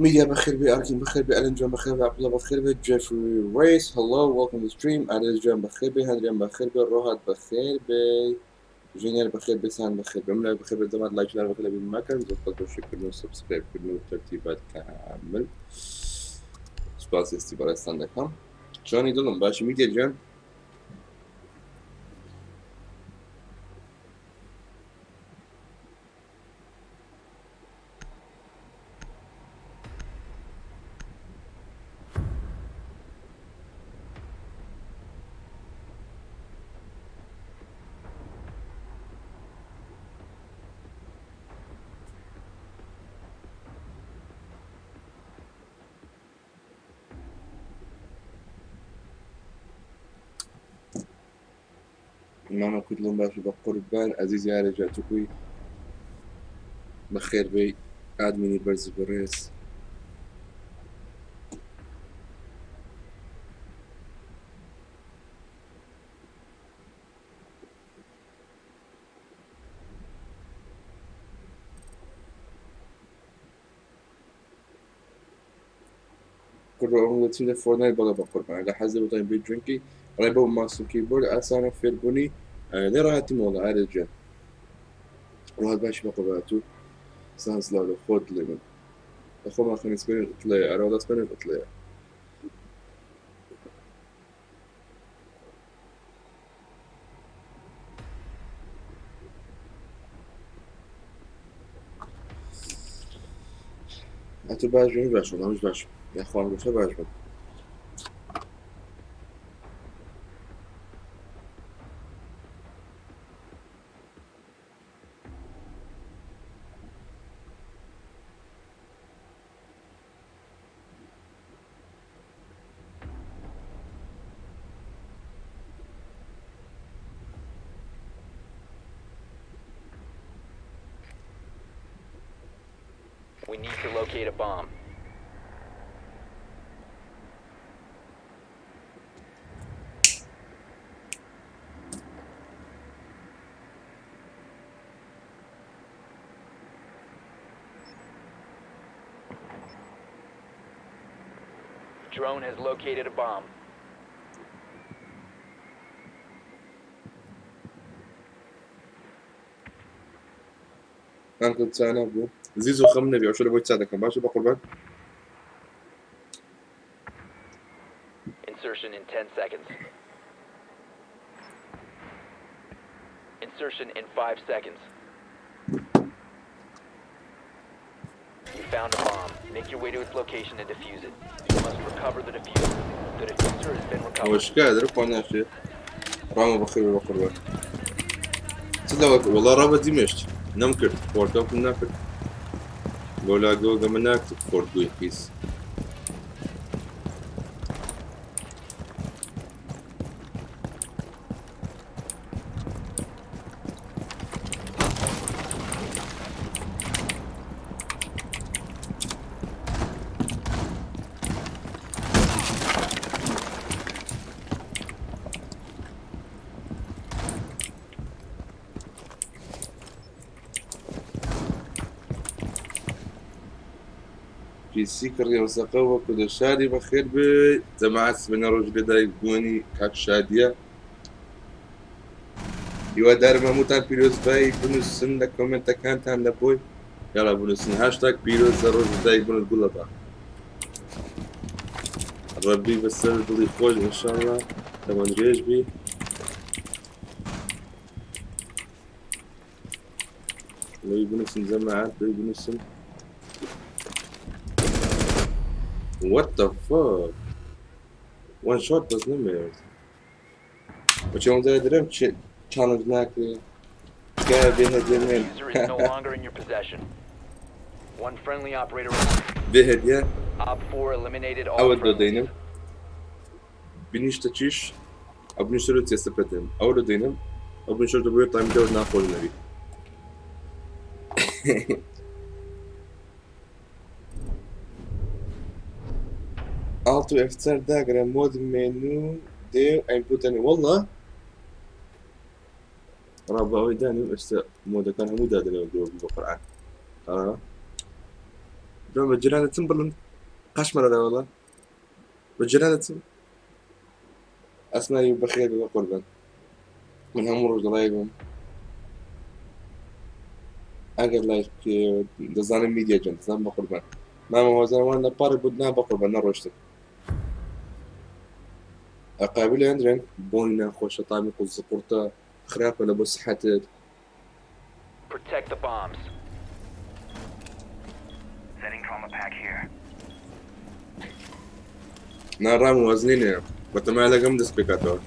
میدیا بەخێر بێ، ئارکین بەخێر بێ، ئەلەن جوان بەخێر بێ، عەبدوڵڵا بەخێر بێ، جێفری ڕیس hello welcome to stream، ئارێز جوان بەخێر بێ، هەندریان بەخێر بێ، ڕۆهات بەخێر بێ، ژینیار بەخێر بێ، سان بەخێر بێ، من بەخێر بێ، زەمات لایک لار بەخێر لەبیر مەکەن، زۆر سپاس بۆ شێرکردن و subscribe کردن و تەرتیبات کامل. سپاس ئێستی بەڕێزتان دەکەم. چۆنی دڵم باشی میدیا گیان؟ مامە کوردڵم باشی بە قوربان ئەزیز یارە جاتوکوی بەخێر بێی ئادمینی بەرز و بەڕێز. کوڕە ئەم وەچی لە فۆرنایت بەڵێ بە قوربان لە حەزی بۆتان بێ جوێنکی ڕێ بەو ماس و کیبۆرد ئاسانە فێربوونی لێ ڕاهاتی مۆڵە ئارێ جوێن ڕوات باشی بە قوربان تو سان سلاو لە خۆت دڵی من لە خۆمان خەنی سپێنش ئەتڵەیە ئەرەوەڵا سپێنش ئەتڵەیە. ئەتو باش بی باش وەڵا باش یاخوا گوتە باش بم. We need to locate a bomb. Drone has located a bomb. ئەنکل چانە بوو زیز و خەم نەبی ئەوشە لە بۆی چا دەکەم باشە بە قوربان. Insertion in 10 seconds. Insertion in 5 seconds. You found a bomb. Make your way to its location and defuse it. You must recover the defuser. The defuser has been recovered. ئەوەش قادر خوا ناشێ ڕامە بەخێر بە قوربان. چ لەوە وەڵا ڕابە دیمەشت نەمکرد خۆرکەوتم ناکرد بۆلا گۆگەمە ناکرد خۆرد گوی پیس. پیسی کڕیەوە سەقە وەکو لە شاری بەخێر بێ جەماعەت سبەینە ڕۆژی لەدایک بوونی کاک شادیە هیوادارم هەمووتان پیرۆزبایی بنووسن لە کۆمێنتەکانتان لە بۆی یاڵا بنووسن هاشتاگ پیرۆزە ڕۆژی دایک بوونت گوڵە بە ڕەبی بەسەر دڵی خۆش ئینشاءاللە تەمەن درێژ بی. لەوی بنووسن جەماعەت لەوی بنووسن. What the fuck? One shot بەس نەمەوێت. بەچی ئەم جارە درەم challenge ناکرێ. تکایە بێ هەدیە The مێن. defuser is no longer in your possession. One friendly operator remaining. بێ هەدیە Op 4 eliminated all ئەوە friendlies. دۆدەینم. بنیشتە چیش ئەو بنیشتە لۆ تێستە پێدەم. ئەوە دۆدەینم. ئەو بنیشتە دەبێت تامی دەور ناخۆش نەبی. ئاڵت و ئەف4 داگرە مۆد مێنو دێ و ئەینپوتەنی والله ڕابە ئەوەی دانیم ئێستا مۆدەکان هەموو دادەنەوە گرۆبی بە قورئان. ئا. برام بە جیرانتم بڵن قەشمەرە وەڵا بە جیرانتم ئەسمای بەخێر بە قوربان من هەموو ڕۆژ دەڵای بم ئەگەر لایف بکەیەوە دەزانم میدیا جان دەزانم بە قوربان مامە هۆزان وان لە پارک بوو نا بە قوربان نەڕۆشتن ئەقابل هەندرێن بۆنی ناخۆشە تامی قوزقورتە خراپە لە بۆ سحەتت. Protect the bombs. نا ڕام وەزنی نییە بەتەما لەگەم دەست پێکاتەوە.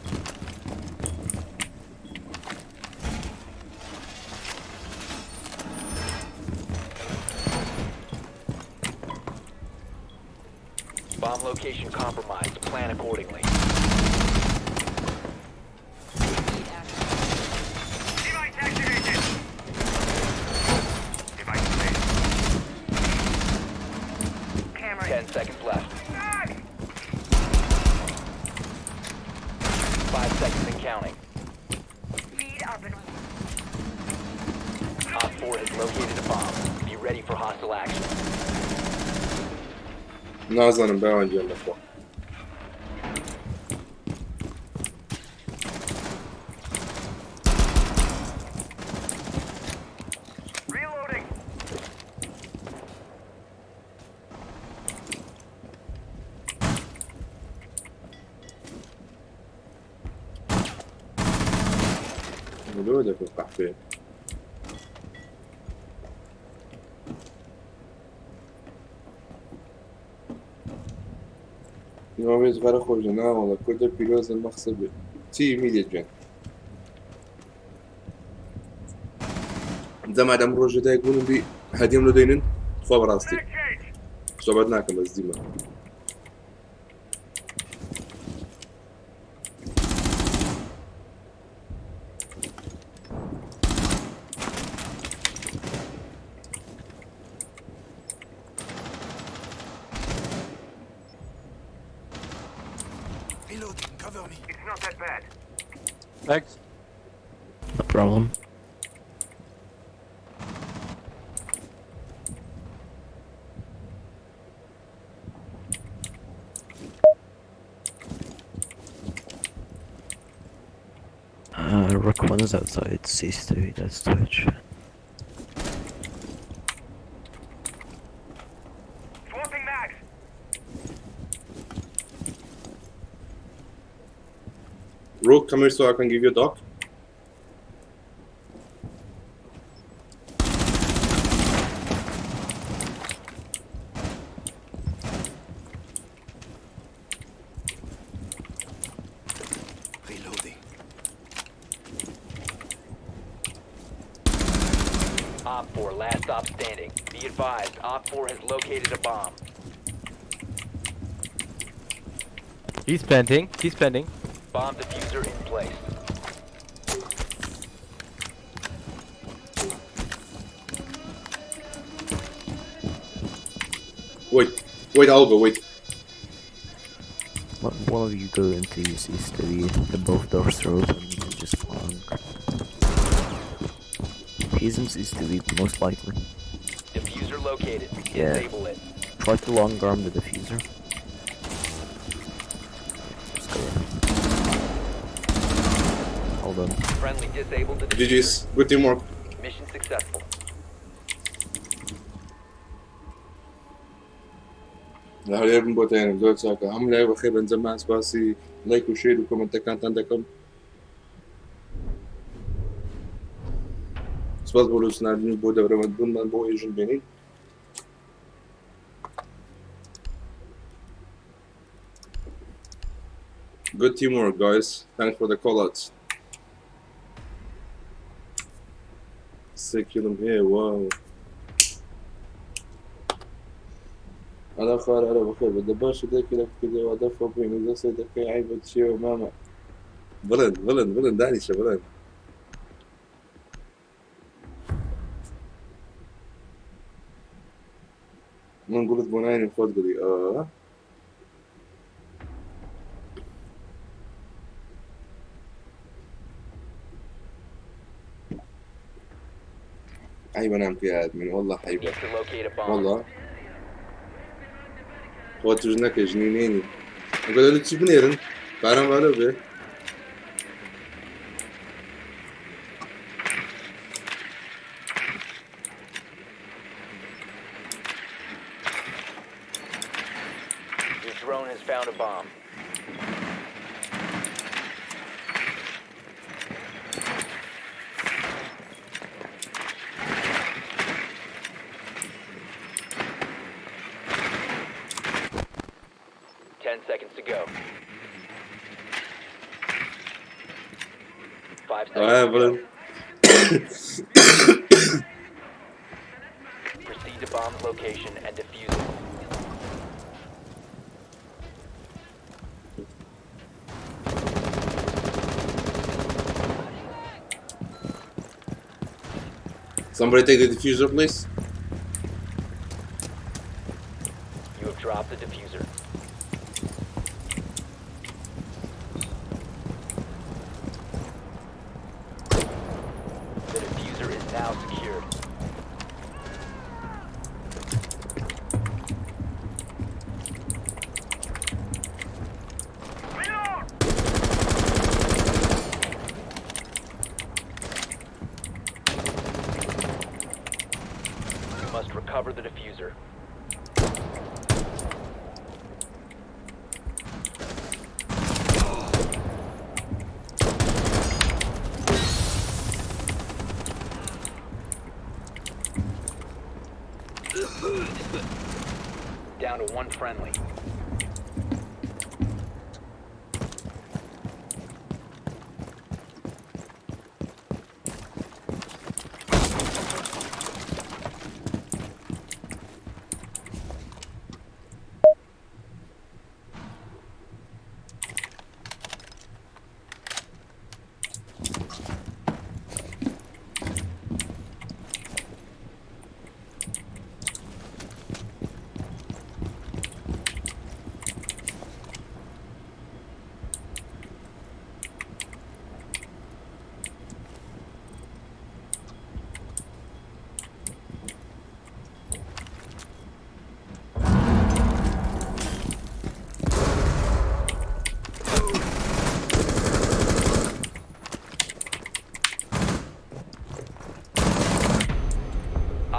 Bomb location compromised. Plan accordingly. 10 seconds left. 5 seconds and counting. OpFor has located a bomb. Be ready for hostile action. نازانم باوان گیان لەخوا. لۆ دەکەو قەحپێ. ناوێت غەرە خۆشە ناوەڵە کوردە پیرۆزە مەخسە بێ چی میدیە گیان دەما دەم ڕۆژە دایک بوونم بی هەدیەم لۆ دەینن خوا بەڕاستی سۆبەت ناکەم بەس دیمە. Thanks. No problem. Rook 1 is outside C3, that's Twitch. Rook, come here so I can give you a dog. Reloading. OpFor, last stop standing. Be advised, OpFor has located a bomb. He's planting. He's planting. Bomb defuser in place. Wait, wait, I'll go, wait. One of you go into C study, the both doors are open, and just long. He's in C study, most likely. Defuser located. Yeah. Disable it. Try to long arm the defuser. Just go in. Hold on. Friendly disabled the defuser. GG's, good teamwork. Mission successful. لە هەولێر بم بۆ تێنم زۆر چاکە هەموو لای بەخێر بن جەمان سپاسی لایک و share و کۆمێنتەکانتان دەکەم سپاس بۆ لوسناردن و بۆ دەورەمەند بوونمان بۆ ئێژن بێنین. Good teamwork, guys. Thanks for the call-outs. سێ kill م هەیە wow. ئەلا خوار ئەرە بەخێر بە دە باشە دایکی لە کردەوە دەفۆ بووین و دەسێ دەکەی عیبە چیەوە مامە بڵێن بڵێن بڵێن دانیشە بڵێن من گوڵت بۆ ناینم خۆت گوڵی ئا عیبە نام پێ من والله عیبە Need to locate a bomb. والله. خۆ توش نەکەی ژنی نێنی ئەگەر لە چی بنێرن پارەم بالۆ بێ. Your drone has found a bomb. 10 seconds to go. 5 seconds ئایا to بڵێن go. Proceed to bomb's location and defuse it. Somebody take the diffuser please. You have dropped the diffuser. The diffuser is now secured. You must recover the diffuser. Down to one friendly.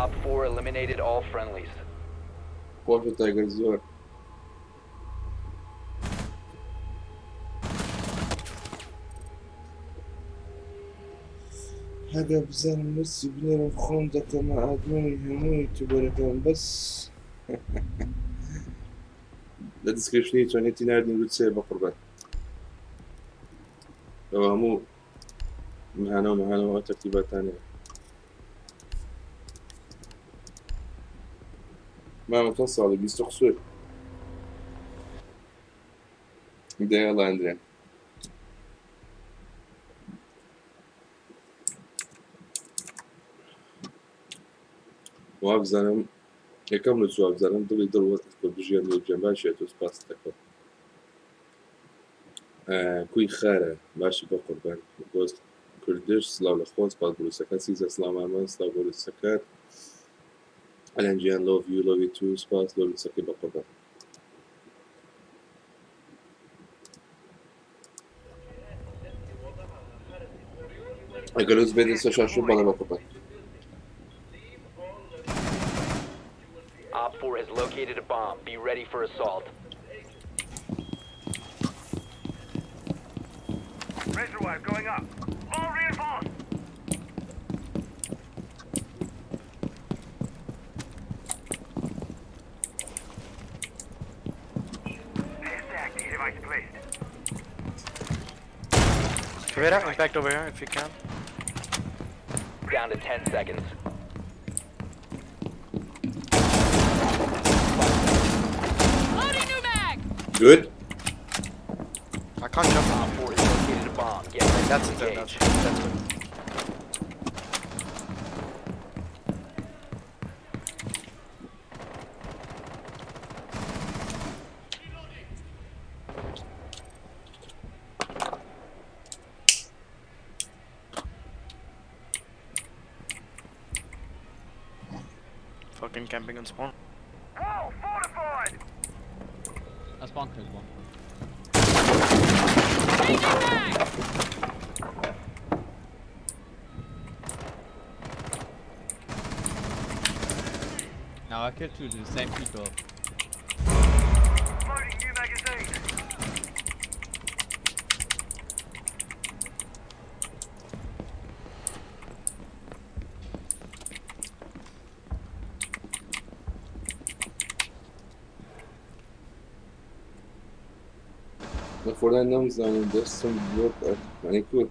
Op 4 eliminated all friendlies. خۆشە تایگەر زۆر. هەگە بزانم نووسی بنێرم خۆم دەکەمە ئادمێنی هەموو یوتیوبەرەکان بەس لە دیسکریپشنی چۆنێتی ناردنی لوتسێ بە قوربان ئەوە هەموو مهانە و مهانەوە تەرتیباتانەیە. مامە چەند ساڵی بیست و قسوور دەیەڵا ئەندرێن. وابزانم یەکەم لە وابزانم دڵی دڵ وەست بە بژێن و جێم باشێت و سپاس دەکەم. کوی خارە باشی بە قوربان گۆست کوردش سلاو لە خۆت سپاس بروسەکە سیزە سلاو مامان سلاو بۆ لوتسەکەت ئەلەن گیان love you love you too سپاس لۆ لوتسەکەی بە قوربان. ئەگەر لوتس بێتە سەر شاشە بەڵێ بە قوربان. Op 4 has located a bomb. Be ready for assault. Razor wire going up. All reinforced. Stack device placed. Caveira, impact over here if you can. Down to 10 seconds. Loading new mag! Good. I can't jump. Op 4 has located a bomb. Get ready That's to it, engage. that's good. Fucking camping on spawn. Wall fortified. Spawn killed one. Changing mag! Now I killed two, the same people. Loading new magazine. لە فۆرتنایت نەمزانم دەستم بلۆک ئەنی کور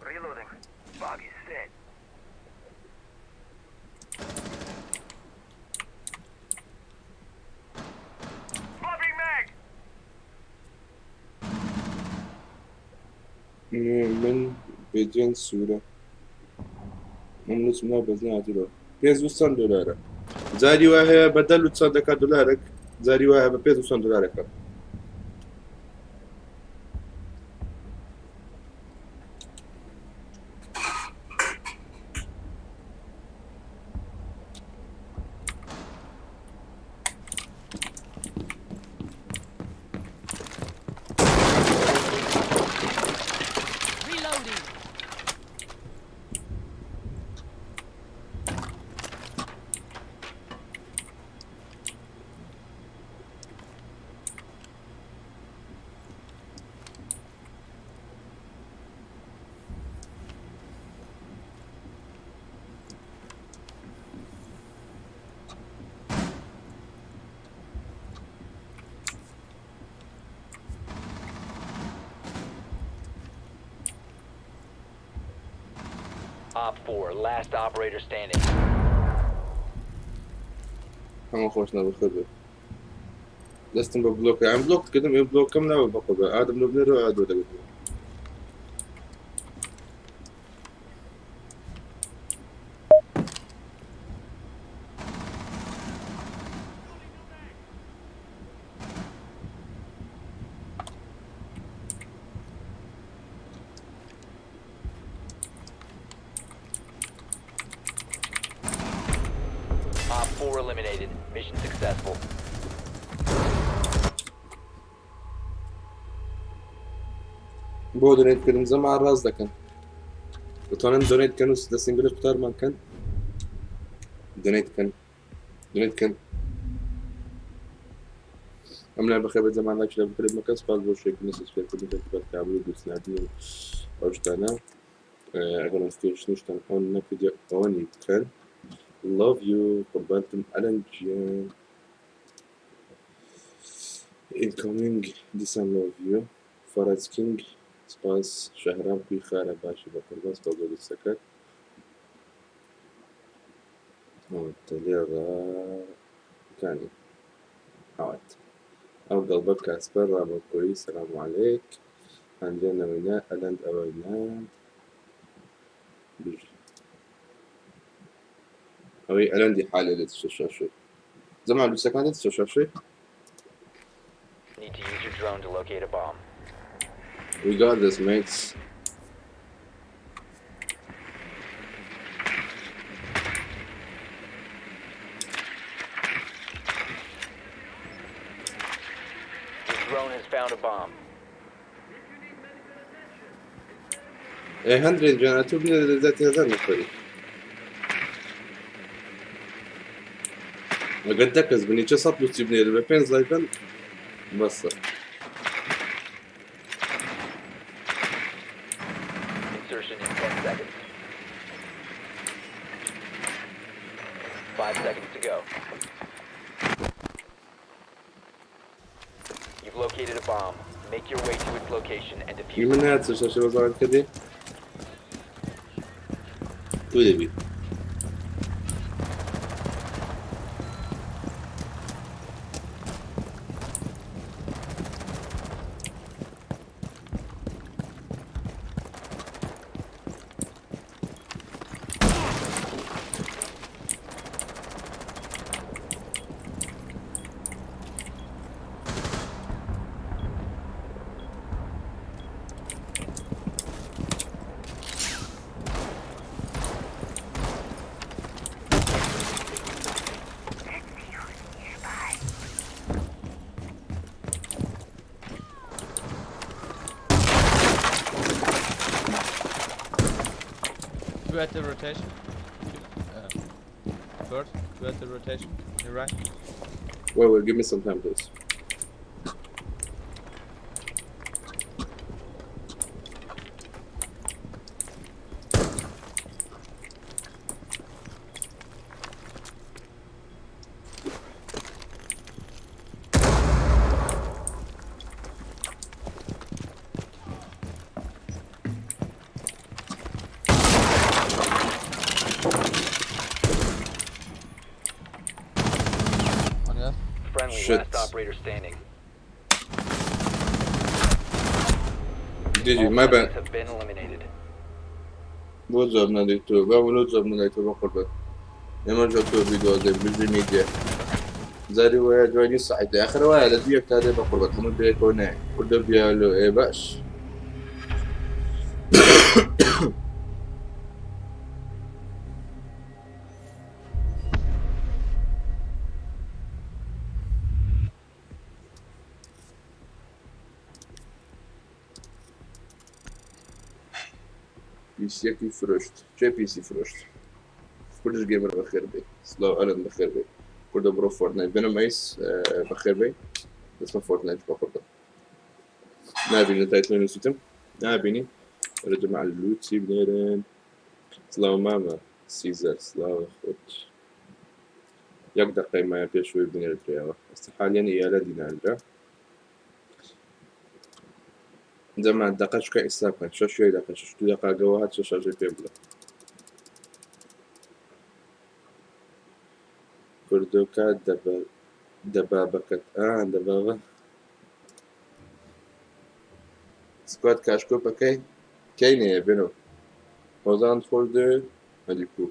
Reloading. Bug is set. Swapping mag. من بێدوێن سوورە من نووسم ناو بەزناتیەوە پێ چەند دلارە جاری وا هەیە بە دە چەند دەکات دلارێک جاری وایە بە پێ چەند دلارێکە Reloading. OpFor, last operator standing. هەموو خۆش نەبخر بێ دەستم بە بلۆک ئەم بلۆک کردم ئێ بلۆکەم ناوە بەقۆ بێ ئادەم لە بنێرەوە ئادۆ دەگرت OpFor eliminated. Mission successful. بۆ donate کردن زەما ڕاست دەکەن دەتوانن donate کەن و لە single قوتارمان کەن donate کەن donate کەن ئەم لای بەخێر بە زەمان لاکی لە بکرێت مەکە سپاس بۆ شێکردنی subscribe کردن کە کابل و دوستنادن و ئەو شتانە ئەگەر notification یشتان on نەکردی on ی بکەن. Love you. قوربانتم ئەلەن گیان incoming دیسان love you. فەرەج کینگ سپاس شەهرام کوی خارە باشی بە قوربان سپاس بۆ دوستەکەت تەلێڕەکانی ئەوەت ئەو گەڵبە کاسپەر ڕامەکۆیی سەلام عەلەیک ئەندرێ نەوەینا ئەلەند ئەوەیناند بژی ئەوەی ئەلەندی حالێ لێت شاشەی زەمان دوستەکان دێت شاشەی. Need to use your drone to locate a bomb. We got this, mates. Your drone has found a bomb. ئێ هەندرێن جان ئەتوو بنێ لە ذاتی هەزار نەفەری ئەگەر دە کەس بنی چە سەد لوسی بنێرە بە پێنج لایک بن بەسە. Insertion in 10 seconds. 5 seconds to go. You've located a bomb. Make your way to its location and defuse من it. نهات شاشە بەزان کردی تو دەبی Two at the rotation. Two, first, two at the rotation. You're right. Wait, wait, give me some time, please. On left. Friendly, Shit. last operator standing. GG, All my bad. friendlies have been eliminated. بۆ جواب نادەیتەوە با لۆ جواب نادەیتەوە بە قوربان ئێمە جواب تۆ ڤیدیۆ دەی بژی میدیا جاری وایە دوای نیو سەعات دێ ئاخر وایە لە دوو یەک تا دێ بە قوربان هەموو بەیەکەوە نایە کوردە بیا لۆ ئێ باش پیسیەکی فرۆشت چێ پیسی فرۆشت کوردش گەیمەر بەخێر بێ سلاو ئەلەن بەخێر بێ کوردە بڕۆ فۆرتنایت بنم ئەیس بەخێر بێ دەستمە فۆرتنایت بە قوربان نابینی تایتڵی نووسیتم نابینی وەرە جەماع لوتی بنێرن سلاو مامە سیزەر سلاو خۆت یەک دقەی مایە پێشەوەی بنێردرێەوە ئێستا حالیان ئیالە دیناردرا جەماع دقە چکە ئیستا بکەن شەش یەک دقە شەش دوو دقە گەوە هات شەش شاشەی پێ بڵێ کوردۆکە دەبە دەبابەکەت ئا دەبابە سکواد کاشکۆپەکەی کەی نەیە بنۆ هۆزان خۆش دەوێ هەدی کو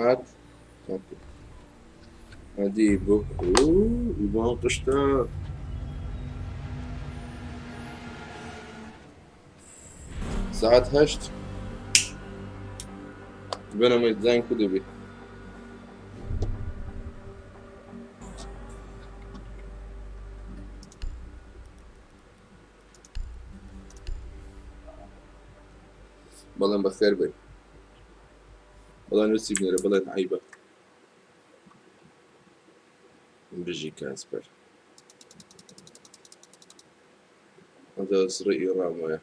هات هەدی بۆ ئیوان قشتە ساعت هەشت بنەمە زانگ کو دەبی بەڵێن بەخێر بێ بەڵێن نووسی بنێرە بەڵێن عیبە بژی کاسپەر ئەجا سڕی ڕام وایە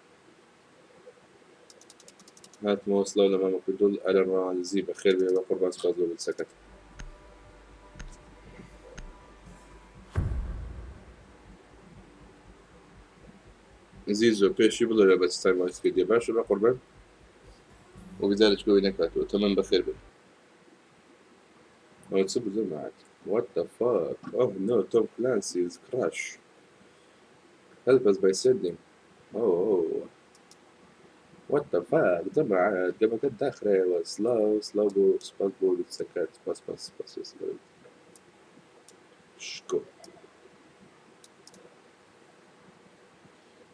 هاتمەوە سڵاو لە مامە کوردول ئەلەن ڕەواندزی بەخێر بێ بە قوربان سوپاس بۆ بلسەکەت زیزۆ پێشی بڵێ بە ستای وایس کردیە باشە بە قوربان وەک جارێک ئەوەی نەکاتەوە تەمەن بەخێر بێ ئەوە چ بوو جەماعەت What the fuck? Oh no, Tom Clancy is crash. Help us by sending. Oh, oh. What the fuck? جماعة قبل الداخل سلاو سلاو بو سباس بو سكات سباس سباس سباس سباس شكو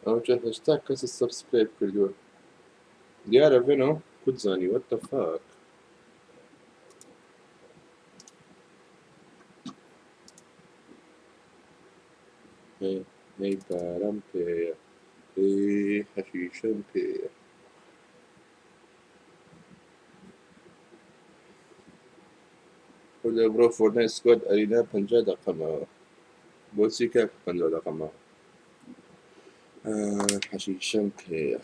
ئەو چه هێشتا کەس سبسکرایب کردووە دیارە ڤێنۆ کوت زانی What the fuck? هەی هەی پارەم پێیە هەی حەشیشەم پێیە خودە بڕۆ فۆرتنایت سکواد ئەرینا 50 دقە ماوە بۆچی کاک 50 دقە ماوە حەشیشەم پێیە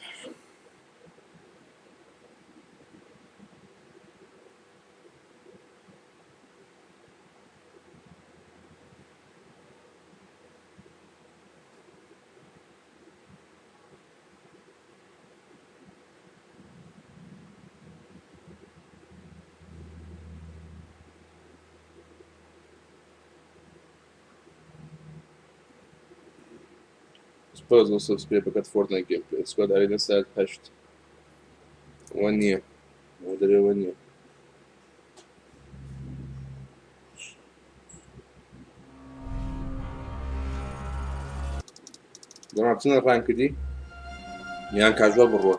سوپاس بۆ سبسکرایبەکەت فۆرتنایت گەیم پلەی سکواد ئەرینا ساعت 8 وە نییە وە دەبێ وە نییە دەما بچنە ڕانکردی یان کاژوە بڕوە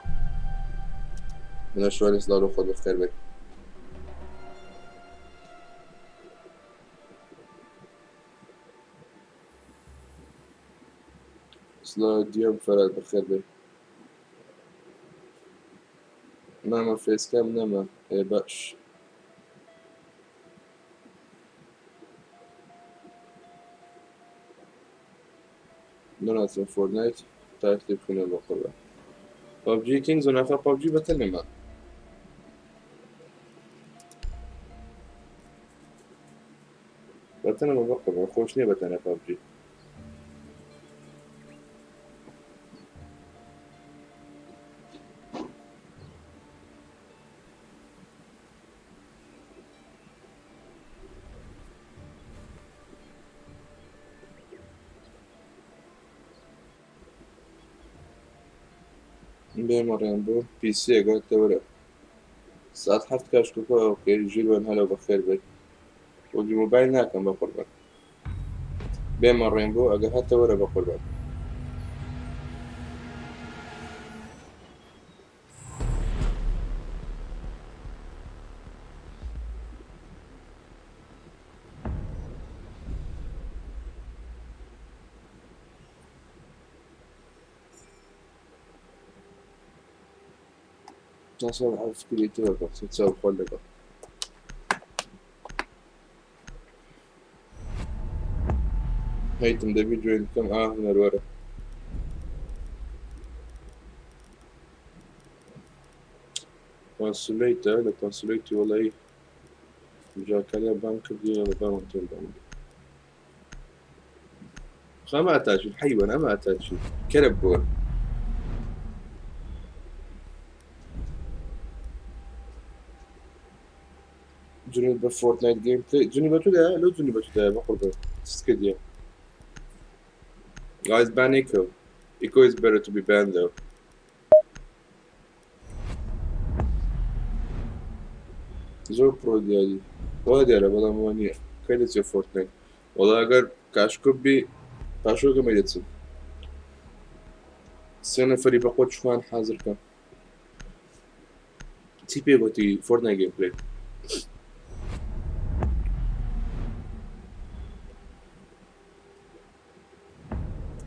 منە شوێنی سڵاو لە خۆت بەخێر بێت سڵاو دیەم فەرات بەخێر بێت مامە فێسکەم نەما ئێ باش نەناسم فۆرتنایت تا کتێب بخوێنەوە بەقوربان پەبجی کینگ زۆناخە پەبجی بەتە نەما بەتە نەما بەقوربان خۆش نییە بەتەنە پەبجی بێمەڕێن بۆ پیسیەکە تەوەرە سات حەفت کاشکۆکە ئۆکەی ژیروان هەلۆ بەخێر بێت وەگی مۆبایل ناکەم بە قوربان بێمەڕێن بۆ ئەگەر هەتە وەرە بە قوربان ناسا عرف كل يتوقع تسوي خلقه هيتم ده فيديو كم اه من الورق بانسوليتا لا بانسوليتي ولا ايه جاكاليا بانك دي ولا بانك بانك ما اتاشي الحيوان ما اتاشي كلب بول جنوب بفورتنايت جيم بلاي جنوب ده لو جنوب ده بقرب سكديا Guys, ban Echo. Echo is better to be banned though. زۆر پرۆ دیاری وا دیارە بەڵام وا نییە کەی دەچێ فۆرتنایت وەڵا ئەگەر کاشکۆ بی پاشۆکەمەی دەچم سێ نەفەری بە قۆچ خوان حازر کەم چی پێ گوتی فۆرتنایت گەیم پلەی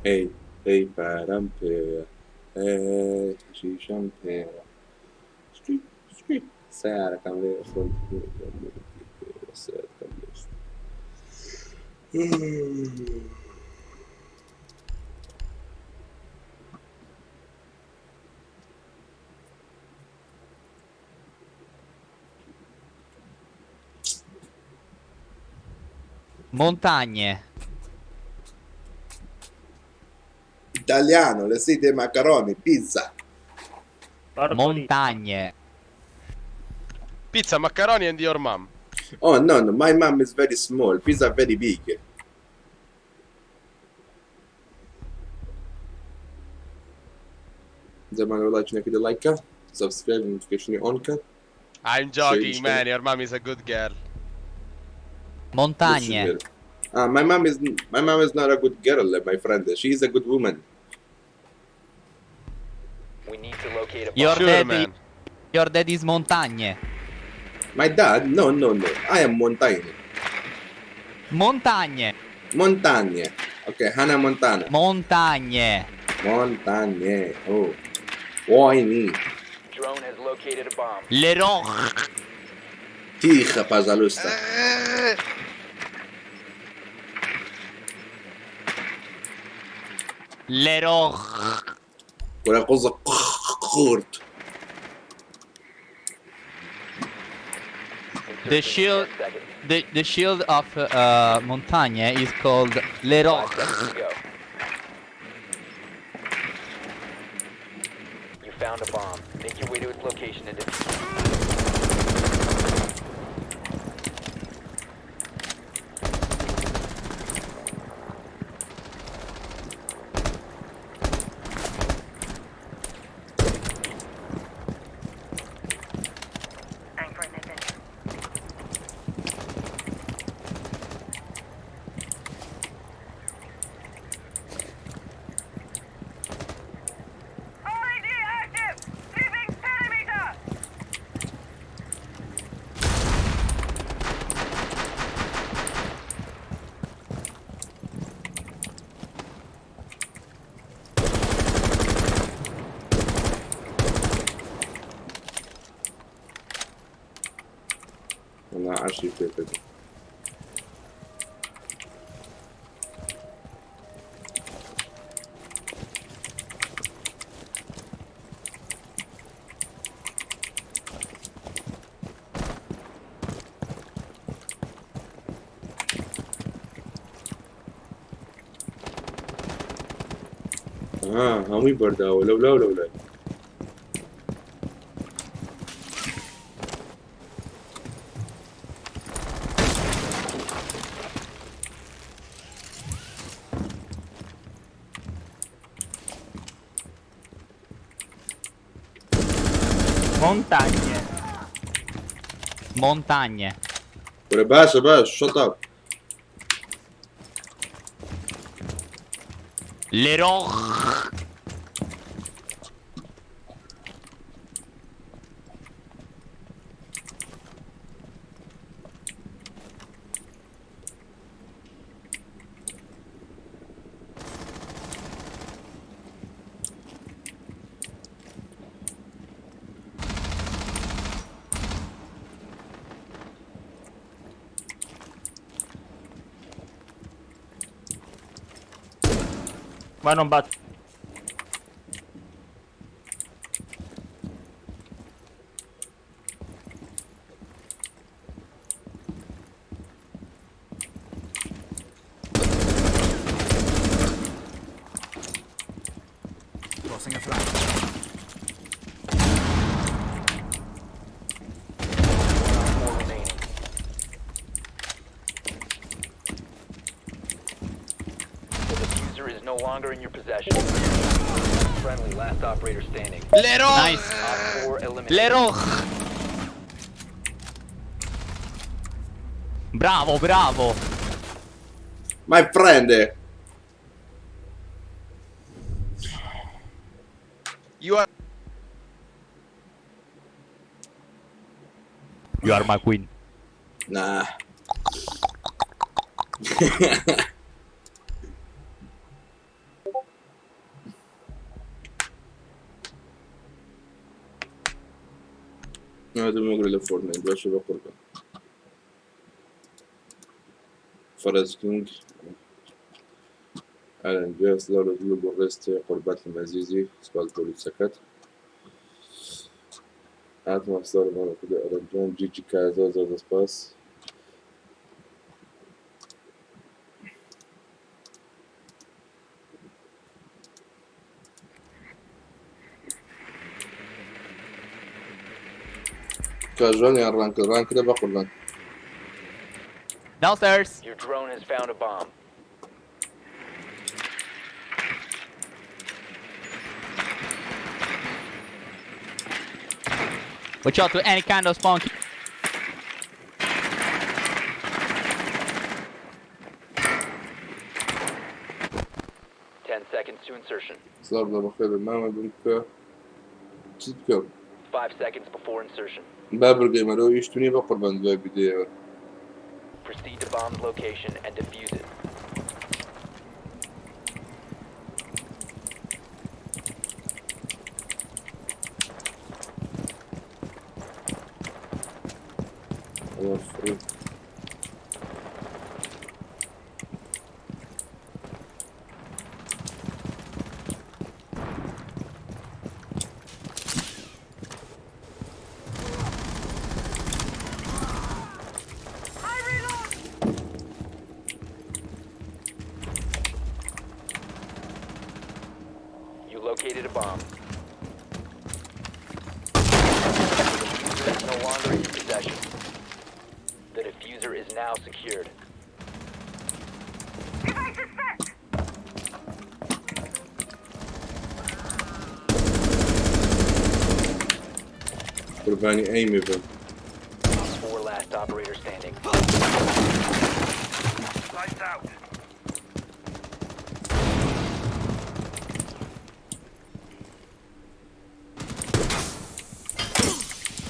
ئەی ئەی پارەم پێیە ئەی شیشەم پێیە سیارەکەم لێ خۆم سیارەکەم لێ Montagne. Italiano, le sete macaroni, pizza. Montagne. Pizza, macaroni and your mom. Oh no, no, my mom is very small, pizza very big. زمان والله كنا كده لايك سبسكرايب نوتيفيكيشن اون كا I'm joking, man. Your mom is a good girl. Montagne. Ah, my mom is not a good girl, my friend. She is a good woman. We need to locate a bomb. Your Sure, daddy, man. your daddy's montagne. My dad? No, no, no. I am Montagne. Montagne. Montagne. Okay, Hannah Montana. Montagne. Montagne. Oh. Why me? Drone has located a bomb. Le roch. Tija pazalusta. Le roch. ولا قصة قورت. Insertion The in shield 10 seconds. the shield of Montagne is called Le 5 Roch. seconds to go. You found a bomb. Make your way to its location and defuse it. I'm for an adventure. قەناعەشی پێ دەدەم. ها هەمووی بەرداوە لەولا و لەولای. Montagne. Montagne. وەرە باشە باش shut up. L'error. One on bat. Tossing a flash. Four remaining. The defuser is no longer in your possession. Friendly, last operator standing. L'error! Nice. Op 4 eliminated. L'error. Bravo, bravo. My friend. You are You are my queen. Nah. هذا مقري لفورتنايت باشا بقربان فرز كينج أهلا جاس لورد لوبورست قربات المزيزي سباس بوليس سكت أتما صار مرة أرجون جي جي كازا زوز سباس كاجوال يعني رانك رانك ده بقربان. Downstairs. Your drone has found a bomb. Watch out to any kind of spawn. 10 seconds to insertion. سلام الله بخير ماما بنك چیت بکە 5 seconds before insertion. با بڕگەیمەرەوە ئیشتونی بە قوربان دوای بدەیەوە. Proceed to bomb's location and defuse it. الله فري. You located a bomb. The defuser is no longer in your possession. The defuser is now secured. Device is set! قوربانی ئەیمێ بم. 4 last operator standing. Lights out.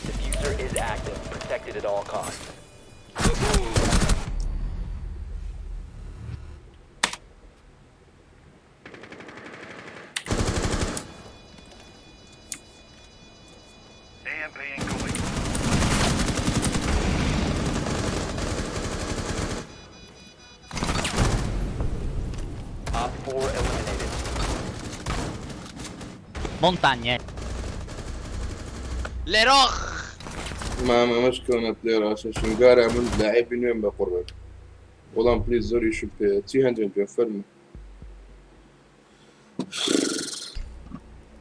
Defuser is active. Protected at all costs. EMP incoming. Montagne. Leroch. مامە مەشکەونە پلێر ئاشە شنگارە من لاعبی نوێم بە قوڕبێت وەڵام پلیز زۆر ئیشم پێیە چی هەندێن پێ فەرموو.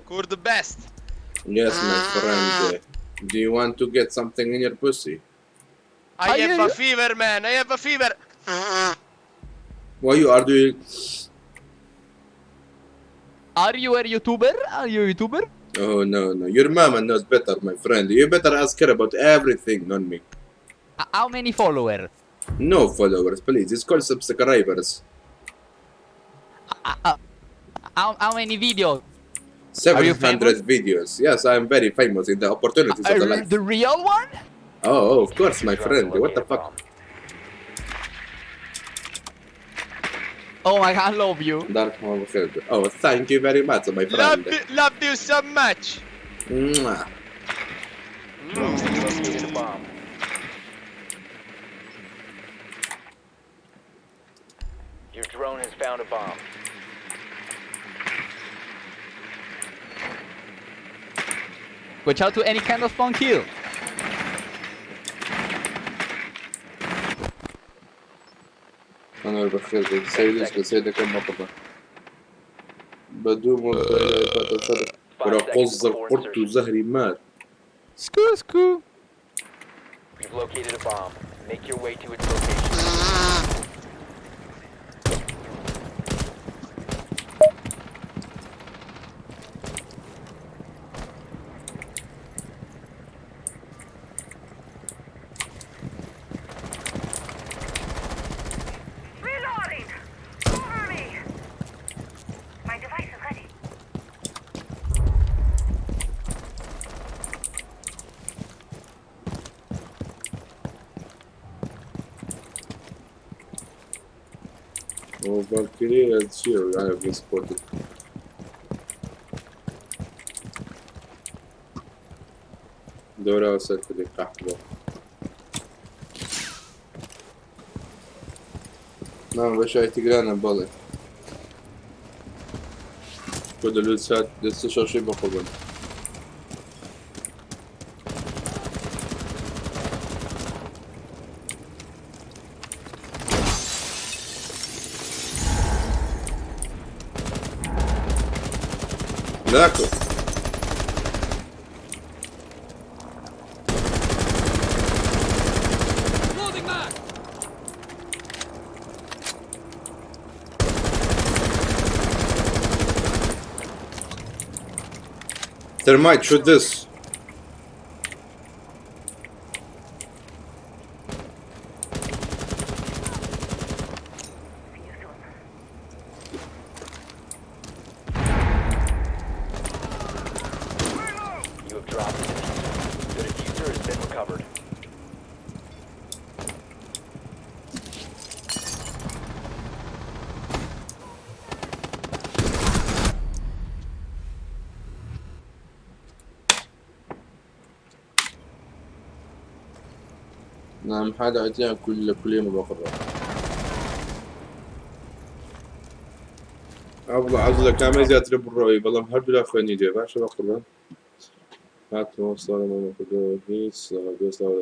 Kur the best. Yes my friend Do you want to get something in your pussy? I have a fever man. I have a fever. Why you are doing? Are you a YouTuber? Are you a YouTuber? Oh no no, your mama knows better my friend. You better ask her about everything, not me. How many followers? No followers, please. It's called subscribers. How many videos? Are you 700 videos. Yes, I am very famous in the opportunities of the life. The real one? Oh, of course, my Drone to friend. What locate the a fuck? bomb. Oh my god, I love you. Dark Mom بخير. Oh, thank you very much, my Love friend. you, love you so much. Mwah. Drone has located a bomb. Your drone has found a bomb. Watch out to any kind of spawn kill. أنا بخير سيد سيد كم مطبع بدو Five ورا seconds قز before قرط insertion. زهري مات Scoo scoo. You've located a bomb. Make your way to its location. Reloading! Cover me! My device is ready. وفالكيري and Zero I have been spotted. دورة وصلت لقحبة نعم باش تقرانا بالي كل لسات لسه شاشي بقبل لاكو Loading mag! Thermite shoot this. See you soon. You have dropped the diffuser. The diffuser has been recovered. نعم حدا عطيها كل يوم بقرا أبغى عزلة كامل زيادة بڕۆی بەڵام هەردوو لا خوێنی دێ باشە بە قوربان هاتمەوە ساڵە مامەکردەوە هیچ دۆ ساڵ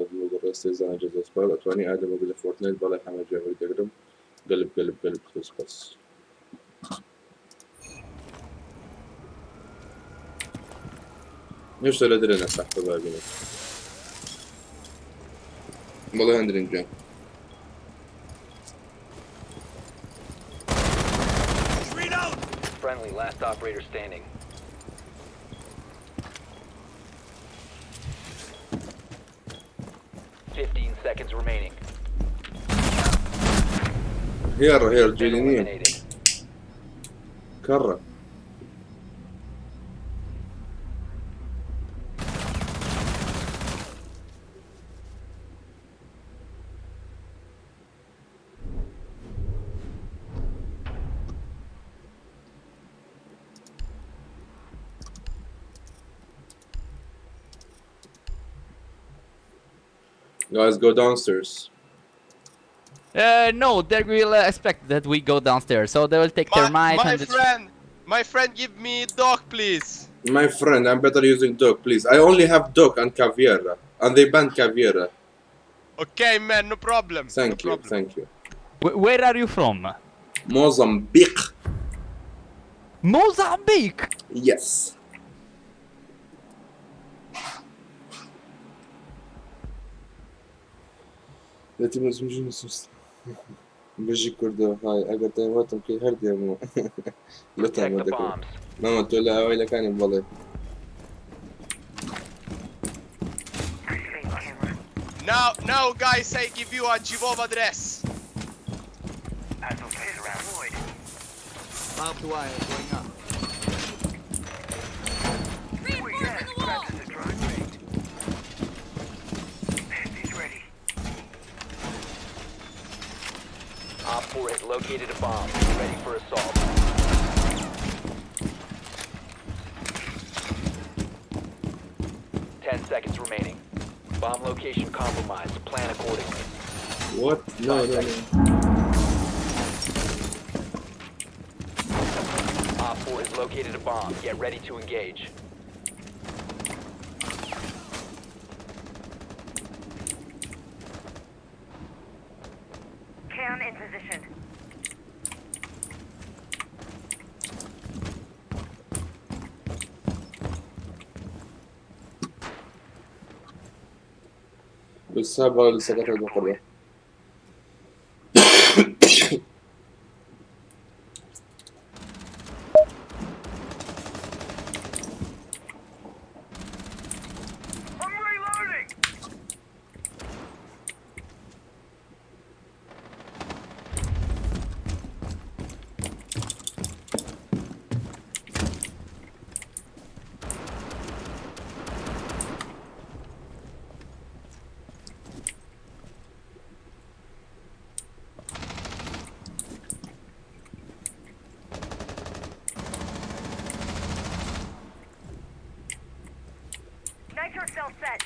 ڕێستی زانە جەزەسپال ئەتوانی ئادەمە لە فۆرتنایت بەڵێ حەمە جێوەی دەگرم گەلب گەلب گەلب سپاس هێشتا لە درێنە سەحتە بابینە بەڵێ هەندرین گیان Friendly, last operator standing. 15 seconds remaining. هير هير Been جيلينية eliminated. كرة Guys, go downstairs. No, they will expect that we go downstairs, so they will take My, thermite my and. friend, my friend, give me dog, please. My friend, I'm better using dog, please. I only have dog and Caveira, and they banned Caveira. Okay, man, no problem. Thank no you, problem. thank you. Where are you from? Mozambique. Mozambique! Yes. بژی کوردۆ های ئەگەر تایبەتم کەی هەر دێمەوە لەتان Protect the دەکەم bombs. ماما تۆ لە ئاوای لەکانی بەڵێ Activating camera. Now, guys, I give you a Givov address. Puzzle case deployed. Barbed wire going up. Reinforcing the wall! Practice a drone. Is ready. Op 4 has located a bomb. Ready for assault. 10 seconds remaining. Bomb location compromised. Plan accordingly. What? No, no, no. Op 4 has located a bomb. Get ready to engage. Cam in position. لسه بەڵێ لسه کەتە بقڕێ. I'm reloading! Nitro cell set.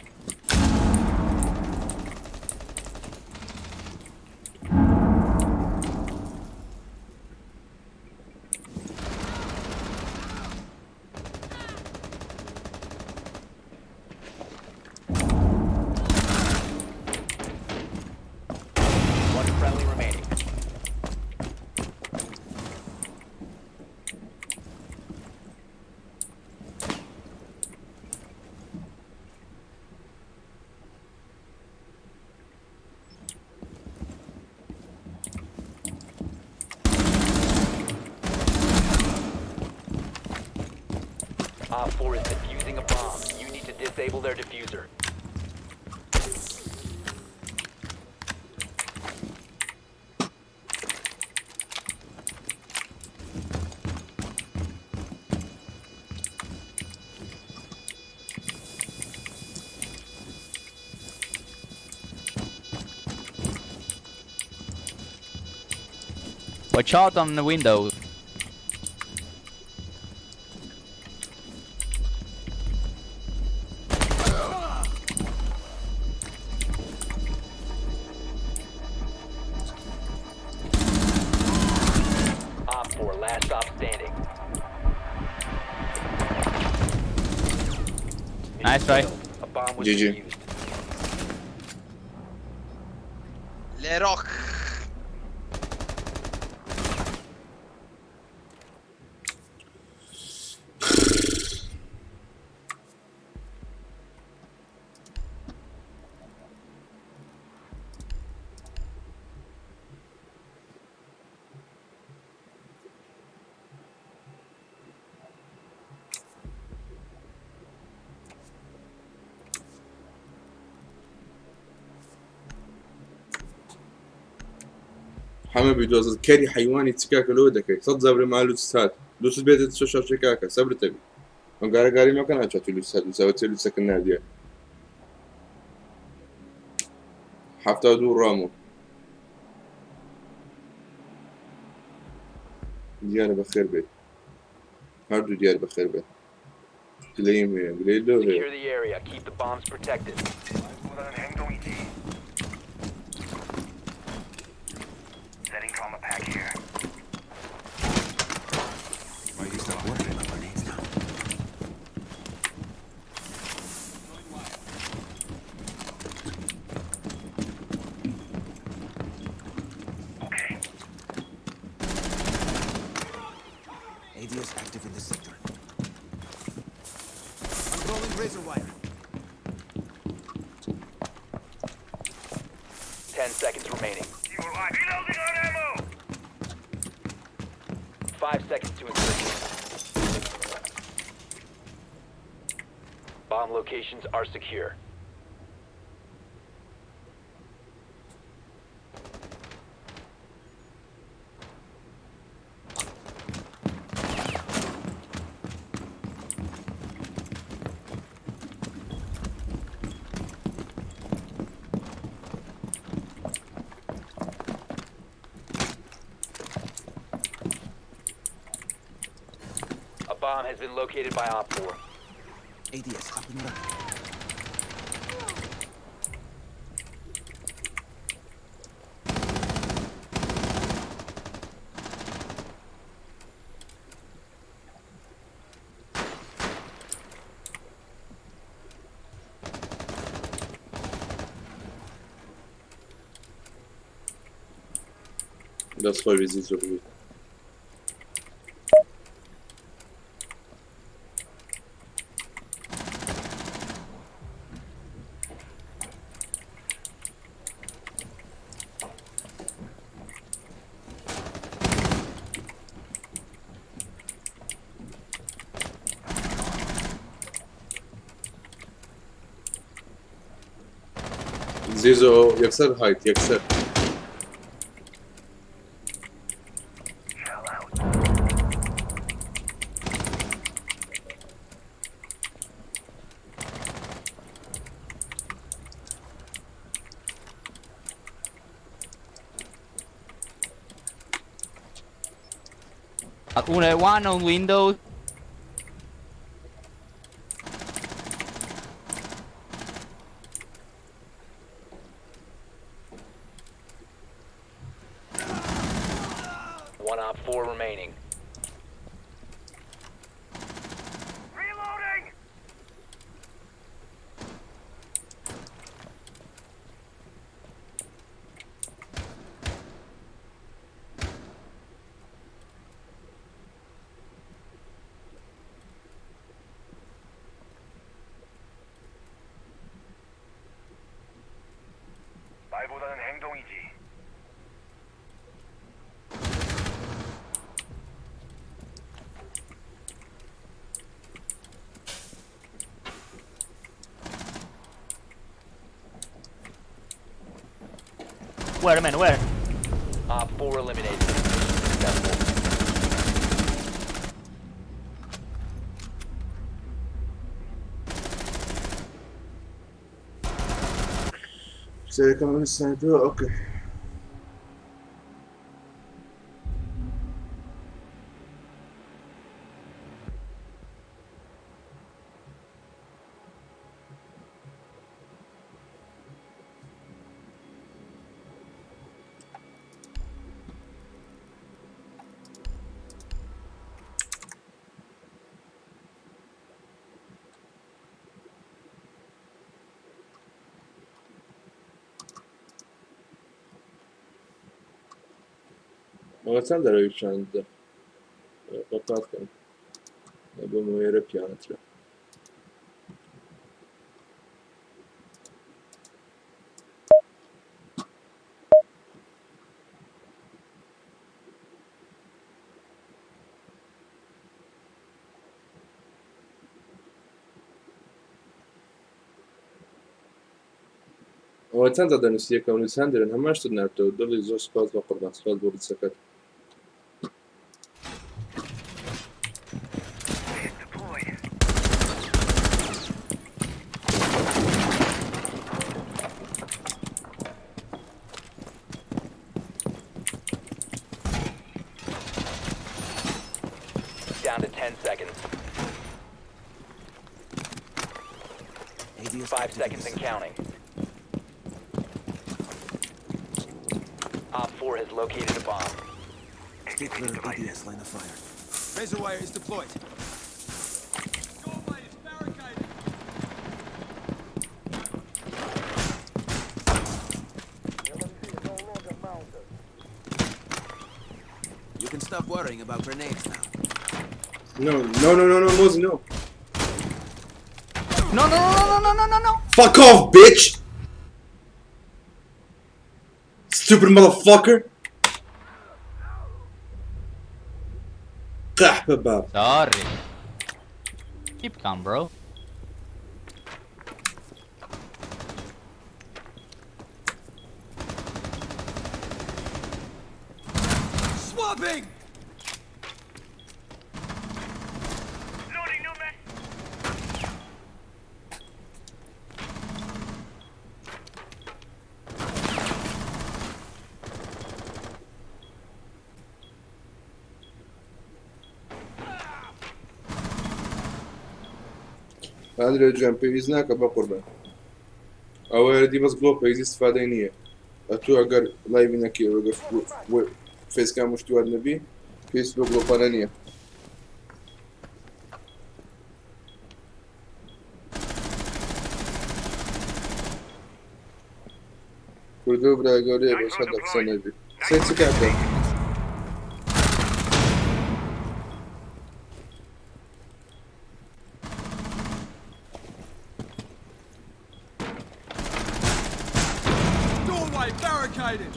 One friendly remaining. Op 4 is defusing a bomb. You need to disable their diffuser. Watch out on the window. Op 4, last stop standing. Nice try. A bomb was GG. defused. Le Rock. حەمە بیدۆزت کەری حیوانی چکاکە لۆ دەکەی سەد زەبرە ما لوسات لوست بێتە شەشە کاکە سەبرتە بی ئەم گارەگاری مەکە ناچێت لوسات لوسەوە چێ لوسەکە نادیە 72 ڕامۆ دیارە بەخێر بێت هەردوو دیار بەخێر بێت گلەییم هەیە گلەی لۆ هەیە Secure the area. Keep the bombs protected. Setting trauma pack here. Why you stop worrying about grenades now? Razor wire. 10 seconds remaining. Reloading on ammo. 5 seconds to insertion. Bomb locations are secure. A bomb has been located by Op 4. ADS up and running. That's why we زیزو بوو. زیزو یەکسەر هایت یەکسەر. One on window. One Op 4 remaining. Reloading. 말보다는 행동이지. Where, man, where? Op 4 eliminated. Successful. سيكون السنة اوكي. ئەوە چەند دەرەوی پیشاندە بەپات کەم بۆ مۆیرە پیانەترە. ئەوە چەند دەنووسی یەکەم نووسان دەرن هەمان شتت ناردەوە. دڵی زۆر سوپاس بە قوربان، سوپاس بۆ ڕیسەکەت. Down to 10 seconds. ADS 5 seconds and counting. Op 4 has located a bomb. Stay clear of ADS line of fire. Razor wire is deployed. Doorway is barricaded. You can stop worrying about grenades now. No, no, no, no, no, Mozi, no. No, no, no, no, no, no, no, no. Fuck off, bitch! Stupid motherfucker! قەحپە باب. Sorry. Keep calm, bro. Swapping! Loading new mag. ئەندرێ گیان پێویست ناکە بەقوربان ئەوە دی بەس گڵۆپە هیچ ئیستفادەی نییە ئەتوو ئەگەر لایڤی نەکەی ئەگەر فەیسکام و شتی وات نەبی پێویست بە گڵۆپانە نییە. کوردۆ برا گەورەیە بەس هەر لە قسە نەبی قسەی چ کاکە؟ Doorway barricaded!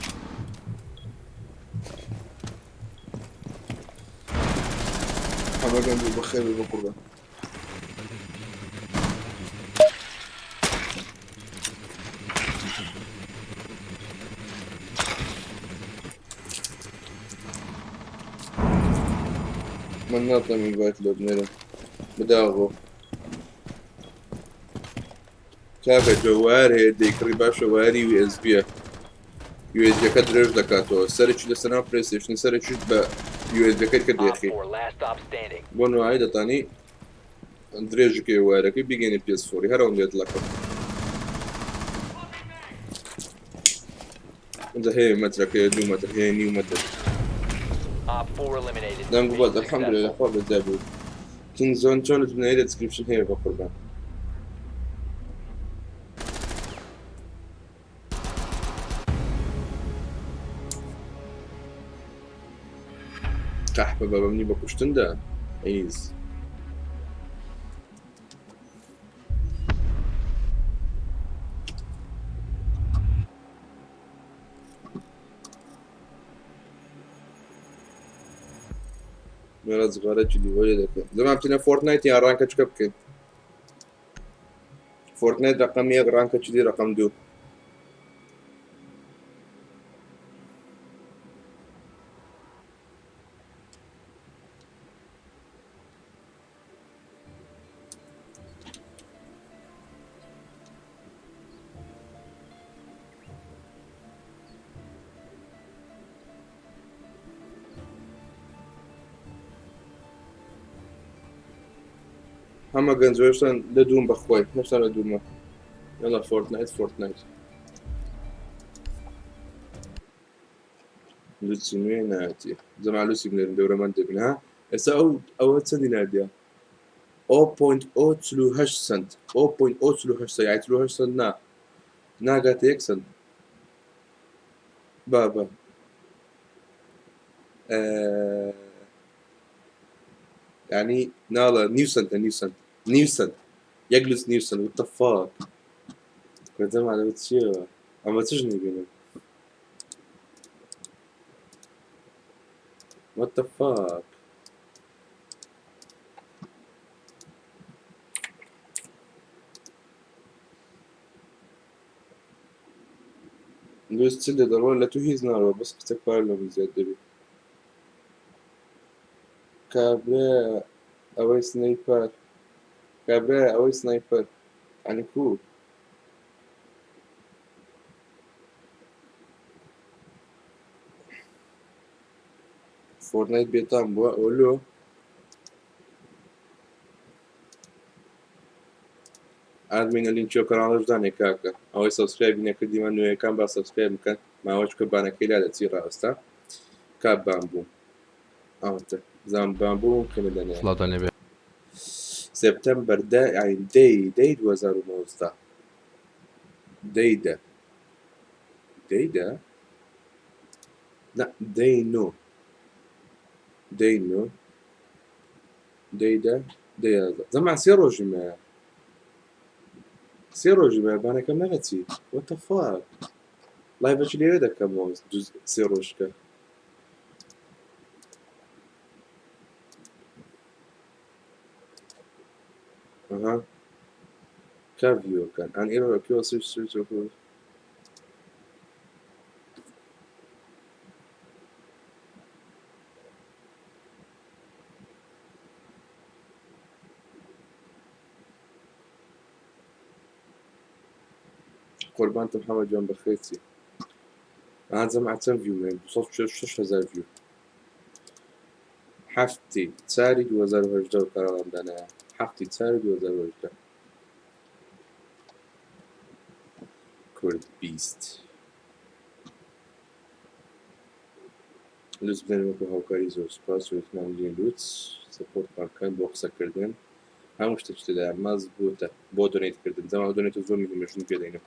حەمە گەنجۆ بەخێر بێی بەقوربان. من ناتەم ئینڤایت لۆ بنێرم بداغۆ کاکە تۆ وایەر هەیە دەیکڕی باشە وایەری USB-یە USB-ەکە درێژ دەکاتەوە سەرێکی لەسەر ناو پلەیستەیشن سەرێکیش بە USB-ەکەی کە Op دێخی 4, last stop standing. بۆ نوایی دەتانی درێژکەی وایەرەکەی بیگەینە PS4 هەر ئەوەندەی دڵەکەم ئینجا هەیە مەترەکەیە دوو مەتر هەیە نیو مەتر Op 4 eliminated. دەنگ Mission بات الحمدلله successful. خوا بەجا بوو کینگ زۆن چۆنت بنێ لە دیسکریپشن هەیە بەقوربان. قەحپە بابە منی بە کوشتن دا ئیز. مێرا جغارەکی دیوەیە دەکەن زەمان بچینە فۆرتنایت یان ڕانکە چکە بکەین فۆرتنایت ڕقم یەک ڕانکە چی ڕقم دوو هەمە گەنج هێشتا لە دووم بەخۆی هێشتا لە دوومە یاڵا فۆرتنایت فۆرتنایت لوسی نوێ نایەتی زەما لوسی بنێرن دەورەمەند دەبن ها ئێستا ئەو ئەوە چەندی ناردیە 0.048 سنت 0.048 سنت یعنی 48 سنت نا ناگاتە یەک سنت بابە یعنی ناڵە نیو سنتە نیو سنت نیو سنت یەک لوس نیو سنت what the fuck کردم على چییە ئەمە چش نبینم what the fuck لوس چ لێ دەڕۆ لە تو هیچ ناڕۆ بەس قسە پار لە من زیاد دەبی کابرا ئەوەی سنەیپەر کابرا ئەوەی سنایپەر یعنی کو فۆرتنایت بێتام بووە ئەوە لۆ ئادمینە لینکی ئەو کەناڵەش دانێ کاکە ئەوەی سەبسکرایبی نەکردیمان نوێیەکان با سەبسکرایب بکەن ماوە چکە بانەکەی لا دەچی ڕاستە کا بان بووم ئەوەتە بزانم بان بووم کە لەنێ سڵاوتان لێبێ. سێپتەمبەر دە یعنی دەی دەی 2019 دەی دە دەی دە نا دەی نۆ دەی نۆ دەی دە دەی یازدە زەمان سێ ڕۆژی مایە. سێ ڕۆژی بە بانەکەم نەگەچی What the fuck لایڤەکی لێوێ دەکەمەوە سێ ڕۆژکە ئەها کا ڤیوەکان ئەن ئێرە کێوە سویچ سویچ قوربانتم محمد جوان بەخێرچی ئا جەماعەت چەند ڤیو هەیە 246 هەزار ڤیو هەفتی چاری 2018 کارەڵام دانایە هەفتی چاری 2018 کورد بیست لوتس بدەن وەکو هاوکاری زۆر سوپاس وتمان لێ لوتس سەپۆرتمان بکەن بۆ قسەکردن هەموو شتێکی تێدایە مەزبووتە بۆ دۆنیت کردن جەما دۆنیت زۆر مهمە ژن پێ دەینم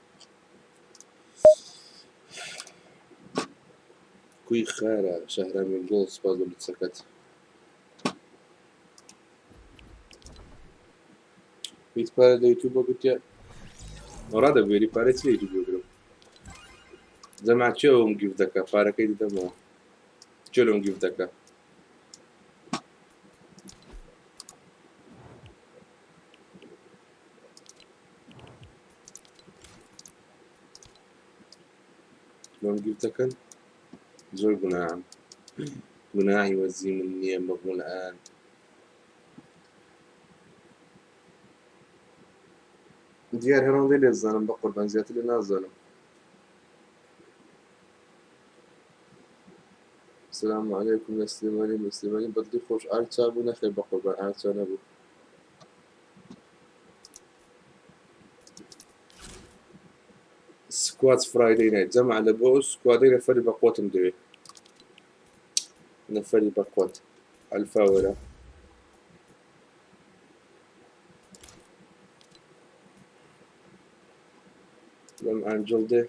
کوی خارە شەهرامی گوڵ سوپاس بۆ لوتسەکەت هیچ پارە لە یوتیوب وەگرتیە ڕادەبوێری پارە چی لە یوتیوب وەگرم جەما کێ ئەوم گیف دەکا پارەکەی دەدەمەوە کێ لەم گیف دەکا لۆم گیف دەکەن زۆر گوناهم گوناهی وەزی من نییە مەبوون ئان دیار هەر ئەوەندەی لێ زانم بە قوربان زیاتر لێ نازانم سلام علیکم لە سلێمانی لە سلێمانی بەدڵی خۆش ئارچا بوو نەخێر بە قوربان ئارچا نەبوو سکواد فرایدەی نایت جەمع لە بۆ ئەو سکوادەی نەفەری بە قوتم دەوێ نەفەری بە قوت ئەلفا وەرە لەم ئەنجڵ دێ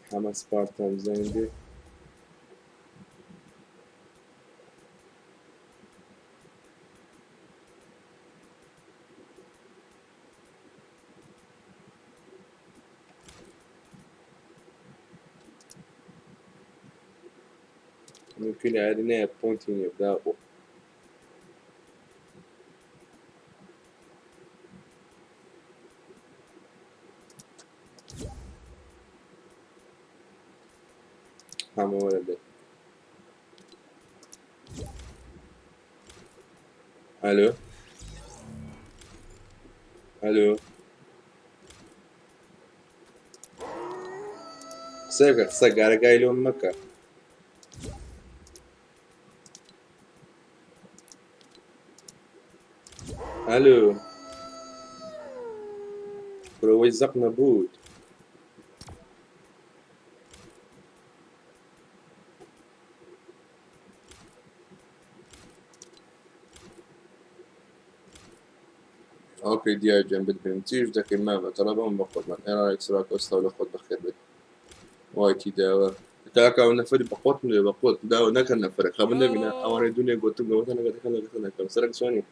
حەمە سپارتان بزانین دێ ممكن عرناه بونتين يبدأ حما ولا الو الو قسەکە قسە گارەگای لۆم مەکە ئەلو کورەوەی زەق نەبووت ئۆکەی دیار گیان بتبینم چیش دەکەی مامە تەڵەبەم بە قوربان ئێرا ئێکسراک ئەستا لە خۆت بەخێر بێت وای تی داوە کاکە ئەو نەفەری بە قوتم لێ بە قوت داوە نەکەن نەفەرە خەبن نەبینە ئەوانەی دونێ گوتم گەوتە نەگەتەکە نەگەتە نەکەم سەرەک چۆنی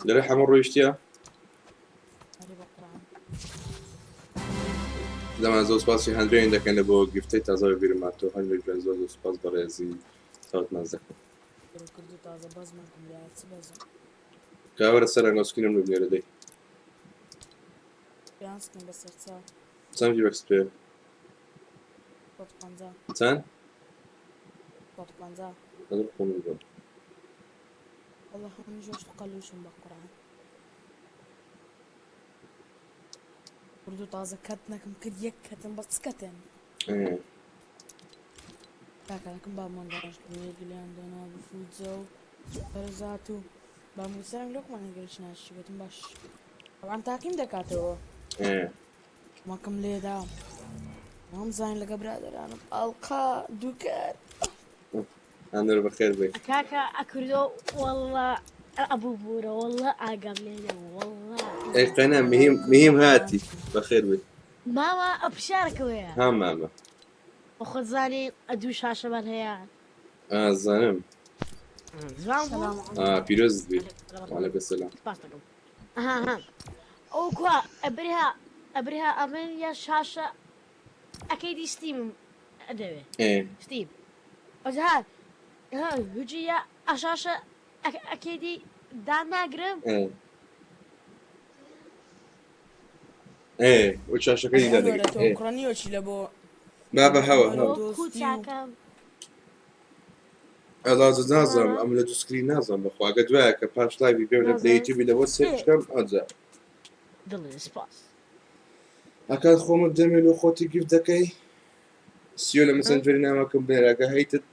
لەرە حەمە ڕۆیشتیە زەمان زۆر سپاسی هەندرێن دەکەن لە بۆ گفتەی تازە بە بیرم هاتەوە هەندێک جوان زۆر زۆر سپاس بەڕێزی چاوتمان دەکەم کاوەرە سەر ئەنگۆسکینم لە بنێرە دەی چەند ڤیوەکس پێ چەند هەزار خۆم بگەم والله هم جوش قلوشم بقران کوردو تازە کەت نەکەم کرد یەک کەتم بەس کەتێن کاکەکەم با مۆنداژ گلیان دانا بفوجە و پەرزات و با موسەرم لۆکمان گەرچ ناشی گوتم باش طبعا تاقیم دەکاتەوە ماکەم لێدا مام زین لەگە برادرانم ئەڵقا دووکەر ئەندر بەخێر بێ کاکە ئەکردۆ والله ئەبوو بورە والله ئاگام لێ نەبوو والله ئەی قەنا مهم مهم هاتی بەخێر بێ. مامە ئە پرسیارەکەوەیە. ها مامە. خۆت زانی ئە دوو شاشەمان هەیە. ئا زانم. جوان بوو. ئا پیرۆزت بی. وعلیکم السلام. سپاس دەکەم. ئەها ها. ئەو کوا ئەبرها ئەبرها ئەمن یا شاشە ئەکەی دی ستیمم ئەدەوێ. ئێ. ستیم. ئەجا ها ها هجی یا ئەشاشە ئەکەی دی داناگرم. ئێ. ئێ و شاشەکەی ئەی دانەگرم. ئەنوەرە تۆ ئێ. کوڕە نیوە چی لە بۆ بابە هەوە عومەر و هەوە. کو دۆستی و چاکەم. ئەڵازە نازانم مامە ئەم لە دوو سکرین نازانم بەخوا ئەگە دوایە کە پاش لایڤی بێم لە نازانم. یوتیوبی لەوە سێرچ ئێ بکەم ئەجا. دڵێ سپاس. ئەکات خۆمت دەمێ لۆ خۆتی گیفت دەکەی سیۆ لە مەسەنجەری نامەکەم بنێرە ئەگە هەیتت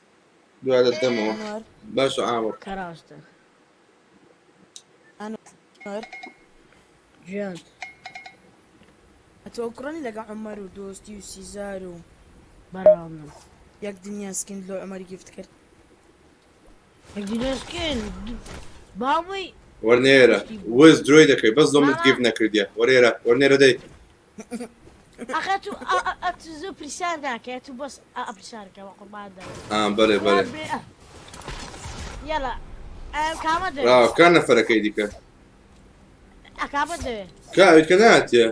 دوای دەمەوە ئەنوەر باشە ئامر. کەراستە. ئەنوەر گیان. ئەتۆ کوڕەنی لەگە عومەر و دۆستی و سیزار و بەڕاوم. یەک دنیا سکین لۆ عومەر گیفت کرد. یەک دنیا سکین باوی وەرنێرە وز درۆی دەکەی بەس لۆ منت ماما گیفت نەکردیە وەرێرە وەرنێرە دەی. ئەخە تو ئەتو زوو پرسیار ناکەی ئەتو بەس ئە پرسیارکە وە قوربان دەبم. ئا بەڵێ بەڵێ. قوربان بێ یالا ئەم کامە دەوێ؟ ڕاوە کان نەفەرەکەی دیکە. ئەکامە دەوێ؟ کا ئەوی کە ناتیە.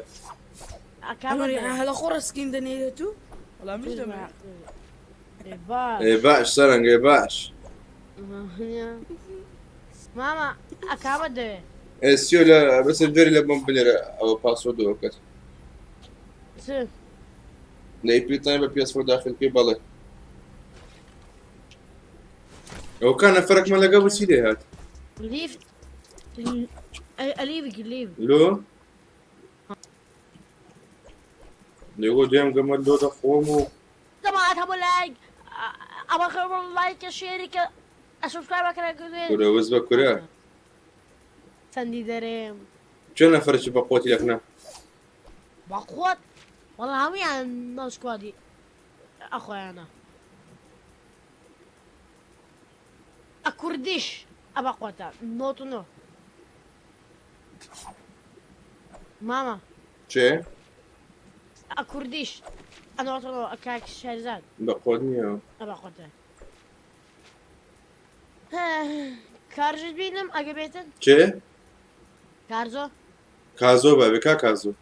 ئەکامە ئەنوەر دەوێ؟ هەلە خۆڕە سکین دەنێرێت و وەڵام منیش دەمەوێ. ئێ باش. ئێ باش سەرنگ ئێ باش. ماما ئەکامە دەوێ؟ ئێ سیۆ لە مەسەنجەری لە بۆم بنێرە ئەوە پاسۆردەوە کەت. چ؟ لە ئیپی تایم بە PS4 داخل بکەی بەڵێ. ئەو کان نەفەرەکمان لەگە بۆ چی لێ هات؟ لیفت ئەلیڤ لیڤ. لۆ؟ لێگۆ دوێم گەمە لۆ دەخۆم و جەماعەت هەموو لایک ئەمە خێڕ لایکە شێریکە سبسکرایب کەرە کورە وز بە کورە. چەندی دەرێم. چۆن نەفەرێکی بە قوتی لەکنە؟ بەقوت وەڵا هەموویان ناو سکوادی ئەخۆیانە. ئەکوردیش ئەبە قوتە نۆت و نۆ. ماما چێ؟ ئەکوردیش ئەنۆت و نۆ کاک شەرزاد. بە قوت نییە. ئەبە قوتە. کارژت بینم ئەگە بێتن؟ چێ؟ کارزۆ؟ کازۆ بابێ کا کازۆ.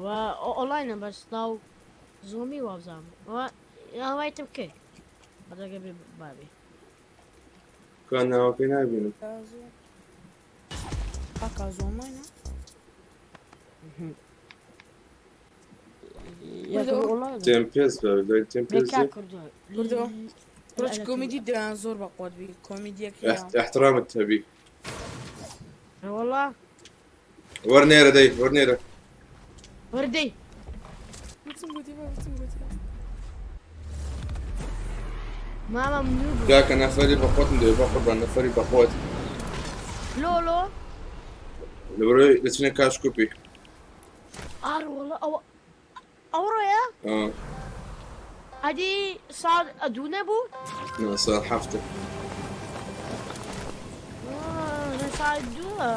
و ئۆنلاینە بەس ناو زۆمی وابزانم. هەوایتم کرد. ئەگە بێ بابێ. کا ناوەکەی نابینم. کازۆ ئا کازۆ ئۆنلاینە؟ کوردۆ تێمپێس بابێ لای تێمپێس کا دێ. کوردۆ. کوردۆ ڕۆژ کۆمیدی دەیان زۆر بەقوت بی کۆمیدیەک هەیە. احترامت هەبی. وەڵا وەرنێرە دەی وەرنێرە. وەردەی. بچم گوتی با بچم گوتی. ماما منوب. کاکە نەفەری بە قوتم دەوێ بە قوربان نەفەری بە قوت. لۆ لۆ. لەبەرەوەی دەچینە کاش کوپی. ئار وەڵا ئەوە ئەوڕۆیە؟ ئا. ئەدی ساڵ دوو نەبوو؟ نا ساڵ هەفتە. ساڵ دووە.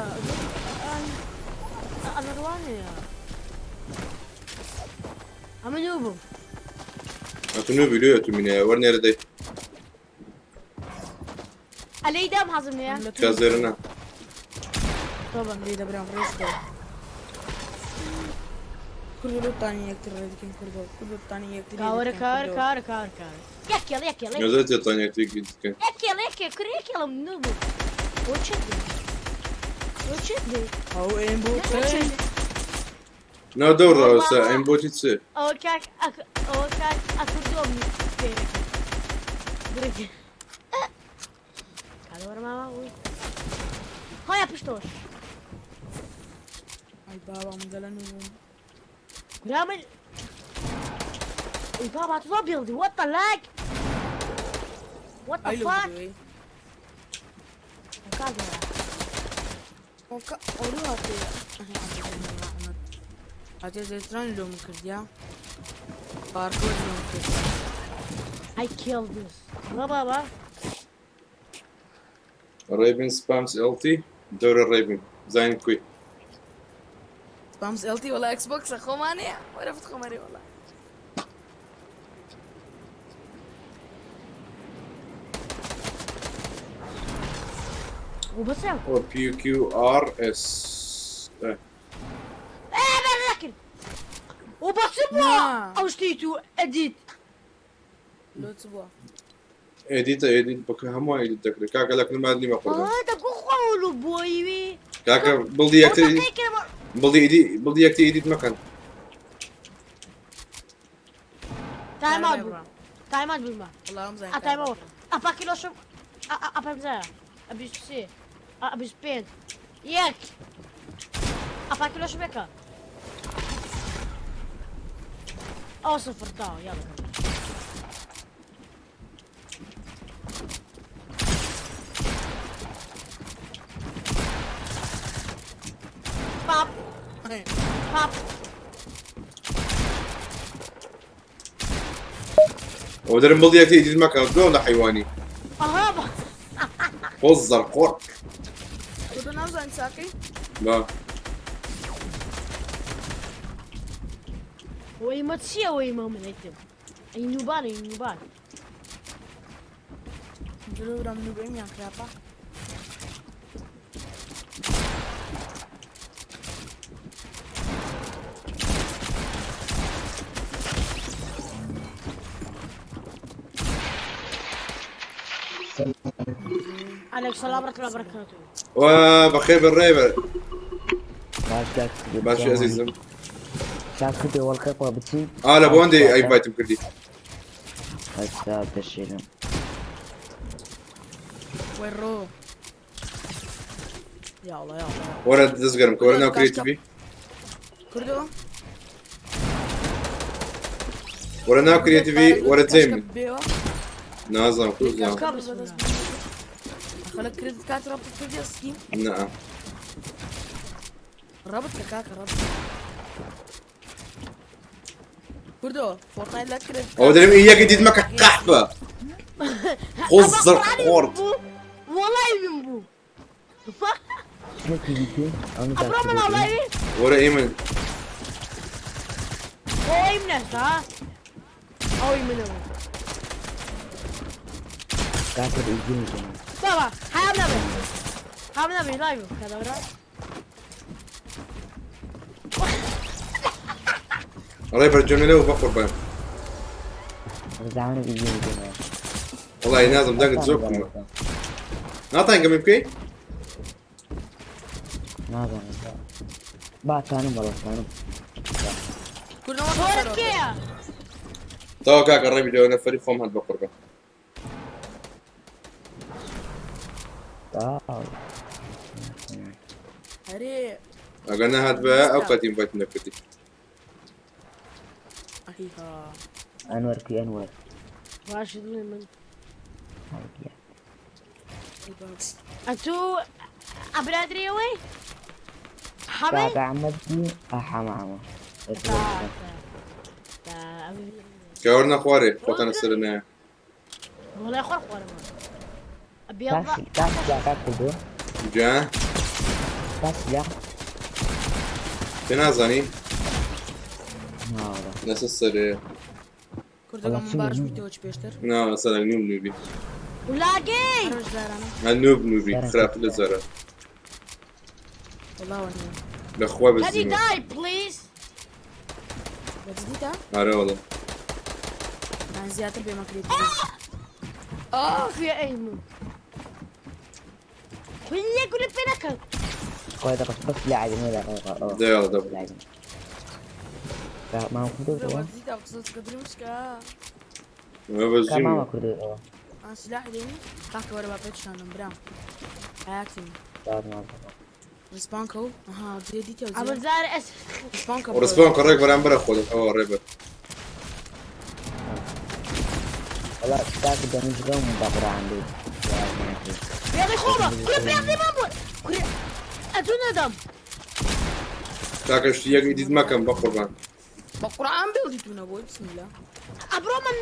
ئەمە ڕوانەیە. ئەمە نوو بوو. ئەتو نوبی لۆ ئەتو مینایە وەرنێرە دەی. ئەلەی دام حەزم لێیە؟ کازێرە نا. تۆبە. لێ دەبرام ڕێز بۆ. کوردۆ لۆتانی یەکتر ڕێ دەکەین کوردۆ کوردۆتانی یەکتری کاوەرە دەکەین کاوەرە کوردۆ. کاوەرە کاوەرە کاوەرە. یەکێڵ یەکێڵ نەزەر تێتان یەکتری دەکەن. یەکێڵ یەکێ کورە یەکێڵم نوو بوو. بۆ چ دێ؟ بۆ چ دێ؟ ئەو ئێم بۆ چ دێ؟ نا دەور ڕاوەستا ئەم بۆتی چ؟ ئەوە کاک ئەوە کاک ئەکوردۆم پێ درێ. کاوەرە ماما وی. هەیە پشتۆش. ئەی بابا من دەلە نوو بووم. کورا من ئەی بابا تۆ بیڵدی what the lag what the ئەی لۆ fuck بدوێی. کاکە ئۆکە ئەولو هاتێ. هاتێ زێتران لۆم کردیا. پارکۆر لۆم کرد. I killed this. بابا ڕێبین سپامس LT دەورە ڕێبین زین کوی. سپامز ئێڵتی وەڵا ئێکس بۆکسە خۆمانەیە وەرە فت خۆمەرێ وەڵا. O P Q R S. وبەچ بووە ئەو شتی تو ئەدیت لۆ چ بووە؟ ئێدیتە ئێدیت بکە هەمووان ئێدیت دەکرێت کاکە لە کنمات نیمە قوربان. دەگو خۆڵ و بۆیوی کاکە بڵدی یەکتر بڵدی ئیدی بڵدی یەکتر ئیدیت مەکەن. تایم ئاوت بوو تایم ئاوت بوومە تایم ئاوت ئەپا کیلۆشم ئەپا بزایە 23 25 یەک ئەپا کیلۆشم یەکە ئەو سفر تا یاڵا. پاپ پاپ ئەوە دەرم بڵدی یەکتر ئیدیت مەکەن دۆ لە حیوانی. ئەها خۆز زەرقۆڕ. کوردۆ نازانی چاکەی؟ با وەی مە چییە وەی مە من ئەیتم ئەی نوبان ئەی نوبان. جلو برام نوبەیم یان خراپە؟ عليك السلام ورحمة الله وبركاته. بەخێر بە ڕێبەر. باش کاک باشی ئەزیزم. چاک کردی وەڵکە بچی؟ ئا لە بۆ هەندێ ئەیڤایتم کردی. ئەستا دەشێنم. وەی ڕۆ یاڵا یاڵا. وەرە دەستگەرم کە وەرە ناو کرێتیڤی. کوردۆ وەرە ناو کرێتیڤی وەرە جێم. نازانم کوزانم. خلك كريدت كارت رابط كردي ستيم؟ نعم. رابط كاكا رابط كردو فورتنايت لا كريدت. ئەوە دەرم یەک ئیدیت مەکە قەحبە. خۆز زەرقۆڕ. والله من بو أبرو من الله وەرە ئێمە هو يمنه ها أو يمنه کاکە ئیدی بابا حيام نبي حيام نبي لايف كذا ورا ڕێبەر جەمێلە و بەقوربان. زعمانە ئیدی وەڵی نازم دەنگت زۆر کەمە. ناتوانین گەمە بکەی؟ نازانم با توانم وەڵا توانم. کوردۆ تركيا تاوە کاکە ڕێبی لەوە نەفەری خۆم هات بەقوربان. هەرێ ئەگەر نەهات بە ئەو کاتی ئینڤایتم نەکردی. ئەهیها. ئەنوەر کوی ئەنوەر؟ راشد من انتو ابرادري وي حمي کاکە عەمەد ئەحەمە عەمە. کە وەرنە خوارێ خۆتان لەسەر نایە. والله خور خور ابيض. کاک کاک کردو جا کاک سلاح پێ نازانی؟ ناوەڵا لەسەر سەرێ. کوردەکە من باش بیتەوە چ پێشتر؟ نا سەرەک نوب نوبی. ولاقي هەرۆژ زارانە. هە نوب نوبی خراپتر لە جارە. والله وانیە. لە خوا Can you بەزیمە. die please؟ بەجدیتە؟ ئارە وەڵا. یان زیاتر بێمەکرێت. اخ يا ايمن كل يقول بينك. خۆی دەقس بەس لاعبی نە دە یاڵا دە. مام کردو بەجدیتە قسە قدرمشکە. ئەوە بەزیمە. مامە کردو ئان سلاح دێنی کاکە وەرە با پێت شانم برام. حیاتیم. ڕسپان کەو. ئەها جێ دیتە ابو زار اس ڕسپان کە. ڕسپان کە ڕێک بەرامبەرە خۆت ئەوە ڕێبەر. وەڵا کاک دەمشگەم بە قورئان بێ. بيضي خوبه كل بيضي ما بو كل اتو ندم. کاکە شتی یەک ئیدیت مەکەم بەقوربان. بە قورئان بێڵی تو نەبووی بسم الله. ابرو من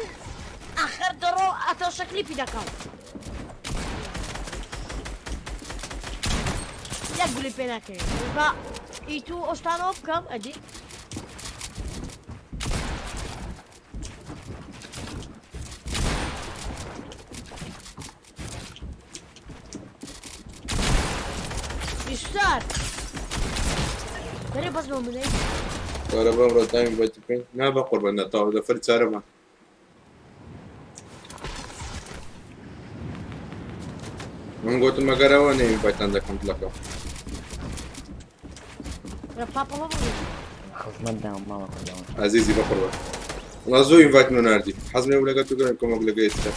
اخر درو اتو شكلي في دكان يقول بينك با ئی تو ئۆشتانەوە بکەم ئەدی. بیستار دەرێ بەس بۆ منەی. وەرە بەمڕۆ تایم بۆ بکەین. نا بەقوربان نا تەواو دەفەر چارەمان. من گوتم ئەگەر ئەوە نەی ئینڤایتان دەکەم دڵەکەم. پاپەڵە بڕی. خزمەت دام ماڵە کوردەوە. عەزیزی بەقوربان. وەڵا زوو ئینڤایت منۆ ناردی. حەزم لێ بوو لەگەڵ تو گەرم کۆمەک لەگەڵ ئێستا.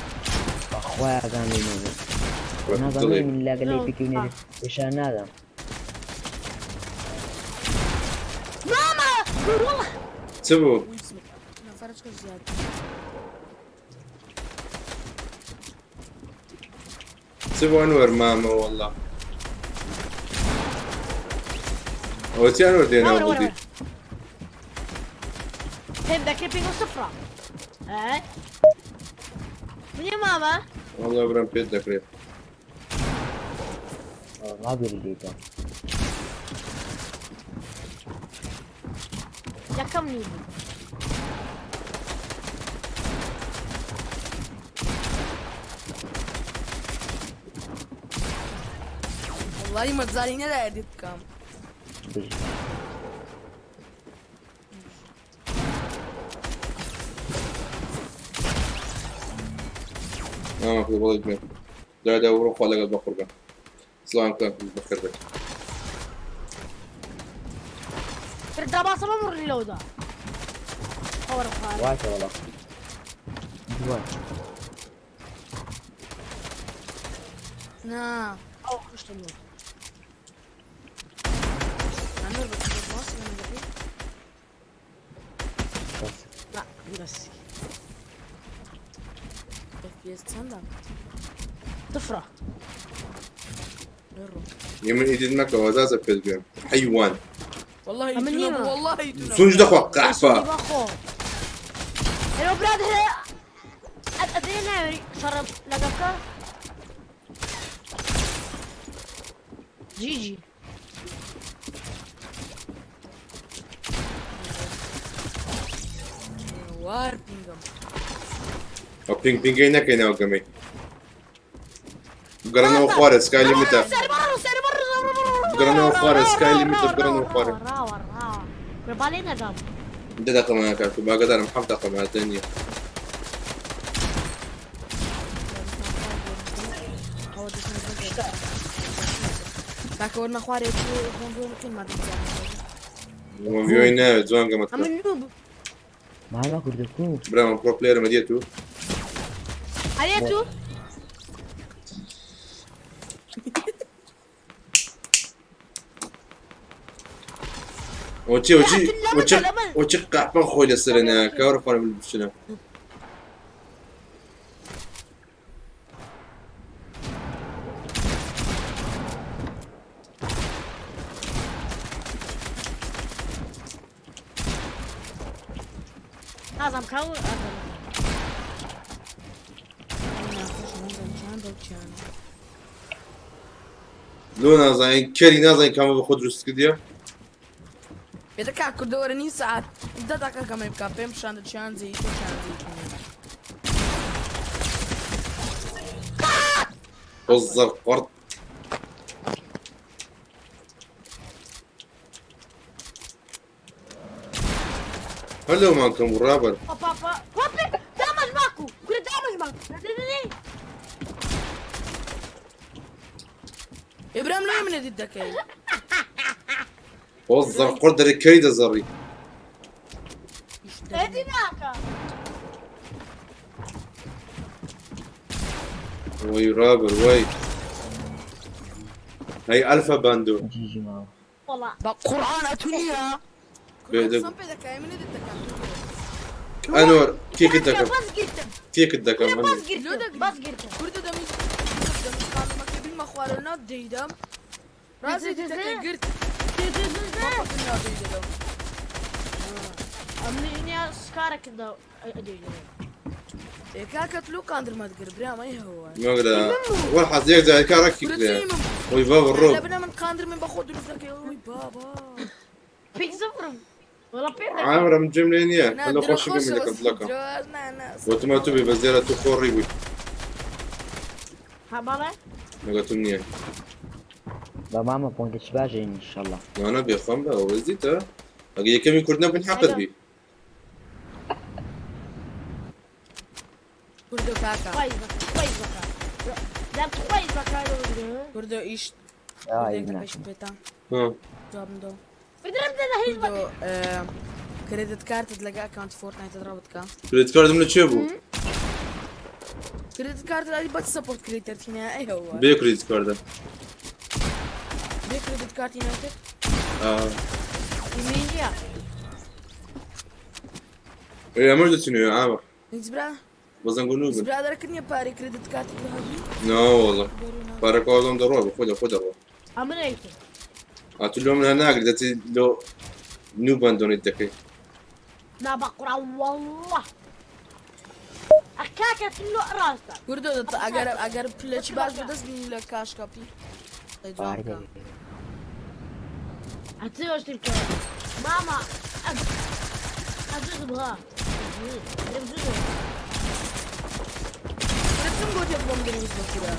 بەخوای ئاگام لێ نەبوو. دڵی. نازانم من لەگەڵ پێکی نێ پێشان نادەم. ماما والله چ بوو؟ نەفەرچکە زیاد. چ بوو ئەنوەر مامە وەڵا. ئەوە چی ئەنوەر دێنەوە وەرە وەرە بودی؟ وەرە. پێم دەکرێ پێ سفرە. ئەی منی ماما. وەڵا برام پێت دەکرێت. وەڵا بیری لێدەم. یەکەم نوو بوو. والله مەجزانی نەدا ئەدیت بکەم. بژی. مامە کوڕ بەڵێ بێ. دا وڕۆ خوا لەگەڵ بەقوربان. سڵام کاک بەخێر بێت. کردا باسە بمڕی لەودا. خەوەرە خوارە. وایتە وەڵا. دوای. نا ئەو کوشتم بوو. ئەنوەر بە باسی من دەکەی؟ بەس. نا بەس. FPS چەندە؟ سفرە. لێ ڕۆ. یمن ئیدیت مەکەوە زازە پێت بێم. حەیوان. والله ئەمن ئیتونە نیمە. بوو والله ئیتونە سونج بوو. دەخوا قەحپە. بەخۆ. ئێوە براد هەیە ئەدرێ ناوێری شەڕم لەگەڵ بکە؟ جیجی. وار پینگم. ئەو پینگ پینگەی نەکەینەوە گەمەی. بگەڕنەوە خوارێ سکای لیمیتە. بگەڕنەوە خوارێ سکای لیمیتە بگەڕنەوە خوارێ. ڕاوە ڕاوە. بالێ نەدام. دە دەقەمان کاکو باگەدارم حەفت دەقەمان دە نییە. ئەوە دەستم کاکە وەرنە خوارێ خۆم بۆ بکەین مادەم زانم. ڤیۆی ناوێت جوان گەمەت ئەمن نوو بوو. ماڵە کوردە کو؟ برام پرۆ پلێرمە دیێت و ئەرێ تو؟ وچی وچی وچی وچی قەحپە خۆی لەسەر ناکە وەرە خوارێ من بچنە. نازم کاو. ناخۆشە نازانم چیان بەو چیانە. لۆ نازانین کەری نازانین کامە بە خۆ دروست کردیە؟ بێتە کاک کوردە وەرە نیم سەعات دە دەقە گەمەی بکە پێم پیشاندە چیان جێی تۆ چیان جێی تو نییە. وەزەر قڕت. هەلۆ مانکەم ڕابەر. پاپا پاپی دامەش ماکو کورە دامەش ماکو. دەدەدەی. ئێ برام لۆ من ئەدیت دەکەی؟ وەزەر قڕت دەرێ کەری دەزەڕی. ئەدی ناکە. وەی ڕابەر وەی. هەی ئەلفا باندۆ. جیجی ماوە. وەڵا. بە قورئان ئەتو نییە؟ بێ قسەم پێ دەکەی من ئەدیت دەکەم. ئەنوەر تێکت دەکەم. بەس گرتم. تێکت دەکەم کورە بەس ئەنوەر. گرتم. بەس گرتم. کوردە دەمی دەمی خانمەکەی بیمە خوارەوە نا دەیدەم. ڕازی دەکەی گرت. دەیدەم. ئەمن ژنیا سکارە کردە ئەدەی. کاکە تلو قاندرمەت گر برام ئەی هەوە مەگرە وەر حەز یەک جار کارە کی کرێ وی بابا ڕۆ لە بنە من قاندر من بەخۆ دروست دەکەی وی بابا پێی زفرم وەڵا پێ دەکەم. عامرە من جێم لێ نییە نا لە درۆ خۆشی خۆشە بم بەس دەکەم دڵەکەم درۆ نا نا وتمە تو بێ بەس دیارە تو خۆڕی بووی ها بەڵێ لەگەتم نییە بە مامە پۆنتە چ باشە ئینشەڵا. نانا بێخۆم بە ئەوە دیتە ئەگە یەکەمی کورد نەبن حەقت بی کوردۆ کاکە خۆی بکە خۆی بکە دەم خۆی بکە کوردۆ ئیش ئای کوردێک نا. دەکەش پێتان ها. جوابم دەوە بدرم دەدە هیچ کوردۆ credit card ت لەگە account فۆرتنایتت ڕەبت کە credit card م لە چێ بوو credit card ئەی بەچ support creator تینە ئەی هەوە بێ credit card ە بێ credit card ی ناتر ئا. نییە ئێ ئەمەش دەچینەوە عامر هیچ برا بەزەنگ و هیچ نوبن برادەرەکرد نییە پارەی credit card ت لە هەبی نا والله پارەکە وازم دەڕۆ بە خۆ دەخۆ دەڕۆ ئەمنێکی ئاتو لۆ من هەناگری دەچی لۆ نوبان دۆنیت دەکەی نا بەقورا والله ئەکاکە لۆ ڕاستە کوردۆ دەت ئەگەر ئەگەر پلەکی باش بەدەست بینی لە کاش کاپی ئەی جواب بکە. ئەتوێ شتی بکە ماما ئەجوز بغا کورە چم گۆتێ بۆم دروست بکورە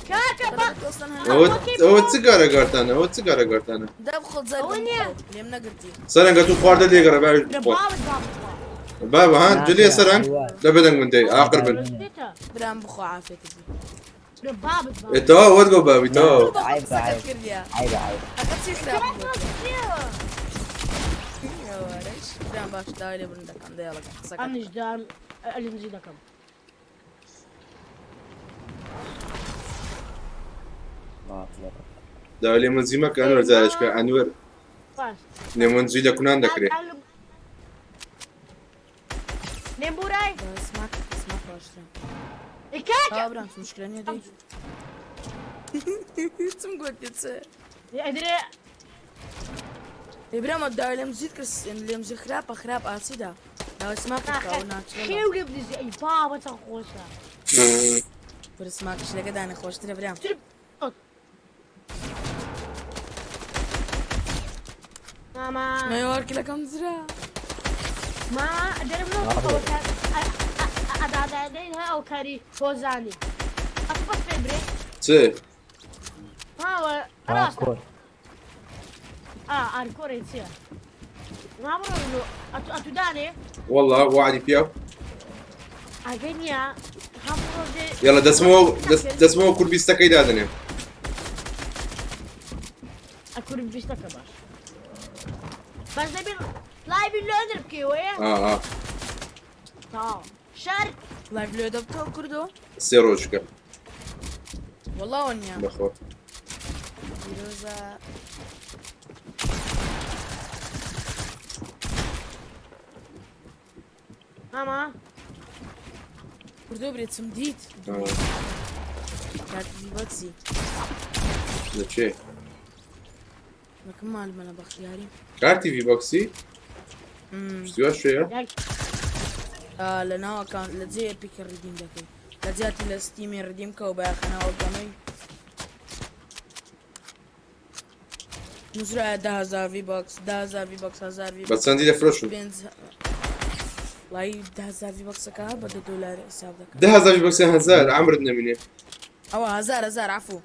کاکە بە ئەوە ئەوە چ گارەگارتانە ئەوە چ گارەگارتانە دەب خۆت زەرد ئەوە نییە. لێم نەگرتی سەرەنگە تو خواردە لێگەڕە باوی بخۆ بابت بابت بابا ها جلێ سەرەنگ لە بەدەنگ من دەی ئاقر بن برام بخۆ عافێتت بی بابت ئێ تەواو وەرگۆ بابی تەواو عیب عیب کردیا عیب عیب ئەقە چی خراپ بوو برام باش داوای لێبوردن دەکەم دەیەڵەکەم قسەکەم ئەمنیش دام ئەلنجی دەکەم داوای لێ منزی مەکە ئەنوەر جارێکە ئەنوەر باش لێ لە کونان دەکرێ لێم بورای سماک سماک باشترە کاکە ها برام مشکلە نییە دەی چم گوتی چ ئەدرێ ئێ برام داوای لێم زیت کرد لێم زی خراپە خراپ ئاسیدا داوای سماک بکە و ناچڵە خێو لێ بدزی ئەی بابە چەند خۆشە کورە سماکش لەگە دانە خۆشترە برام ماما نەیوارکی لەکەم زرا ما دەرم لۆ ئەدادادەین ها ئەو کاری هۆزانی ئەتو بەس پێ برێ چ ها ڕاستە ئا ئارکۆرێ چییە ما بڕۆ لۆ ئەتو دانێ والله وعدی پیاو ئەگە نییە هەموو ڕۆژێ یاڵا دەچمەوە دەچمەوە کوربیستەکەی دادەنێم ئەکورد بیستەکە باش بەس دەبێ live ی لۆدر بکەیەوەیە ئا ئا تەواو شەر live لێ دەبتەوە کوردۆ سێ ڕۆژکە والله وەنیە بەخۆ پیرۆزە ماما کوردۆ برێ چم دیت ئا، کارتی بەچی لە چێ مەکەم مال مەلا بەختیاری کارتی ڤی بۆکسی شتیوا شوێیە لە ناو ئەکاونت لە جێ ئەپیکی ڕیدیم دەکەی لە جیاتی لە ستیمی ڕیدیم کە و بایەخەنەوە گەمەی نووسرایە 10,000 ڤی باکس 10,000 ڤی باکس 1000 ڤی بە چەندی دەفرۆشن پێنج وڵی 10,000 ڤی باکسەکە بە 10 دۆلار حساب دەکەم 10,000 ڤی باکسی هەزار عەمرت نەمینێ ئەوە هەزار هەزار عەفو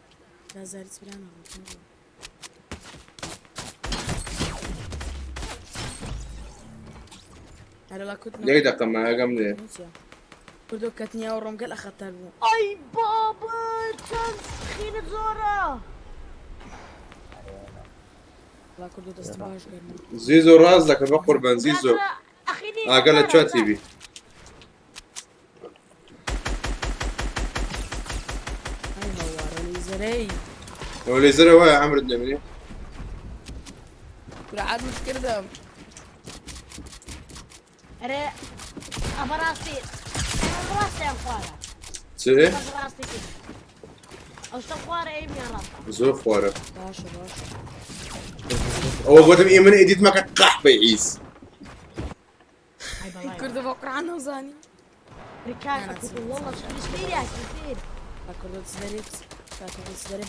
10,000 هیچ برا نەبوو. هەرەڵا کوت یەک دقە مایەگەم لێ کوردۆ کەتنیا و ڕۆم گەل خەتەر بوو ئەی بابە چەند خینە زۆرە وڵا کوردۆ دەست باش گەرمە زیزۆ ڕاز دەکە بە قوربان زیزۆ ئاگا لە چاتی بی ئەی هەوارە لیزەرەی ئەوە لێزەرە وایە عەمرت نەمینێ کورە عادمت کردم ئەرێ ئەمە ڕاستی ئەمە ڕاستیان خوارە چ بەس ڕاستی کرد ئەو شتە خوارە ئەیمیان ڕاستە زۆر خوارە باشە باشە ئەوە گوتم ئی من ئیدیت مەکە قەحپەی عیز کوردە بە قورعان نەوزانی. ركان والله كثير يا كثير.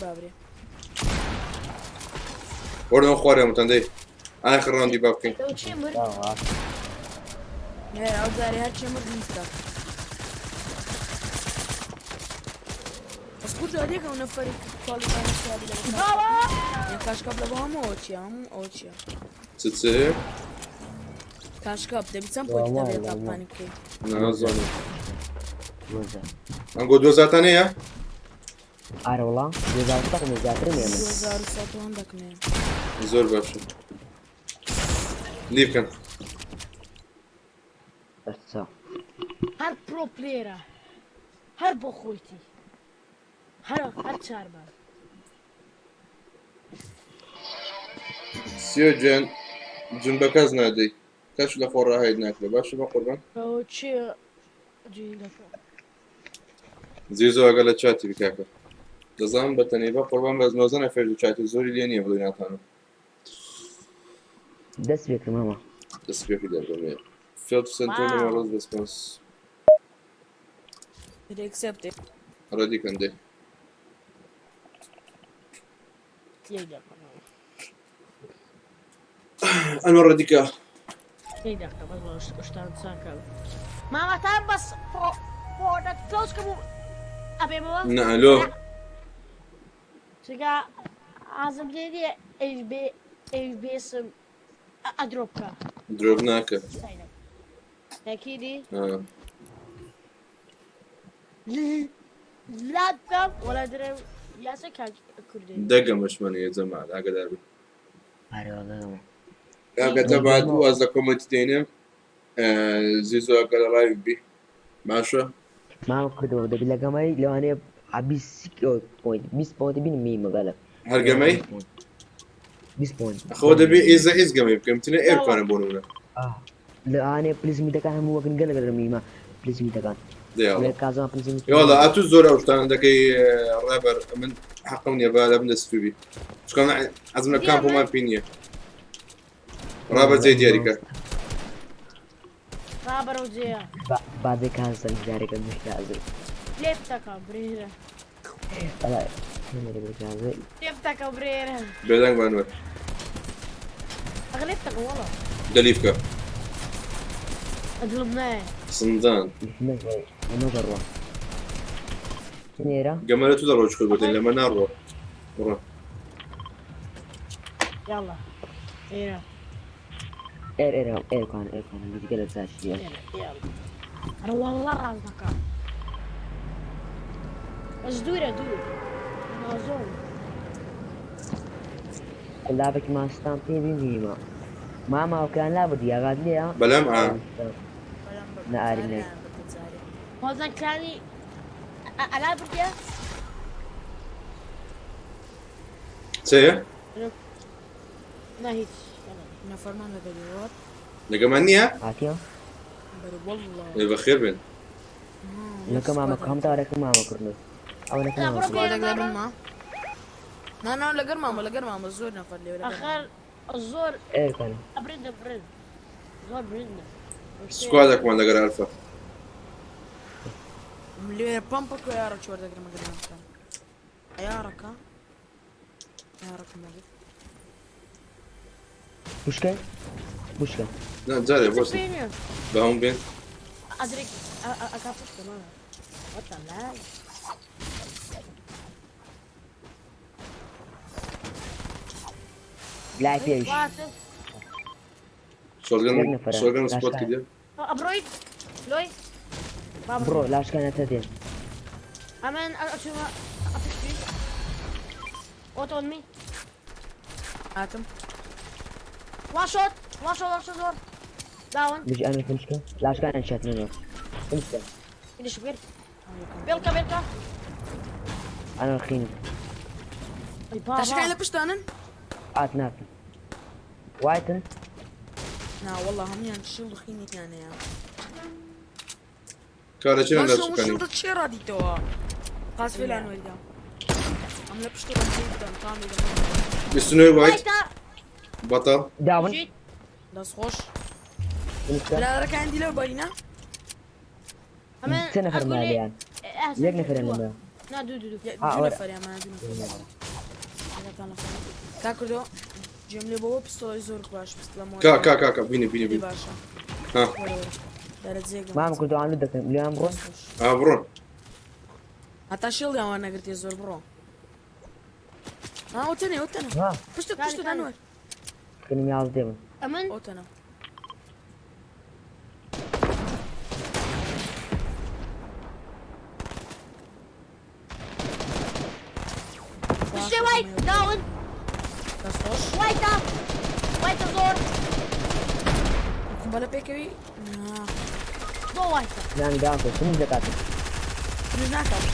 بابري. وەرنەوە خوارێ متەندەی ئاخر ڕاوندی با بکەین. لو شي مر ئەو جارێ هەرچی مرد نیستا. بەس کوردە دیکە و نەفەری کوالیفای بابا کاشکاپ لە بۆ هەموو ئەوە چییە هەموو ئەوە چییە چ چ کاشکاپ دەبی چەند پۆینت دەبێت تا بتوانی بکەیت نازانم. دوزە. ئەنگۆ دوزاتان هەیە؟ ئارە وڵا دوزار زیاترم ئێمە. 2100 هەندێکم هەیە. زۆر باشە. لی بکەن. بەسە. هەر پرۆ پلێرە هەر بۆ خۆیتی هەر هەر چارمان سیۆ گیان جون بە کەس نادەی. کەس لە خۆ ڕاهیت ناکرێ. باشە بە قوربان. ئەوە چییە جینەکە زیزۆ ئەگەر لە چاتی بکاکە. دەزانم بەتەنی بە قوربان بەس نۆزە نەفەر لە چاتی زۆری لێ نییە بڵێ ناتانم. دەست پێکرد ماما. دەست پێکی دەردەمێ. Failed to send tournament واو. response. Accept it. ڕەدی کەن دێ. یەک دقیقە ئەنوەر ڕەدیکە. یەک دقیقە بەس بۆ شتان چاکەم مامەتان بەس فۆنە کلۆز کەم و ئەبێمەوە نا لۆ. چونکە حەزم لێ نییە ئەیبێسم ئەدرۆ بکە درۆب ناکە. تەکیدی آه. لا بکەم وەلا درێم یاسە کاک کوردی دەگەمەشمانەیە جەماعەت ئاگادار بن. ئارە وڵا. کاکە تەبعەن واز لە کۆمێنتی دێنم. زیزۆ ئەگەر لە لایڤ بی. باشە؟ ماما کردەوە دەبی لە گەمەی لەوانەیە بیست پۆینت 20 پۆینت بینم میمە گەلە. هەر گەمەی؟ 20 پۆینت. خۆ دەبێ ئێزە ئێز گەمەی بکەم تنە ئێرکانە بۆ نمونە. لەوانەیە پلیزمیتەکان هەموو وەکن گەلە گەلە میمە پلیزمیتەکان. دەیاڵە. کازان پلیزمیت. یاڵا ئەتو زۆر ئەو شتانە دەکەی ڕابەر من حەقم نییە با لە من دەست بی. چونکە من عەزم لە کامپۆمان پێ نییە. ڕابەر جێی دیاریکە. ڕابەرە و جێیە بازێ کازان جارێکە مشتازێ. لێ بتەکە برێرە بەڵا کازێ. لێ بتەکە برێرە بێدەنگ بانوەر. ئەغ لێ بتەکە وەڵا دەلیفکە. ئەدڵم نایە سندان. لەمە دەڕوا. نێرە؟ گەمە لە تو دەڕۆ چکر بۆتێن لەمە ناڕۆ. بڕۆ. يلا ئێرە ئێر ئێرە ئێرکان ئێرکان گەلە چاشیە. ئێرە يلا ئەرە والله ڕاز دەکەم بەس دوورە دوور نازۆن لابێکی ماستان پێ بینیمە. ماما ئەوکان لا بردی ئاگات لێیە؟ بەلام ئا. نە ئاری نەی. هۆزان کلانی ئەلا بردیە چێ؟ نا هیچ نەفەرمان لەگەڵ لەگەمان نییە؟ هاتیە؟ بەرە والله. ئێ بەخێر بێن. لەکە مامە کەم تارێکە مامە کردن. ئەوە لەکە مامە کردن. سکوادێک لەگەڵما. نا نا لەگەر مامە لەگەر مامە زۆر نەفەر لێ لەگەر ئەخەر زۆر ئێرکان. برندە برند زۆر برندە سکوادێکمان لەگەر ئەلفا. لێ پەمپەکە یارە چۆر دەگرم ئەگەر نەکەم. یارەکە یارەکە مەگرت. بوشکە؟ بوشکە. نا جارێ بۆ بە هەموو بێن. ئەدرێک ئەکا پشتە مامە What the lag? لای پێش. شۆتگەن یەک نەفەرە. شۆتگەن سپۆت لاشکان. کردیە. ئەبڕۆی لۆی بڕۆ لاشکانە دێن. ئەمن ئەچومە ئەپشتی What on me? هاتم. One shot, one shot, one shot, one. Down. بژی ئەمە فنشکە؟ لاشکانە شاتنەوە. فنشکە. Finish بير. بيلكا بيلكا. ئەنا خینم. أي بابا. تاشکان لە پشتانن؟ هات ناتن. وایتن؟ نا والله هەمویان شڵ خینیانەیە. کارە چی لە باشە لاشکانی؟ شڵدە چێ ڕادیتەوە؟ قاز فێلان وەریدا. ئەم لە پشتەوە بدەم تامی دەم. بیستنەوەی وایت. وايتا. بەتەڵ. داون. جيت. دەست خۆش. فنشکە. برادەرەکان دی لەو بەرینە؟ چەند نەفەر مالیان یەک نەفەر نەما نا دوو دوو ها دوو وەرە نەفەریان ما دوو نەفەر کاک کوردۆ جێم لێ بۆ پستۆڵی زۆر باش پستڵە کا کا کا کا بینی بینی بینی باشە ها وەرە وەرە دەرە جێگەم مام کوردۆ ئان دەکەن لیان بڕۆن ئا بڕۆن هەتا شێڵیان وان نەگرتێ زۆر بڕۆ ها ئەوتەنێ ئەوتەنە ها پشت پشت دانوەر کنم یازدێ من ئەمن ئەوتەنە پشتێ وای داون دەست خۆش وایتە وایتە زۆر کومبەلە پێکەوی نا زۆر وایتە یان داکۆ چم دەکاتن منش ناکات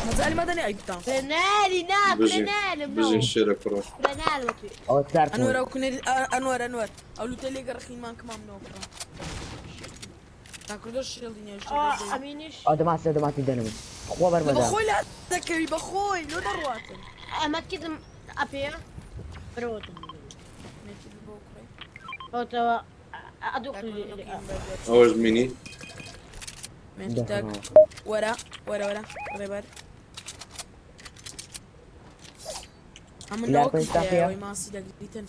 مەجالی مەدەنێ ئەی بتان فرەنالی نا بژین فرەنالم بژین شێرە کوڕە فرەنالم توی ئەوە چار ئەنوەر ئەو کونێ ئەنوەر ئەنوەر ئەو لوتە لێ گەڕخینمان کمام نەوە کوڕە تا کوردۆ شێڵی نێو ئەمینیش ئەو دەماسی دەماسی دەنم خۆ بەرمەدا بەخۆی لا دەکەوی بەخۆی لۆ دەڕواتن ئەمە کردم ئەپێ برۆتم ئەوتەوە ئەدوو ئەوەش مینی مێتک وەرە وەرە وەرە ڕێبەر ئەمن لا لەوە كنت تاقية. ئەوەی ماسی دەگریتن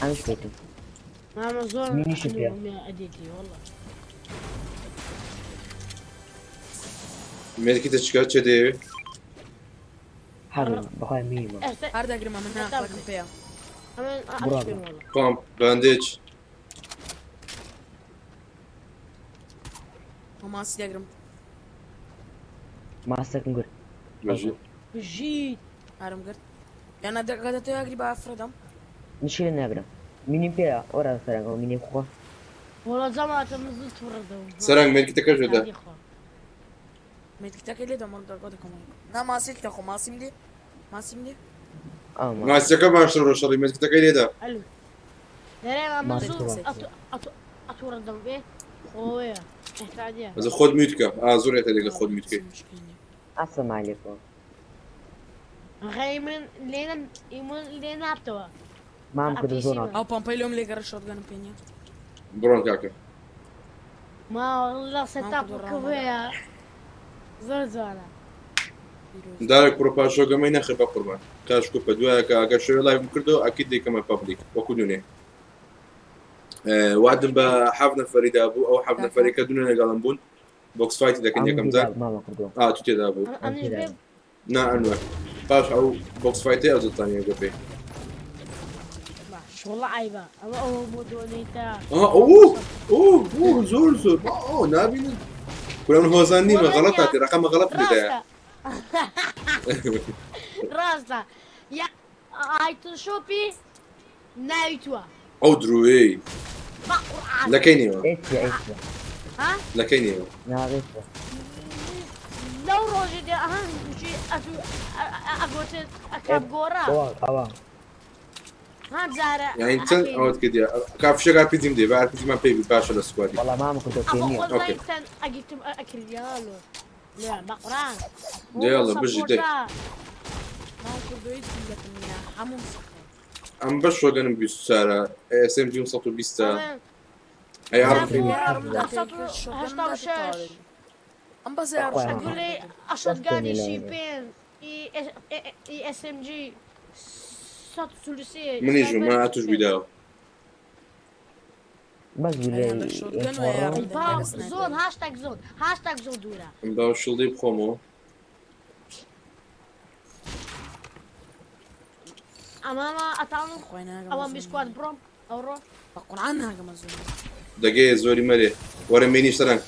ئەمش پێتم مامە زۆر مینیشی پێ. ئەدیتی والله مێرکی دەچکا چێ دەیەوێ هەر بەخۆی میمە هەر دەگرم ئەمن ناخواکم پێیە ئەمن بڕۆ. ئەشکرم والله پامپ باندێج ئەو ماسی دەگرم ماسەکم گرت بژی بژیت هەرم گرت یانە دەگەدە تۆ یاگری با ئەفرەدەم نشی لە ناگرم مینیم پێیە ئۆرە سەرەنگەوە مینیم خۆ والله جەماعەتە من زۆر تووڕە دەبووم سەرنگ مێرکیتەکەش لێدا مێتکتەکەی لێ دەمەڵ دەرگۆ دەکەم نا ماسێک دەخۆ ماسیم لێ ماسیم لێ ئەمە ماسیەکە باشتر ڕۆشەڵی مێرکیتەکەی لێدا ئەلو دەرێ ئەمە ماسی زۆر تۆ. ئەتوڕە دەبوو بێ خۆیە ئێحتاجیە ئەزە خۆت میوت کە ئا زۆر ئێتە لەگە خۆت میوت کەی ئەسلام عەلەیکم غەی من لێ من لێ نابتەوە مام کوردۆ زۆر ناکە ئەو پەمپەی لۆم لێ گەڕە شۆتگەنم پێ نییە بڕۆن کاکە ما والله سەتاپ کوێیە زۆر جوانە دارێک کوڕە پاشۆگەمەی نەخێ بە قوربان کاش کوپە دوایەکە ئەگەر شەوێ لایڤم کردەوە ئەکید دەیکەمە پەبلیک وەکو دوێنێ وعدم بە حەفت نەفەری دابوو ئەو حەفت نەفەری کە دوێنێ لەگەڵم بوون بۆکس فایتی دەکەن یەکەم جار مامە کوردۆ ئا تو تێدا بوو ئەمنیش بێ نا ئەنوەر پاش ئەو بۆکس فایتی ئەو زۆتانیە گەپێ باش والله عیبە ئەمە ئەوە بۆ دۆنیتە ئا ئەو ئەو ئەو زۆر زۆر ئەو نابینن کورە من هۆزان نیمە غەڵەت هاتی ڕقەمە غەڵەت لێدایە ڕاستە ڕاستە یا ئایتن شۆپی ناوی تووە ئەو دروێی بە قورئان لەکەی نیوە ئێچیە ئێچیە ها لەکەی نیوە ناڕێچیە لەو ڕۆژی دێ ئەها وشی ئەتو ئەگۆتت ئەکاب گۆڕا ئەوە ئەوە ها جارە یعنی چەند ئەوەت کردیە کافشەکە ئارپیجیم دێ بە ئارپیجیمان پێی بی باشە لە سوادی وەڵا مامە کوردۆ پێ ئەخۆ نییە خۆت ئۆکەی. زانیتان ئەگیتم ئەکردیانۆ لا بە قورئان دێ يلا بژی دێ. مام کوردۆ هیچ میلەتم نییە هەمووم سەقەم ئەم بەش شۆگەنم 24 SMG 120 ئەی عرفی 86 ئەم بەس ئەگولێ ئەشۆتگانی شی پێنج ئی ئێس ئێم جی 143 منیش ما ئەتوش بیداوە بەس گولەی باو زۆن هاشتاگ زۆن هاشتاگ زۆن دوورە ئەم باو شڵدەی بخۆمەوە ئەمامە ئەتان ئەوان بیسکوات بڕۆم ئەوڕۆ بە قورئان ناگەمە زۆر دەگەیە زۆری مەرێ وەرە مینی سەرنگ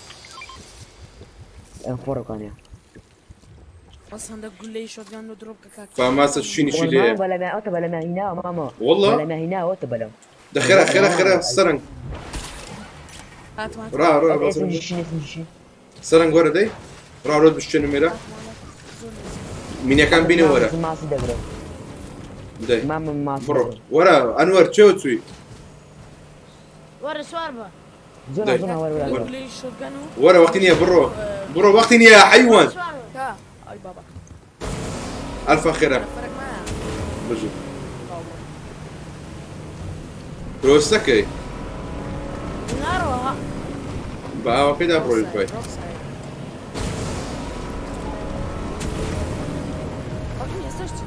ئەم خۆڕەکانە بەس هەندە گولەی شۆتگان لۆ درۆ بکە کاک فاماسە شینیشی لێیە مامە بەلەمە ئەوتە بەلەمە هینا مامە والله؟ بەلەمە هینا ئەوتە بەلەم دە خێرا خێرا خێرا سەرنگ هاتمان ڕا ڕا ڕا ئێسم سەرنگ. شین ئێسم شین سەرنگ وەرە دەی ڕا ڕۆت بشتێنە مێرە مینەکان بینە وەرە ماسی دەگرم دەی مامە ماسی بڕۆ دەگرم وەرە ئەنوەر چێ چووی وەرە سوار بە زۆر دەی. زۆر وەرە وەرە گولەی شۆتگان و وەرە وەختی نییە بڕۆ بڕۆ وەختی نییە حەیوان سوار بە کا ئەی بابا ئەلفا خێرا فەرق مایە بژی پرۆسەکەی ناڕۆ بە ئاوەکەیدا بڕۆی بای ڕۆک ساید.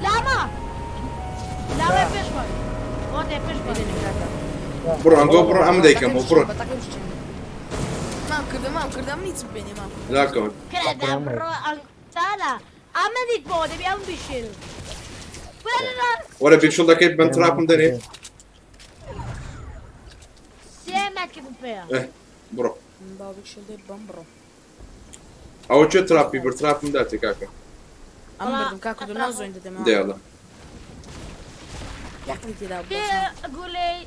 لاما لاما پێشمان وەتێ پێشمان بڕۆ ئەنگۆ بڕۆ ئەم دەیکەمەوە بڕۆ. مام کردم مام کردم هیچم پێ نییە مام. لاکەون. کردا بڕۆ ئەنگتانە ئەمە دیت بۆ دەبی ئەم بشێنم. وەرە بیکشڵ دەکەیت بەن تراپم دەنێ. سێ مەتکردم پێیە. بڕۆ. با بیکشڵ دێ بەم بڕۆ. ئەوە چێ تراپی بر تراپم داتێ کاکە. ئەم بردم کاکە دو نازۆین دەدەمەوە. دەیاڵە. یەقلی تێدا بوو. گولەی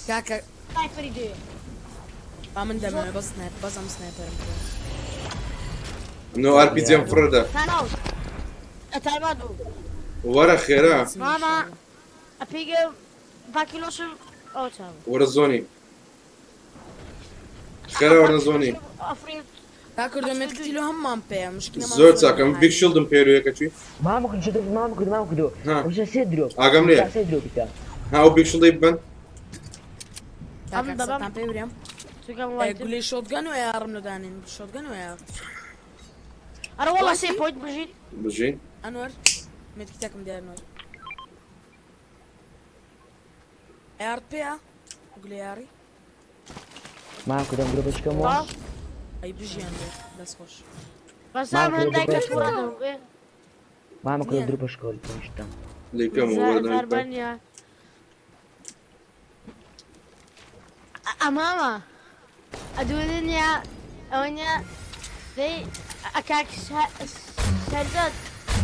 کاکە سنایپەری دێ. با من دەمەوێ بەس سنایپ بەس ئەم سنایپەرم پێ. نۆ ئار پی جیم فڕدا. تایم ئاوت. تایم ئاوت بوو. وەرە خێرا. ماما ئەپیگە باکیلۆشم ئەوە چاو. وەرە زۆنی. خێرا وەرە زۆنی. ئەفرین کاکە دەمێت کیلۆ هەممان پێیە مشکلە زۆر چاکەم بیگ شیڵدم پێرویەکە چی؟ مام کرد مام کرد مام کردو مشە سێ درۆپ. ئاگام لێیە. سێ درۆپی تا. ها ئەو بیگ شیڵدەی ببەن. کاکە قسەتان پێ برێم. چونکە وای گولەی شۆتگەن و ئێارم لۆ دانێن شۆتگەن و ئێار. ئەرە وەڵا سێ پۆینت بژین. بژین. ئەنوەر مێتکیتەکەم دیار نوەر. ئێارت پێیە؟ گولەی یاری؟ مام کردم گرۆ بشکەمەوە. ئەی بژیان بێ دەست خۆش. بەسام هەندێک تووڕە مام کردم درو بشکۆل پێشتم. لێکەم وەرە زاربانیا. ئەمامە ئەدونیا ئەوەنیا دەی ئەکاک سەرزاد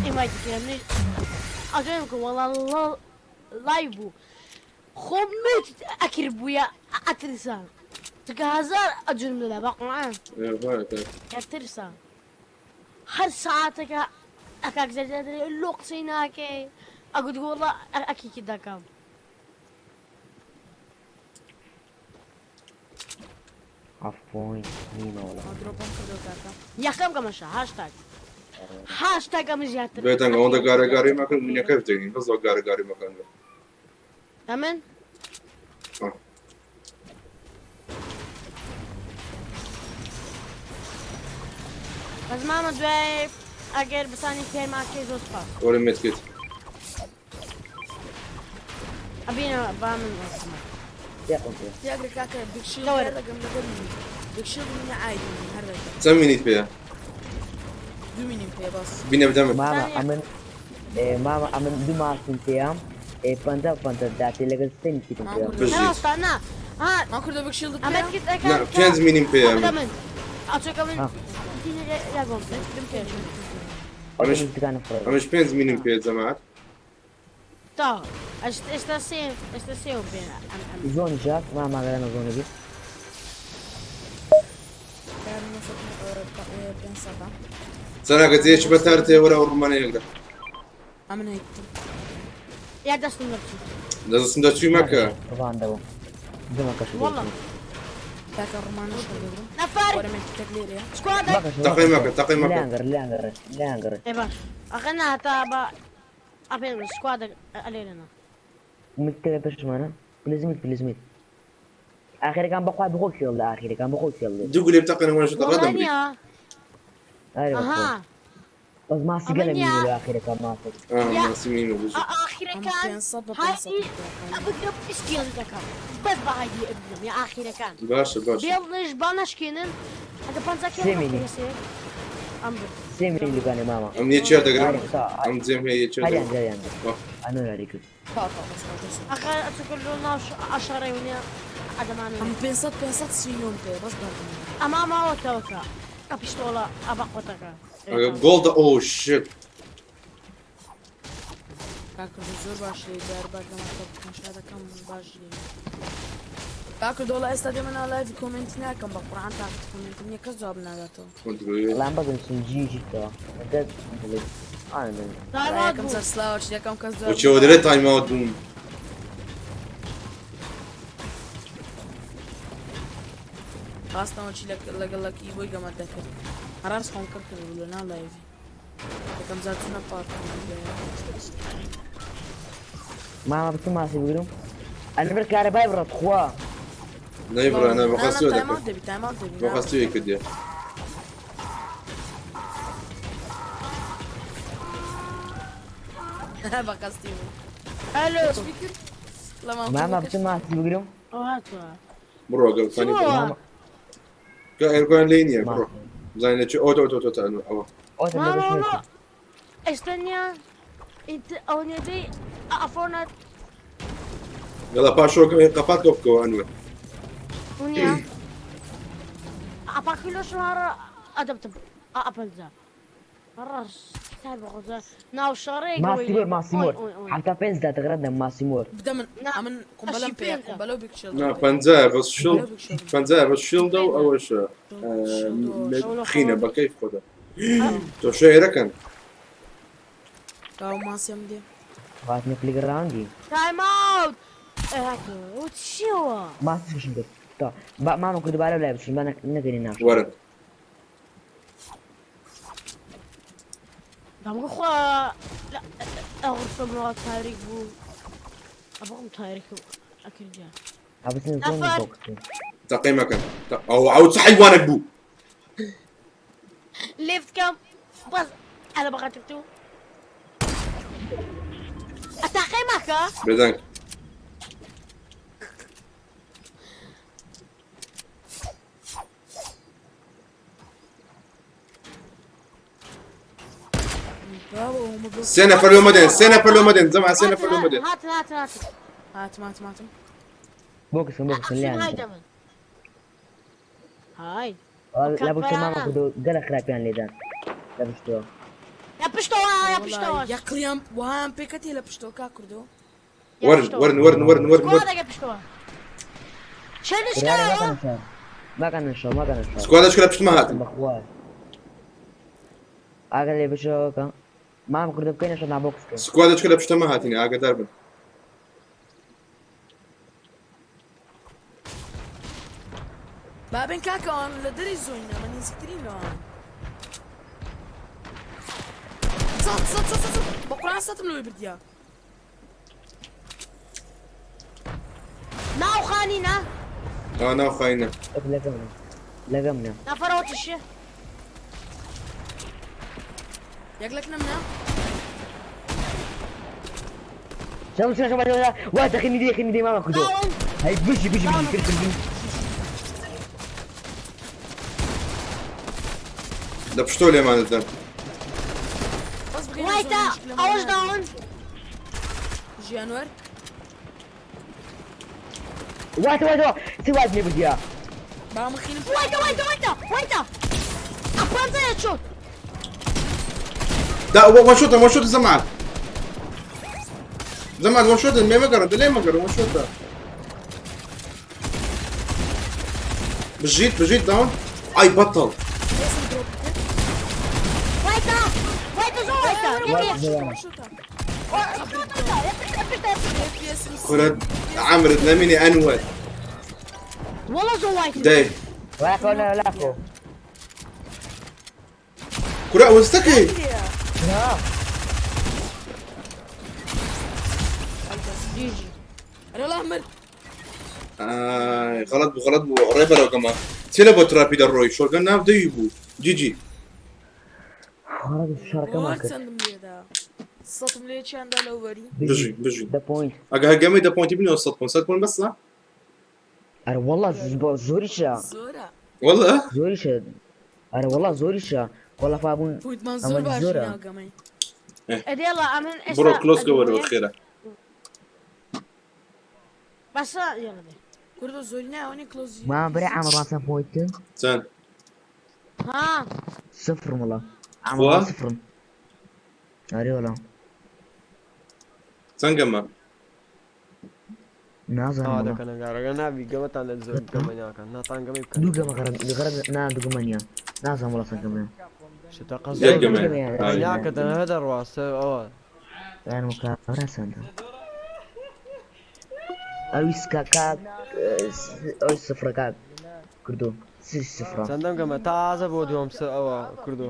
ئینڤایتی کردم منیش ئەجۆیم کە وەڵا لایڤ بوو خۆم مت ئەکرد بوویە ئەترسام چونکە هەزار ئەجورم دەدا بە قورئان ئەترسام هەر سەعاتەکە ئەکاک زەرزاد دەرێ لۆ قسەی ناکەی ئەگوت وەڵا ئەکیکی دەکەم. هاف پۆینت نیمە وەڵا. درۆپم کردەوە کاکە. یەکەم کەمەشە هاشتاگ هاشتاگ ئەمە زیاتر. بێدەنگ ئەوەندە گارەگارەی مەکەن منەکە بدەین بەس ئەو گارەگارەی مەکەن. ئەمن بەس مامە دوای ئەگەر بتانی پێماکەی زۆر سوپاس. وەرە مێتکت. ئەبینە با من یاگرە کاکە بیکشیڵ دەگەم لەگەر بیکشیڵ منە عایدی من هەر دەگەم. چەند مینیت پێیە؟ دوو مینیم پێیە بەس. بینە بدەمت. مامە ئەمن مامە ئەمن دوو ماسیم پێیە پەنجا پەنجا داتێ لەگەڵ سێ میتیتم پێیە. بژیت. نا ها ما کردو بیکشیڵ ئەمە نا پێنج مینیم پێیە من. ئەچۆکە من ئەمش پێنج مینیم پێیە جەماعەت. تا ئێستا سێ ئێستا سێ پێ زۆنی جاک مامە ئەگەرانە زۆنی بیت. سەناکە جێیەکی بەتارت هەیە وەرە ئەو ڕوومانە یەکدا. ئەمن هەیتم. یا دەستم دەچوو. دەستم دەچووی مەکە. ڕاندەوە. دەمەکەش والله. کاکە ڕوومانەش هەڵدەگرم. نەفەر. وەرە مێتکتەک لێرەیە. سکوادەک. تەقەی مەکە تەقەی مەکە. لانگەڕ لانگەڕ لانگەڕ. ئێ باش. ئەخە نا هەتا بە ئەپێن سکوادەک ئەلێرەنا. متکەوە پشمانە. پلزمیت پلزمیت. ئاخرەکان بەخوا بخۆ کێڵ ئاخرەکان بخۆ کێڵ. دوو گولێ بتەقێنەوە شتە ڕادەمری. ئەها. بەس ماسی گەلە مینی لە ئاخرەکان ماسک. ماسی مینی بژی. ئاخرەکان هایدی ئەبگرم ئیسکێڵی دەکەم. بەس بە هایدی ئەبگرم یا ئاخرەکان. باشە باشە. بێڵنش با نەشکێنن. ئەگە پەنجا کێڵ سێ مینی. ئەم برد. سێ مینی لوگانێ ماما. ئەم یە چێر دەگرم. ئەم جێم هەیە یە چێر هەریان دەگرم. هەریان. ئەنۆ یاری کرد. ئەخە ئەچوکە لۆ ناو ئەشەڕێ ونیە ئەدەمانە. ئەم 500 500 سیۆن پێ بەس بەردم. ئەما ماوەتەوەکە. ئە پیستۆڵە ئە بەقوەتەکە. ئەگە گۆڵدە ئۆ شت. کاکە زۆر باش لێ جار باگەم تەماشا دەکەم باش لێ. کاکە دۆڵە ئێستا دێمە ناو لایڤ کۆمێنتی ناکەم بە قورئان تاقەت کۆمێنتم نییە کەس جواب ناداتەوە. وەڵام بەگەم سنجی جیتەوە. دەست بڵێ. یەکەم جار سلاوەش یەکەم کەس جواب وچەوە دەرێ تایم ئاوت بووم. ڕاستەوە چی لەگەڵ لەکی بۆی گەمەت دەکرد. هەڕاست خۆم کڕ کرد لە ناو لایڤی. یەکەم جار چوونە پارک. مامە بچم ماسی بگرم. ئەنبر کارەبای بڕە تخوا. نەیبڕە نە بەخواستیەوە تایم دەکرد. ئاوت دەبی تایم ئاوت دەبی. بەخواستیەوەی کردیە. بە قەستی بوو. ئەلۆ. لە مام مامە کوردەکەش. بچم ماسی بگرم. ئەو هاتووە. بڕۆ گەڵتانی چووە. ئێرگویان لێ نییە، بڕۆ بزانین لە چی. ئۆتە ئۆتە ئۆتە ئەوە. ئۆتە لە مامە بەش مامە نێتی. ئێستا نییە ئەو نیەدەی ئەفۆنە. يلا پاشۆ قەپات کۆ بکەوە ئەنوەر. ونیا ئەپاکیلۆش هەڕ ئەدەبتم ئەپەنجا ڕەش بەخۆزە ناو شەڕێک. ماسی مۆر، ماسی مۆر. 75 داتەغرەت ماسی مۆر. بدە من ئەمن قومبەلەم پێیە، قومبەلە و بیگ شێڵد. نا پەنجایە بەس شڵ، پەنجایە بەس شڵدە و ئەوەشە خینە بە کەیف خۆدە تۆ شێرەکەن. باو ماسیم دێ. هاتنە پلیگراندی. تایم ئاوت هاتووە چیەوە؟ ماسی شم کرد. تا با مامە کرد دووبارە لای بچین با نەگەری ناش. وەرن. دەمگە خوا ئەغرفە تاریک بوو، ئەبقم تاریک ئەکردیا. ئەبچن زۆن نەفەر. بۆکسن. تەقیمەکەن ئەو ئەو چ حەیوانێک بوو؟ ليفت كم بس انا بغيت تو اتاقيمك. بێدەنگ. بابا هما سێ نەفەر لۆ مەدەن، سێ نەفەر لۆ مەدەن جەماعە، سێ نەفەر لۆ مەدەن. هات هات هات. هاتم هاتم هاتم. بۆکسن بۆکسن لیان. هاي دمن هاي. لە بۆ مامە کردو گەلە خراپیان لێدان. لە پشتەوە. يا بشتو يا بشتو. یەقلیان وهایان پێکەتی لە پشتۆ کا کوردۆ. وەرن وەرن وەرن وەرن وەرن وەرن. سكواد يا بشتو شنو؟ برارە شكاوى. ماکەنە شار. ماکەنە شەو، ماکەنە شەو. سکوادەشکە لە پشتمە هاتن. بەخوا. ئاگەر لێ بشەوەکە. مام کردو بکەینە شەو نابۆکس بکەین. سکوادەشکە لە پشتەمە هاتینە، ئاگادار بن. بابن کاکەوان لە دەری زۆینە من نزیکترین لەوان. سەد سەد سەد سەد بە قورئان سەتم لەوەی بردیە. ناو خانينا. ئەوە ناو خاینە. لەگەمنە. لەگەمنە. نفروت الشي. یەک لەک نەمنا. شو شو شو شو وا دخلني دي خلني دي ماما كردو. هاي بيجي بيجي بيجي كل كل. لە پشتۆ لێمان دەدەن. بەس بگەینە وايتا زۆر اوش داون. ژیانوەر. وات وات وات سي وات لي بديا. با من خینم. وايتا وايتا وايتا وايتا ابانزا يا شوت. دا وان شوت وان شوت زمعت زمعت وان شوت لێ مەگەڕن، لێ مەگەڕن وان شوتە. بژیت بژیت داون ئای بەتەڵ. وايتا وايتا زو وايتا. کورە عەمرت نەمینێ ئەنوەر. والله زو وايتا. دەی. لاكو لا لاكو. کورە ئەوەستەکەی. لا. جي جي. ئەرێ وەڵا مرد. ئای غەڵەت بوو غەڵەت بوو ڕێبەرەوە گەمە چێ لە بۆ تراپی دەڕۆی شۆرگەن ناو دەوی بوو جیجی. هذا الشهر كمان زۆر كنت. چەندم لێدا سەتم لێ چیاندا لەو بەری. بژی بژی. ذا بوينت. ئەگە هەگەمەی دە پۆینتی بینەوە 100 پۆینت 100 پۆینت بەسە. أنا والله زوريشا. زۆرە. والله زوريشا. أنا والله زوريشا. والله فابون. پوینتمان ئەمە زۆر باشی زۆرە. ناوگەمەی. يلا امن. بڕۆ کلۆس گەوەرەوە خێرە. بس يلا دي. کوردۆ زۆری ناوەنی کلۆزی. ما بري عمر راسه بوينت. چەند؟ ها. صفر والله. عمر خوا؟ صفر. أري والله. چەند گەمە؟ نازانم والله. دەکەنە گارەگە نابی گەمەتان لە زۆر گەمە ناکەن ناتان گەمەی بکەن. دوو گەمە غەرب غەرب نا دوو گەمە نییە. نازانم والله چەند گەمەیە. شتە یەک گەمەیە. ئای. ناکە دەنە دەڕواستە ئەوە. يعني مكابرة سنة. ئەوی سکاکا ئەوی سفرەکە کردو سی سفرە. چەندەم گەمە تازە بۆ دووەم ئەوە کردو.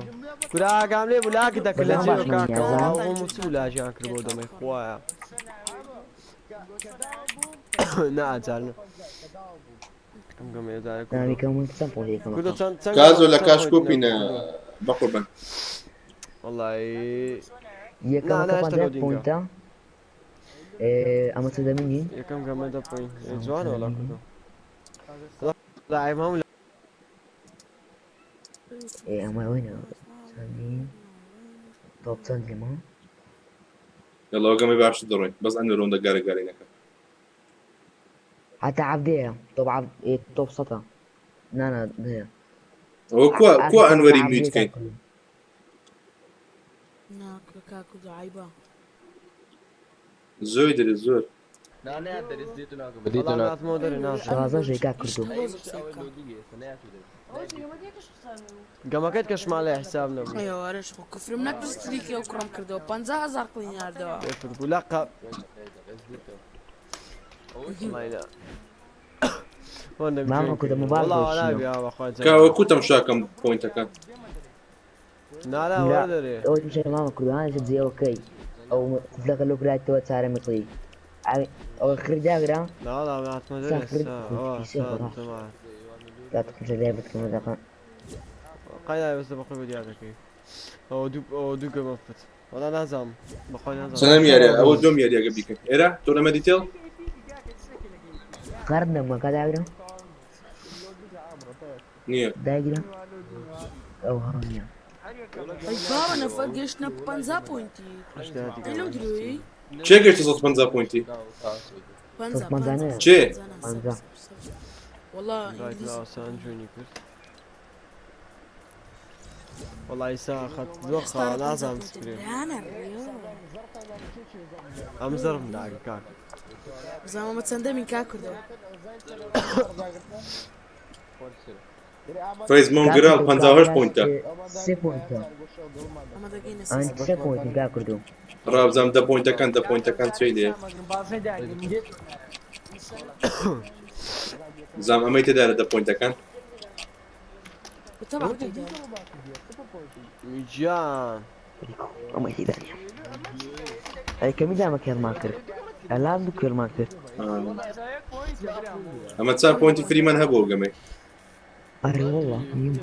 کورا ئاگام لێ بوو لاکی دەکرد لە بەدەم جێ باش کاکە نییە، ئەو موسی لاژیان کرد بۆ دەمەی خوایە. نا ئاجار ئەم گەمەیە جارێ کردو. ناوی کەم چەند پۆینت یەکەم کوردۆ چەند چەند کازۆ لە چەند کاش پۆینت کۆپینە کردو؟ بەقوربان. وەڵی یەکەمەکە نا، هێشتا 51 loading ە. پۆینتە. ئەمە چەندەمینی؟ یەکەم گەمە دە پۆینت. جوانە وەڵا کوردۆ. وەڵا عیب هەموو ئێ ئەمە وینە چەندین تۆپ چەند لێمە؟ يلا گەمەی باشتر دەڕۆین بەس ئەنوەر ئەوەندە گارە گارەی نەکە. حتى عبدية توب عبد إيه توب سطا نا نا هي ئەوە کوا کوا ئەنوەری میوت کەین؟ نا کاکو عیبە. زۆری دەرێ زۆر. وەڵا ناتمەوە دەرێ نازانم. شازە ژێ کاک کردو. گەمەکەت کە شمالەیە حساب نەبوو. ئێوارەش خۆ کفرم نەکرد ستریکی ئەو کوڕم کردەوە 50,000 قڵی ناردەوە. کفر بوو لەقە. وەڵای نا. مامە کوردە مۆبایل وەڵا بۆ وەلا چینە؟ بیا بەخوا جەنگ. کاوە کو تەمشاکەم پۆینتەکان؟ نا نا لا وەرە دەرێ. ئەوەی مشە مامە کوردانە جێەوەکەی ئەو قفلەکە لۆ کرایتەوە چارە میقلی ئەوە خرد داگرا نا وەڵا ناتمە دەرێ ساخرد ئێستا. ئەوە پیسێ سا خۆڕا. جەماعەت. لا تخرج لێ بتکەمە دەقە. قەیدا بەسە بەخۆی بە دیارەکەی. ئەوە دوو گەمە فت. وەڵا نازانم. بەخۆی نازانم. چەندەم یاریە؟ ئەوە دوم یاریەکە بیکەن. ئێرە تۆرنەمە دیتێڵ؟ قەرد نەمە کا داگرا؟ نییە. داگرا؟ ئەو هەڕ نییە. ئەی بابە نەفەر گەشتنە 50 پۆینتی. ئەی لەو درۆی؟ چێ گەشتە 150 پۆینتی؟ 50 پەنجا نەیە. چێ؟ پەنجا. والله ڕایت ئینگلیزی. لاوسان جوێنی کرد. وەڵا ئیسا خەت زۆر خاوە نازانم چ بکرێ. لانا ڕێ. ئەم زەرم داگە کاک. بزانم چەندەمین کا کردەوە. فەیز مۆنگرال 58 پۆینتە. سێ پۆینتە. ئەمە دەگەینە ئەن سێ پۆینت کا کردو. ڕابزانم دە پۆینتەکان دە پۆینتەکان چێ لێ؟ بزانم ئەمەی تێدایە دە پۆینتەکان؟ طبعا تێدا. گیان. ئەمەی تێدا نییە. ئەی کەمی دامە کێڵمان کرد. ئەلام دوو کێڵمان کرد. ئەمە چار پۆینتی فریمان هەبوو گەمەی. ئەرێ وەڵا نیم.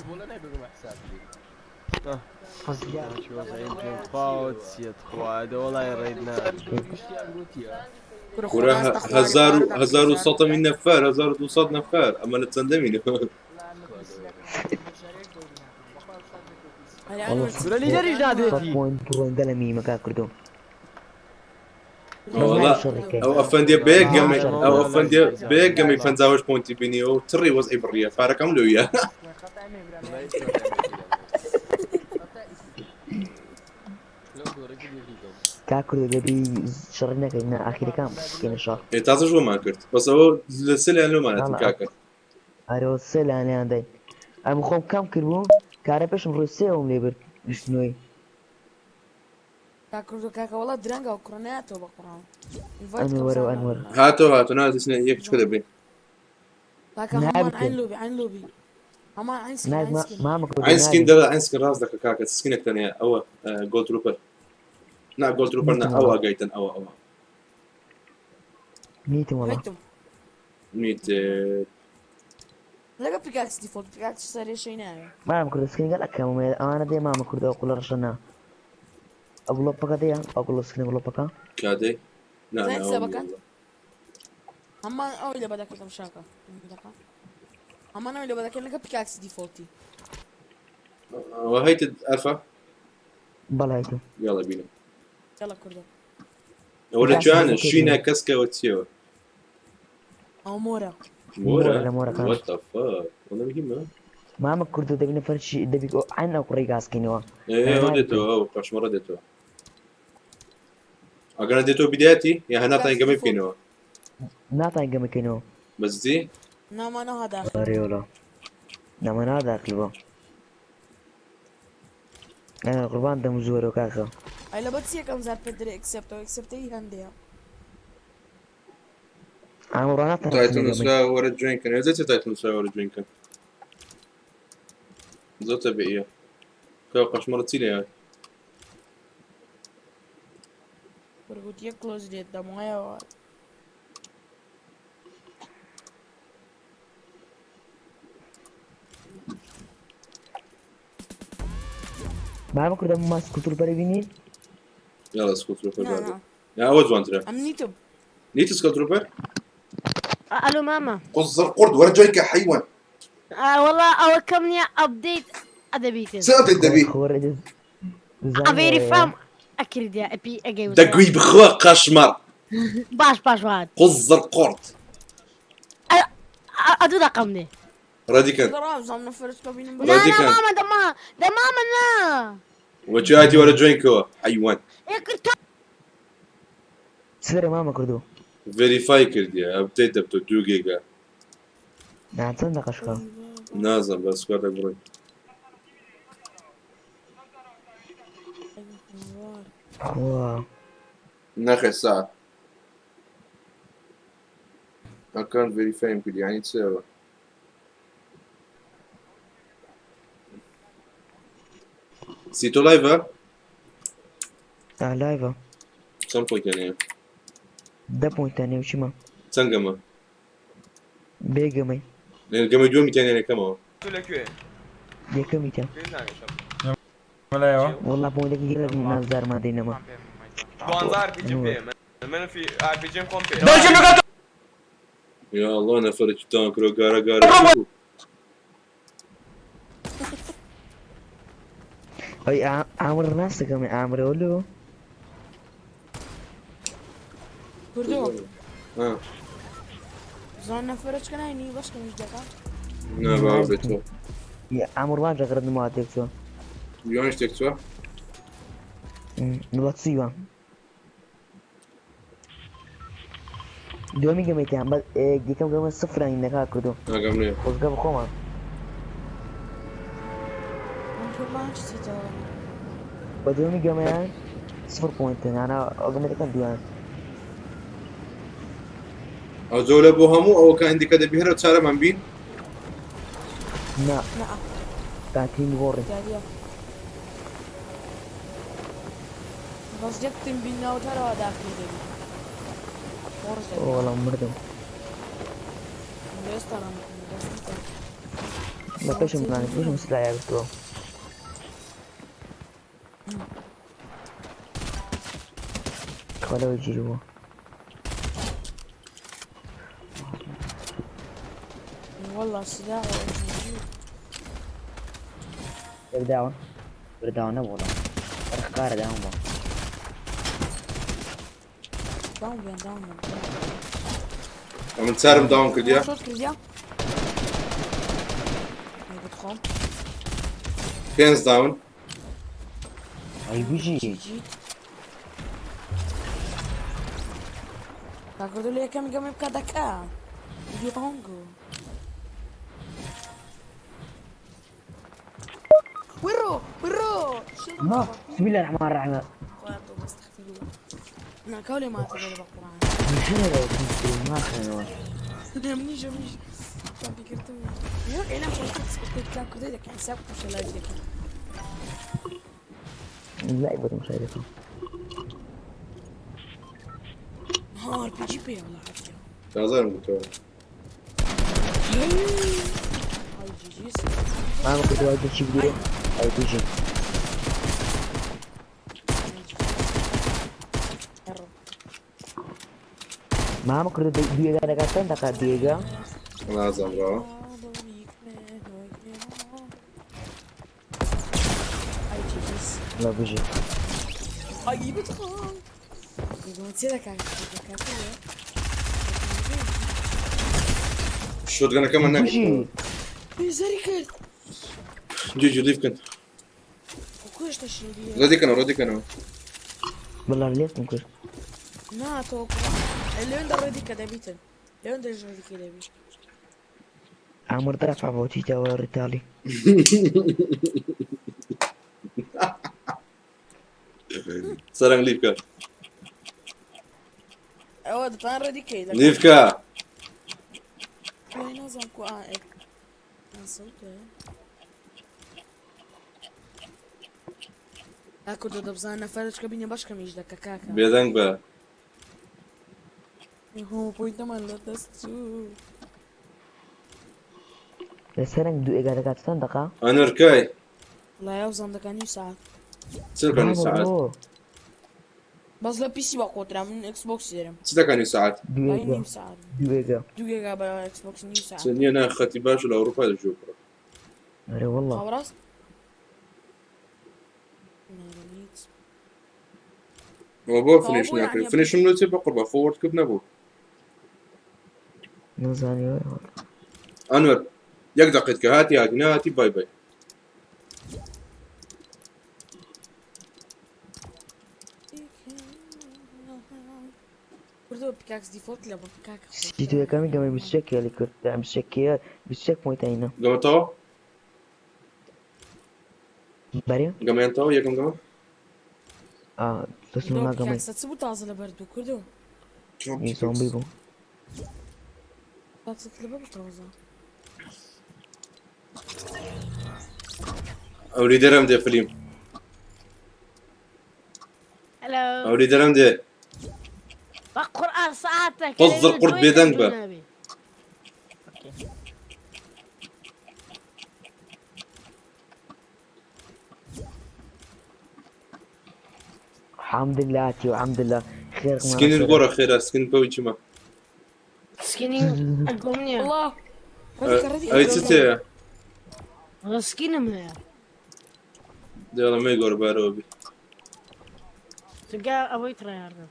کورە هەزار و هەزار و سەدەمین نەفەر 1200 نەفەر ئەمە لە چەندەمینە؟ کورە لیدەریش نادێتی. پۆینت ڕۆندە لە میمەکە کردو. وەڵا ئەو ئەفەندیە بەیەک گەمەی ئەو ئەفەندیە بەیەک گەمەی 58 پۆینتی بینیەوە و تڕی وەزعی بڕیە پارەکەم لەویە. کا کردو دەبی شەڕ نەکەین نا ئاخیرەکان بکەینە شەڕ. ئێ تازەش وەمان کرد بەس ئەوە لە سێ لایەن لۆمانەتن کاکە. ئەرێ سێ لایەنیان داین. ئەم خۆم کەم کردبوو کارە پێشم ڕووی سێوم لێ برد گشتنەوەی. کا کردو کاکە وەڵا درەنگە ئەو کوڕە نایاتەوە بە قوڕان. ئەنوەرە ئەنوەر. هاتۆ هاتۆ نا دەچنە یەک چکە دەبین. کاکە هەمان عین لۆبی عین لۆبی. هەمان عین سکین عین سکین. مامە کوردە عین سکین نابی. دەڵێ عین سکین ڕاست دەکە کاکە سکینێکتان هەیە ئەوە گۆڵد تروپەر. نا گۆڵد تروپەر نا ئەوە ئاگایتن ئەوە ئەوە. نیتم وەڵا. هەیتم. میت لەگە پیکاکس دیفۆڵت پیکاکس سەرێشەی ناوێ. مامە کوردە سکین گەل ئەکەم ئەوانە دێ مامە کوردە ئەو قوڵە ڕەشە نا. ئەو گڵۆپەکە دێ ئەو گڵۆ سکینە گڵۆپەکە؟ کادەی؟ نا زین نا ئەوە سەبەکان؟ هەمان ئەوەی لە بەدەکردم شاکە. هەمان ئەوەی لە بەدەکرد لەگە پیکاکس دیفۆڵتی. ئەوە هەیتت ئەلفا؟ بەڵێ هەیتم. یاڵە بینم. یاڵە کوردە. ئەوە لە جوانە شینە کەسکەوە چیەوە؟ ئەو مۆرە. مۆرە؟ مۆرە لە مۆرەکان. What the fuck؟ وەڵا مهمە. مامە کوردە دەبینە فەرشی دەبی عین ئەو قوڕی گازکەینەوە. ئێ ئەوە دێتەوە ئەو قەشمەڕە دێتەوە. ئەگەر دێتەوە بدایەتی یا هەر ناتوانین گەمەی بکەینەوە؟ ناتوانین گەمە بکەینەوە. بەس جی؟ نامانەوە داخل. ئەرێ وەڵا. نامانەوە داخل بووە. ئەنا قوربان دەم زۆرەوە کاکە. ئەی لەبەر چی یەکەم جار پێت دەرێ ئەکسێپتەوە ئەکسێپتەی هەندەیە. ئەمڕۆ ناتوانین تایتن گەمەی. نووسرا وەرە جوێن کەن. ئێ چێ تایتن نووسرا وەرە جوێن کەن؟ زۆر تەبیعیە. کە قەشمەڕە چی لێ هات؟ وەرگوت یەک کلۆز لێت دەمایەوە. مامە کوردە ماس کولتور بەرە بینی؟ يلا سكول تروبر نا، بعده نا. يا اول جوانترا ئەم نیتم نيت سكول تروبر الو ماما قص القرد ورا جايك حيوان آه والله او كم ابديت ادبيتن سأبديت دبي افيري فام اكيد يا ابي اجي دقوي بخوا قشمر باش باش واحد قز القرد ادو رقمني راديكال ڕاوزان نەفرچکە بینم لا لا راديكال ماما دما دماما لا وجاتي ورا جوينكو حيوان سەرە مامە کردو فيريفاي كرديا ابديت دبتو 2 جيجا نا چەند دەقەشکە نازم بس كارتك بروي خوا ناخي ساعة اكونت فيريفاي كردي يعني تساوي سيتو لايف ها؟ آه لايڤە كم بوينت يعني دە پوینتانێ و چیمە چەند گەمە بێگەمەی لأن گەمە دووەمی تیان يعني کەمەوە یەکەمیتە والله پوینتێکی گەلێک نازدارمان دێنەمە يا الله نفرت تانك رو قارا قارا ئەی ئامر ناسەکەم ئامرەوە لۆ کوردۆ ها زان نەفرچکە ناینی بەشکەمیش دەکات نا بابا ئامر وان جەگرت نماتێک چۆ يوانش تكتوا وڵات سیوان دووەمی گەمەیتیان بەس یەکەم گەمە سفرانی نەکا کردو ئاگام نییە خۆزگە بخۆمان قوربان چ چیتەوە بە دووەمی گەمەیان سفر پوینتن یانە ئەو گەمەکەن دویان ئەو جۆلە بۆ هەموو ئەوە کە هەندێکە دەبی هەرە چارەمان بین نا نا کاتین گۆڕی دیاریە بەس یەک تیم بینەوە تەرەوە داخلی دەبی خۆش دەبی وەڵام مردم ئێستا لە پێشم نانی پێشم سلایا گرتووە خوا لەوە گیر بووە والله سلاح برداون برداون نەبوو وەڵام ڕخکارە داون بوو داون بێن داون بێن ئەمن چارم داون کردیا شۆت کردیا بتخۆم پێنج داون ئەی بژی کاکردو لە یەکەم گەمە بکە دەکا دیۆنگۆ ويرو ويرو ما بسم الله الرحمن الرحيم نا كولي ما تقول بقران شنو لو كنت ما خنوا منيش منيش فكرت يا انا مش كنت كنت كنت حساب مش لا لا يبغى مشاهدة ها ار بي جي بي والله عافية تازارم گوتەوە هاي جي جي ما كنت واجد شي بدي اي بيجي ما كنت ديجا دكاتن دكا ديجا نازم ڕاوە هاي جي جي لا بيجي هاي بتخون يقول لك شۆتگەنەکەمان نەکرد بيجي زری کرد جی لیف کن وكوش تشريدية ڕێدیکەنەوە ڕێدیکەنەوە والله ليش ممكن نا توقع اللي عنده ريدي كده بيتن اللي عنده ريدي كده بي عمر دافع بوتيتا وريتالي سەرنگ لیف کە هو ده طبعا ريدي كده لیف کە نظام كو اه اكو دبزان نفرج كابيني باش كميش دكا كاكا بێدەنگ بە هو بوينت ما لا دستو لەسەرنگ دوو ئێگا دەکات چەند دقا ئەنەرکای والله يوزن دكاني ساعات چلکانی ساعت بەس لە PC بە قۆترا من Xbox دێرم. چ دەکا نیو سەعات؟ بەی نیو سەعات. دوو گێگا. دوو گێگا بە Xbox نیو سەعات. چ نییە نا خەتی باشە لە ئەوروپا دەژی کوڕە. ئەرێ وەڵڵا. خاوە ڕاست؟ ئەوە بۆ finish ناکرێت finish م لۆ چێ بەقوربا خۆ World Cup نەبوو. نازانی ئەنوەر یەک دەقیت کە هاتی هاتی نەهاتی bye bye. کوردەوە pickaxe default لە بۆ کاکە خۆش. سی تو یەکەمی گەمەی 21 کێلی کرد یان 21 کێ 21 point ئەینە. گەمە تەواو؟ بەرێ؟ گەمەیان تەواو یەکەم گەمە؟ ئا دەستم کوردەوە نا گەمەی. pickaxe ە چ بوو تازە لەبەر دوو کوردۆ؟ ی زۆمبی بوو. pickaxe ت لەبەر بوو تازە. ئەولی دەرم دێ فلیم. Hello. ئەولی دەرم دێ. بە قورئان سەعاتێک قزر قورد بێدەنگ بە. الحمد لله تي الحمد لله خێر سکینت گۆڕە خێرا سکین پەوی چیمە. سکینی ئەگۆم نییە. وەڵا ئەی چ تێیە؟ سکینم هەیە. دێڵە مەیگۆڕ بارەوە بی. چونکە ئەوەی tryhard م.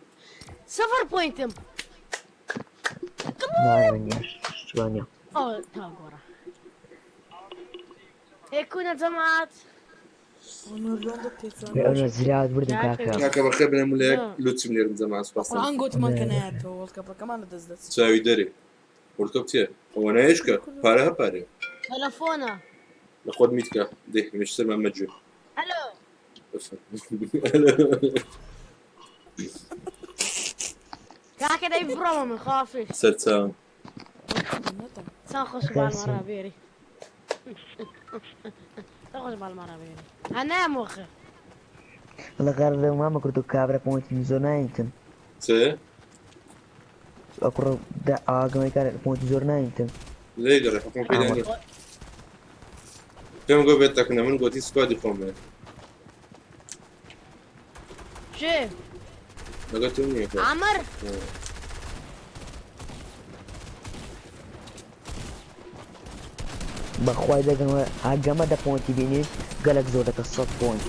سفر point م. شوانە. ئەو تا گۆڕە. ئێ کونە جەماعەت. ئەوە زرات بردم کاکە. کاکە بەخێر بنێم لە یەک لوتم لێرم جەماعەت سوپاس. قورئان گۆتمان کە نایەتەوە World Cup ەکەمان لەدەست دەچێت. چاوی دەرێ. World Cup چییە؟ ئەوە نایشکە پارە هە پارەیە. تەلەفۆنە. لە خۆت mute کە دێ هەمیشە سەرمان مەجوێ. ئەلۆ. کاکە دەی بڕۆمە من خافش. سەرچاوم. چەند خۆش بالمەڕا بێری. چەند خۆش بالمەڕا بێری. هەنایە مۆخە. لە غەر لە مامە کردو کابرا point ی زۆر نایتن. چ؟ ئەکوڕ ئاگەمەی کار point ی زۆر نایتن. لێ گەڕێ حکوم پێدا نییە. پێم گۆ بێت تەکنە من گۆتی squad ی خۆم بێت. چێ؟ لەگەڵ تۆ نییە. عەمر؟ بەخوای دەگەمە ئاگەمە دە point ی بینی گەلک زۆر دەکە 100 point.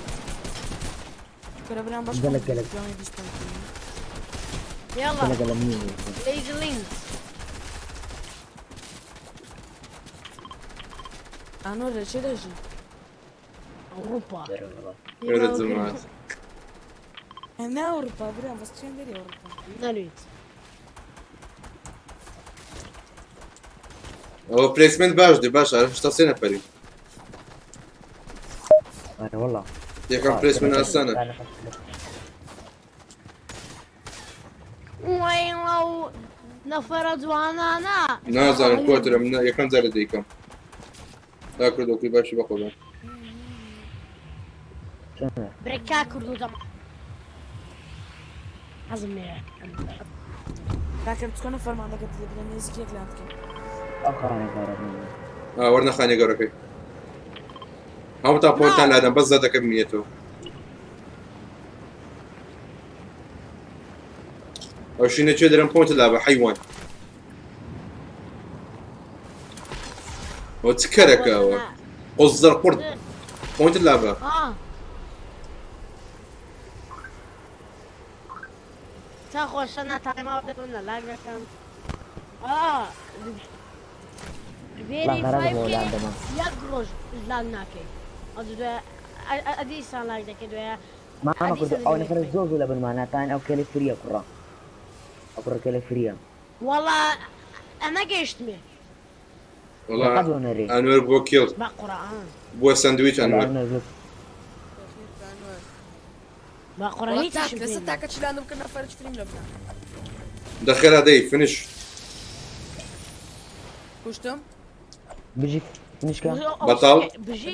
کورە برام باش گەلک گەلک. جامی 20 point. يلا. گەلە گەلە نییە. ليزلين. ئانۆ لە چێ دەژی؟ ئەوروپا. ئێرە جەماعەت. نا ئەوروپا برام بەس چێن دەری ئەوروپا. نەلویت. ئەوە placement باش دێ باشە 83 نەفەری. ئەرێ وەڵا. یەکەم placement ئاسانە. وين لو نەفەرە جوانانە. نازانم کۆترە من یەکەم جارە دەیکەم. تا کردۆکی باشی بەخۆبە. برێکا کوردو دەم. حەزم لێیە. کاکە بچکۆنە فەرماندەکەت لێ بدە نێزیک یەک لات کەم. ئەو خانە گەورە. وەرنە خانە گەورەکەی. هەموو تا point تان لادەم بەس زەدەکە بمینێتەوە. ئەو شینە چێ دەرم point لا بە حەیوان. ئەوە چ کەرەکە ئەوە؟ قزەر قورد point لا بە. تا خۆشە ناتایما دەبن لە live دەکەم. بێری یەک ڕۆژ لان ناکەی. ئەدیسان live دەکەی دوێ. مامە کوردو ئەو نەفەر زۆر زۆر لە بنمانە تان ئەو کێلێ فریە کوڕە. ئەو کوڕە کێلێ فریە. وەڵا ئەمە گەیشتمێ. وەڵا ئەنوەر بۆ کێڵ. بە قورئان. بۆ سەندویچ ئەنوەر. بە قورئان هیچیشم پێ لەسەر تاکە چلاندم کە نەفەرچ فریم لە بنا. دەخێرا دەی finish. کوشتم؟ بژی finish کە. بەتاڵ. بژی.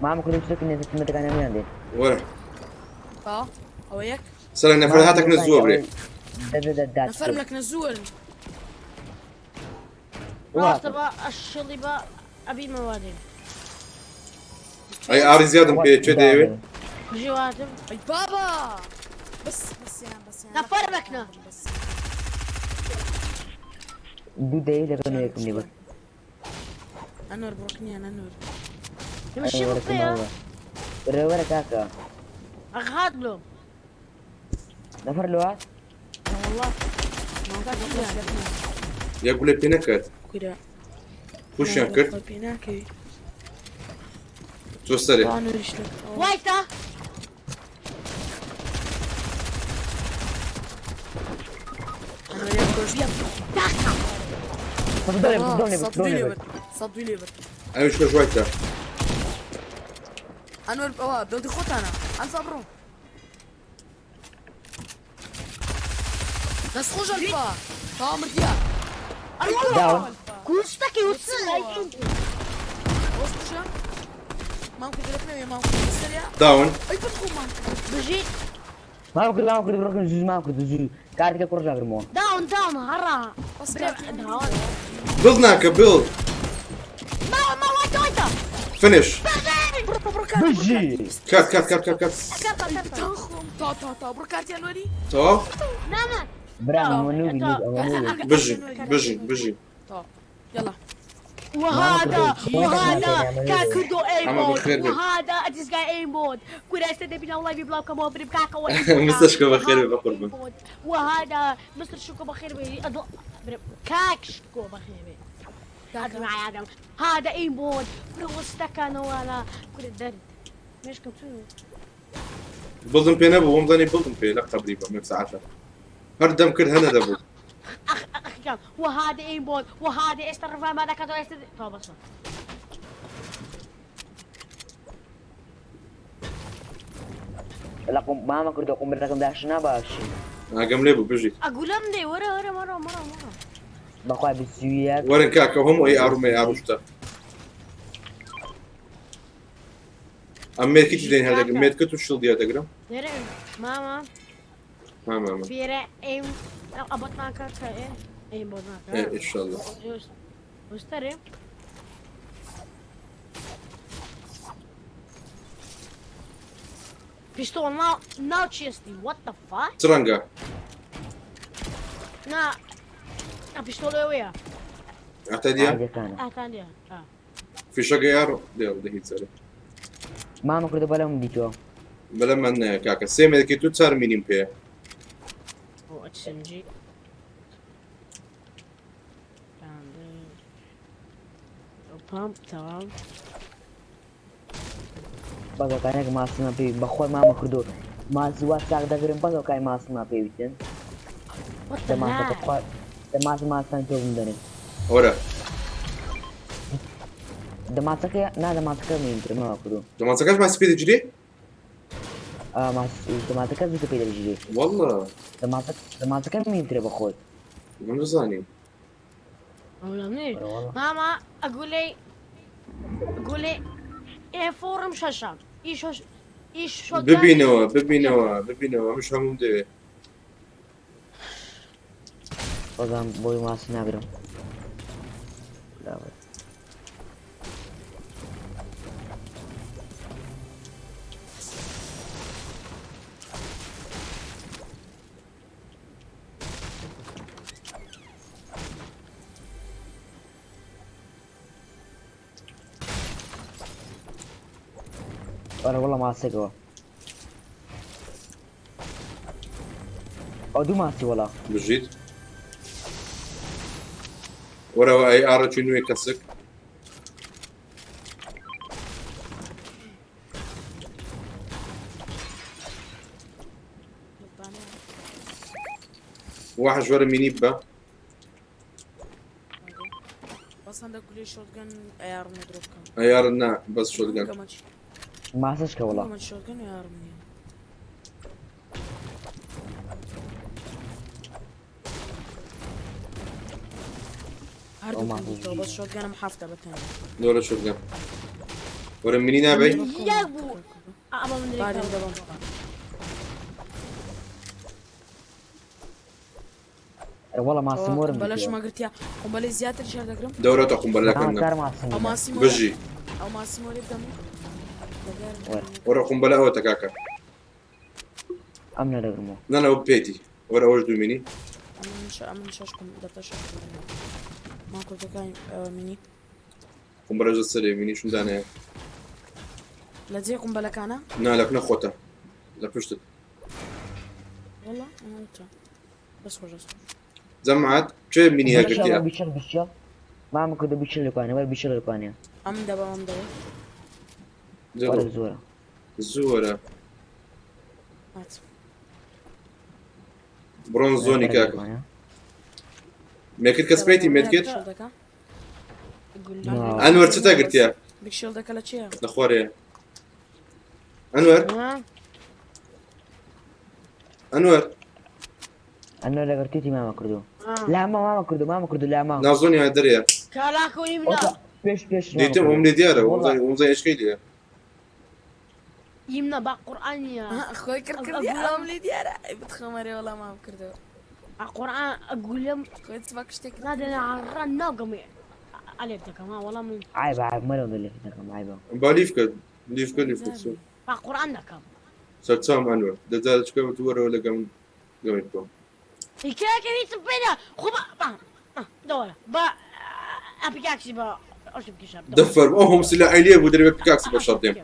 مامە کوردو شتێک نێزیک هەموویان دێن. وەرە. با ئەوە یەک. سەر نەفەر هاتەک نە زووە برێ. نەفەرم لەکنە زووەرن. ڕاستە بە ئەشڵی بە ئەبیمەوە دێن. ئەی ئاری زیادم پێ چێ دەیەوێ؟ بژی واتم. ئەی بابا. بس بس يا بس يا نەفەر بەکنە بس دوو دەی لەگەڵ نوێکم لێ بەس انور بروكني انا انور مشي بطيئة وەرە کاکە ئەغهات بلۆ نەفەر لەوە والله ما یەک گولەی پێ نەکرد كده کوشیان کرد بيناكي تۆ سەرێ انور يشلك وایتە انور يكوش دڵێ صدي ليبر صدي ليبر ئەویش کۆش وایتە انور اه بلدي خوت انا الف ابرو بس خوش الفا تامر ديا داون. کوشتەکەی وچ وصل مامكن قلتنا مامكن سريع داون اي بدخل مامكن بژی مام کرد مام کرد ڕۆکن زوو مام کرد زوو کارتەکە کوڕ ژاگرمەوە داون داون هەڕا بس داون بڵ ناکە بڵ ماوە ماوە وایتە وایتە فنش بژی کات کات کات کات کات تاخم تا تا تا بركاتي انوري تەواو نانا برام ئەمە نوبی ئەمە نوبی بژی بژی بژی يلا وهذا وهذا كاكودو عم ايمود بخير بك. وهذا this guy ايمود كوراستا دبينا والله بيبلاو كما بريب كاكا مستر شكو بخير بقربان. وهذا مستر شكو بخير بي بريب كاك شكو بخير بي هذا معي هذا هذا ايمود بروستا وانا كل درد مش كنت بڵم پێ نەبوو وەمزانی بڵم پێ لە قەبری بەم یەک ساعتە هەر دەم کرد هەنە دەبوو اخ اخ كان وهذا ايمود وهذا استرفع ما ذاك است طب بس لە مامە کردو قومبرەکەم داش ناباشی ئاگەم لێ بوو بژیت اقول لهم ورا ورا ورا ورا ورا بەخوای بسویەک وەرن کاکە هەموو ئەی ئاڕومە ئاڕوشتە ئەم مێرکیتی دەین هەردەگرم مێرکت و شڵ دیە دەگرم ماما مامامە فيرا ايم ابط معك ايه ايم بوت معك إيه، إن شاء الله. واشتري Pistol now now chesty what the fuck چ ڕەنگە نا pistola ويا ئەتە دیە عادەکانە اه اه فیشەکە یار دێڵ دە هیچ سەرێ مامە کردو بەلەم دیتەوە بەلەمان نایە کاکە سێ مێرکیت و چار مینیم پێیە Oh, SMG. Pump تمام بەزەکانێک ماسیمان پێ بەخۆی مامە کردو ماسی وا ساغ دەگرم بەزەکای ماسیمان پێویستن What the دەماسەکە heck? خوا دەماسی ماسان تۆ بمدەنێ وەرە دەماسەکە نا دەماسەکە مهمترە مامە کردو دەمانچەکەش ماسی پێ دەگیرێ دەماسەکە زوو پێ دەگیرێ والله دەماسەکە مهمترە بەخۆی من بزانیم والله منيح ماما اقول لي اقول لي ايه فورم شاشة ايش ايش شوت ببینەوە ببینەوە ببینەوە ئەمش هەموم دەوێ بەزام بۆی ماسی ناگرم أنا والله ماسكه أو دو ماسي والله بژیت وەرەوە ئەی ئاڕەکی نوێ کەسک واحد وەرە مینی بە بس عندك قولي شوت جن اي ار مضروب كم ئەیار نا بەس شۆتگەن كم ماسشکە والله كم شوت جن اي ار مني أو ما هردو بس شوت جن محافظة بتاني دۆرە شۆتگەن وەرە مینی نابەی يا ابو اما من بعدين دبم والله ماسي مورم بلاش ما قلت يا قنبلة زيادة شهر دقرم دەورەتە قومبەلەکەن کار ماسم او ماسي بژی او ماسي موري بدمي وەرە قومبەلە ئەوە تەکاکە ئەم نەدەگرمەوە. نا نا پێتی وەرە ئەوەش دوو مینی. ئەمن شەش قم دەفتەر شەش قم ما کوردەکانی مینی. قومبەلە جە سەرێ مینی شون دانەیە. لە جێ قومبەلەکانە؟ نا لە کنە خۆتە لە پشتت. والله ئەوتە بەس خۆش دەست. جەماعەت کێ مینی هەگرتیە؟ بیچڵ بیچڵ مامە کوردە بیچڵ لەکوانێ وەرە بیچڵ لەکوانێ. ئەم دەبە ئەم دەبە. وەرە زۆرە. زۆرە. بڕۆن زۆنی کاکە. مێکرد کەس پێیتی مێدکێت؟ ئەنوەر چ تا گرتیە؟ بیگ شیڵدەکە لە چییە؟ لە خوارێ. ئەنوەر؟ ئەنوەر؟ ئەنوەر لەگەر تیتی مامە کردو. لا ما مامە کردو مامە کردو لا ما. نازۆنی دەرێ. کالاکۆ یمنا. پێش پێش. دیتم ئەم لێ دیارە وەمزای ئەشکەی لێ. يمنا با قرآن يا خوي كركر يا أم لي ديارة بتخمري والله ما بكردو. قرآن أقول لهم خوي تسبك شتك. لا ده أنا ناقم عليك كمان والله من عيب عيب ما لهم اللي في عيب. با ليف كد ليف كد ليف كد. با قرآن نكم. سرسام أنور دزال شكو تورا ولا قام قام يبكم. الكاكا يتبنا خب دورة با أبيكاكسي با أشوف كيشاب. دفر أهم سلا عيليه ودري بيكاكسي بشرطين.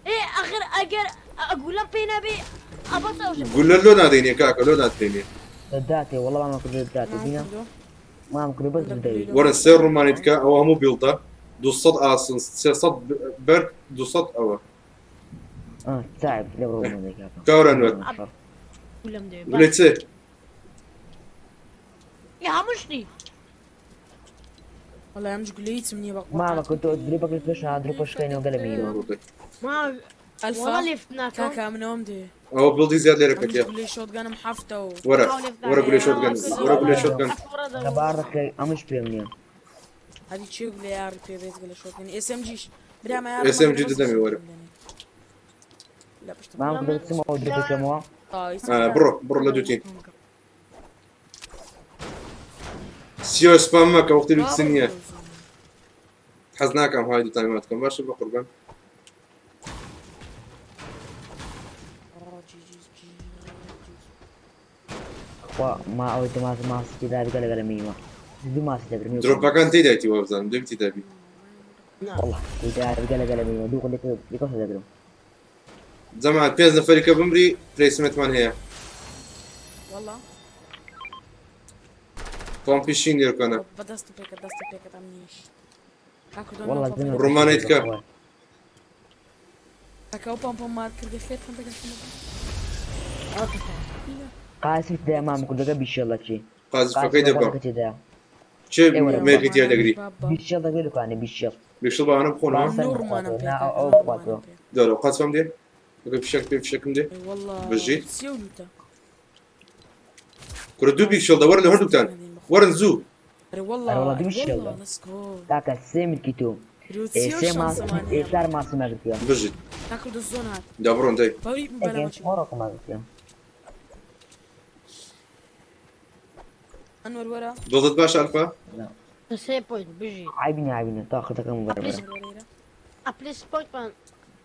إيه آخر أجر أقول لهم بينا بي أبصر قول له لو ناديني كاكا لو ناديني. ذاتي والله ما كنت ذاتي بينا ما كنت بس بدي. ورا سير روماني تكا أو همو بيلطة دو صد آسن سير صد برد دو صد أو. تعب لو روماني كاكا. كورا نور. وليتسي. يا همشني. والله أمش قليت مني بقى. ما كنت دريبك ليش أنا دريبش كأني وقال مين. ما ألفا كاكا من أمدي. أو بلدي زياد ليرك يا. قولي شوت جان محفته. ورا ورا قولي شوت جان ورا قولي شوت جان. أنا بعرف أمش بيمني. هذه شيء قولي يا ربي بيت قولي شوت جان اس ام جيش. برا ما يعرف. اس ام جي تدمي ورا. لا بس. ما كنت تسمع ودريبك كموا. برو برو لدوتين. سيو سبام ماك وقت اللي بتسنيه. حزناكم هاي تايماتكم باشا بقربان. ما أود ما ما سيدا قال قال ميما دو ما سيدا برمي. دروب كان تيدايتي وابزان دم تيدابي. والله تيدا قال قال ميما دو قلت لك سيدا برم. زمان بيز نفريك بمري بليسمنت مان هي. والله. بومبيشين يركنا. بدست بيك دست بيك تامنيش. والله رومانيتكا. كاو بامبا ماركر دخلت فانت قاسم ده ما ممكن ده بيشيل لك شيء. قاسم فكيد بقى. شيء ما كنت تقري. بيشيل ده لك أنا بيشيل. بيشيل بقى أنا بخونه. نور ما أنا أو ده قاسم دي. بشكل بشكل دي. والله. بجيت. كردو بيشيل ده ورا هردو تان. ورا نزو. والله والله دي بيشيل. تاك سيم كيتو. سيم ما إيشار ما سمعت فيها. بجيت. تاكل الزونات. دابرون داي. انور ورا. ضدت باشا الفا؟ لا. سي بوينت بيجي. عيبني عيبني تاخذ كم برا. ابليس بوينت مان.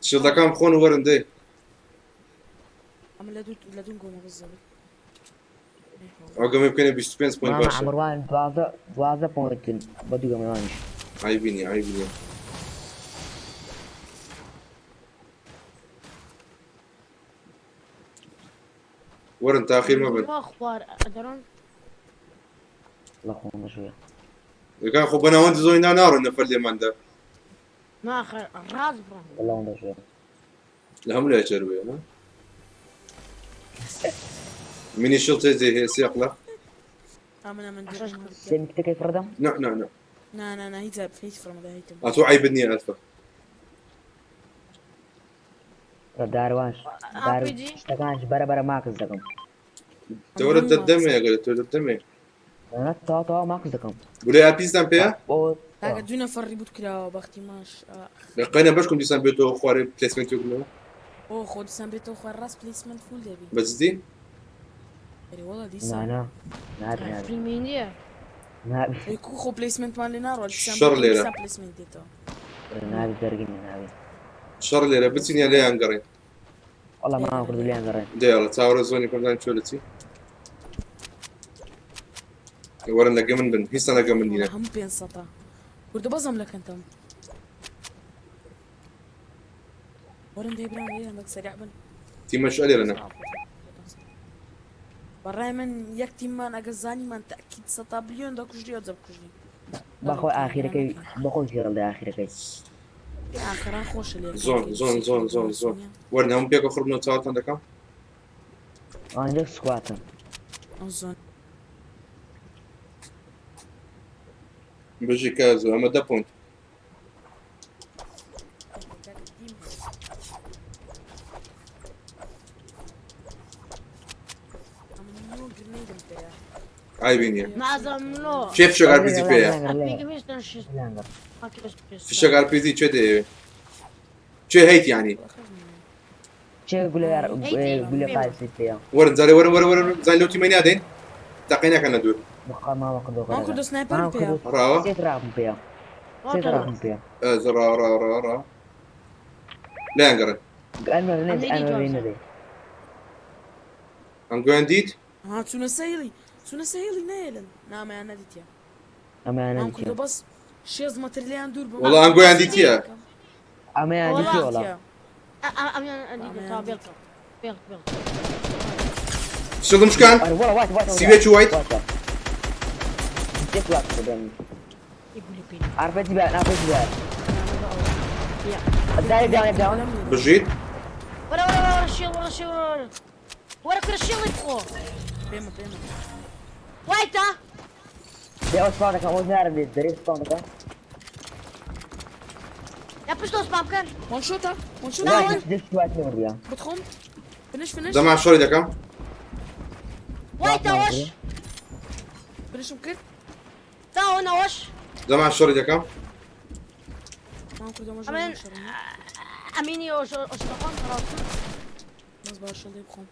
شو كان خون ورن داي. عم لا دون قوم بالضبط. او يمكن بيش بوينت باشا. مروان 12 بوينت بدو قمرانش. عيبني عيبني. ورن تاخير ما بن. اخبار ادرون. الله خونا شويه. كان خو بنا وانت زوينا نار نفر لي ماندا. ما اخر راز برون. والله وانت شويه. لا هم لا يشروي ها. ميني شيلد زي سياق لا. امنا من سمكتك كيف ردم؟ نعم نعم نعم. نا نا نا هي تاب هي فرمضة هي تاب. اتو عيبني الفا. داروانش دار اشتكانش برا برا ماكس دقم. تورد الدم يا قلت تورد الدم. انا تا تا ماكس دقم. قولي ابيز دام بيا؟ كاكا دونا فريبوت كلا بختي ماش. لقينا باشكم ديسان بيتو خواري بليسمنت يقولوا. او خو ديسان بيتو خوار راس بليسمنت فول دابي. بس دي؟ والله ديسان. لا لا لا في لا يكون خو بليسمنت مال نار شر ليلة. بليسمنت ديتو. نابي درقني نابي. شر ليلة بتسيني عليها انقري. وەڵا مام کوردو لێیان گەڕێن. دە یاڵا چاوەڕێ زۆنی کەم زانیم چۆ لە چی. وەرن لەگە من بن هیچتان لەگە من نینە. هەموو پێنج سەتە کوردە بەزم لە کەنتەم. وەرن دەی برام لێرەن بەک سەریع بن. تیمەش ئەلێرەنە. بەڕای من یەک تیممان ئەگەر زانیمان تەئکید سەتا بلیۆن دەکوژری ئەوجا بکوژری. بەخۆی ئاخیرەکەی بەخۆی فێڵ دە ئاخیرەکەی. ئاخران خۆشە لێ. زۆن زۆن زۆن زۆن زۆن وەرن هەموو پێکەوە خڕبنەوە چاوەتان دەکەم. ئەوان یەک سکواتن. ئەو زۆن. بژی کازو ئەمە دە پۆینت. عیبی نییە. نازم چێ فشەک ئارپیجی پێیە؟ فشەک ئارپیجی چێ دەیەوێ؟ چێ هەیت یانی؟ چێ گولە گولە قایسی پێیە. وەرن جارێ وەرن وەرن وەرن زانین لەو تیمەی نادەین تەقەی نەکەن لە دوور. مام کوردە سنایپەرم پێیە. ڕاوە؟ سێ تراپم پێیە. سێ تراپم پێیە. ڕاوە ڕاوە ڕاوە ڕاوە. لایان گەڕێن. ئەنوەر نەدەی ئەنوەر نەدەی. ئەم گویان دیت؟ ها چونە سەیڵی چونە سەیڵی نەیەلن نامیان نەدیتە. ئەمەیان مام نەدیتە. کوردە بەس شێست مەتر لێیان دوور بم. وەڵا ئەم گویان دیتیە. ئەمەیان دیتیە وەڵا. شڵم شکان؟ سیوێ چ وایت؟ ئارپەتی بە ئارپەتی بە. داوێ داوێ داوێ. بژیت؟ وەرە وەرە وەرە شێڵ وەرە شێڵ وەرە وەرە کورە شێڵی بخۆ. پێمە پێمە. وایتە. دێ ئەو سپاون دەکەم ئەو نارم لێت دەرێ سپاون دەکەم. لە پشتەوە سپام بکەن. وان شۆتە وان شۆتە. دەست وایت نەوردیە. بتخۆم فنش فنش. دەما شەڕی دەکەم. وایتە وەش. فنشم کرد. تاوە نەوەش. دەما شەڕی دەکەم. مام کوردە مەژ. ئەمن ئەمینی ئۆش ئۆش دەخۆم ڕاستم. بەس باشە لێ بخۆم.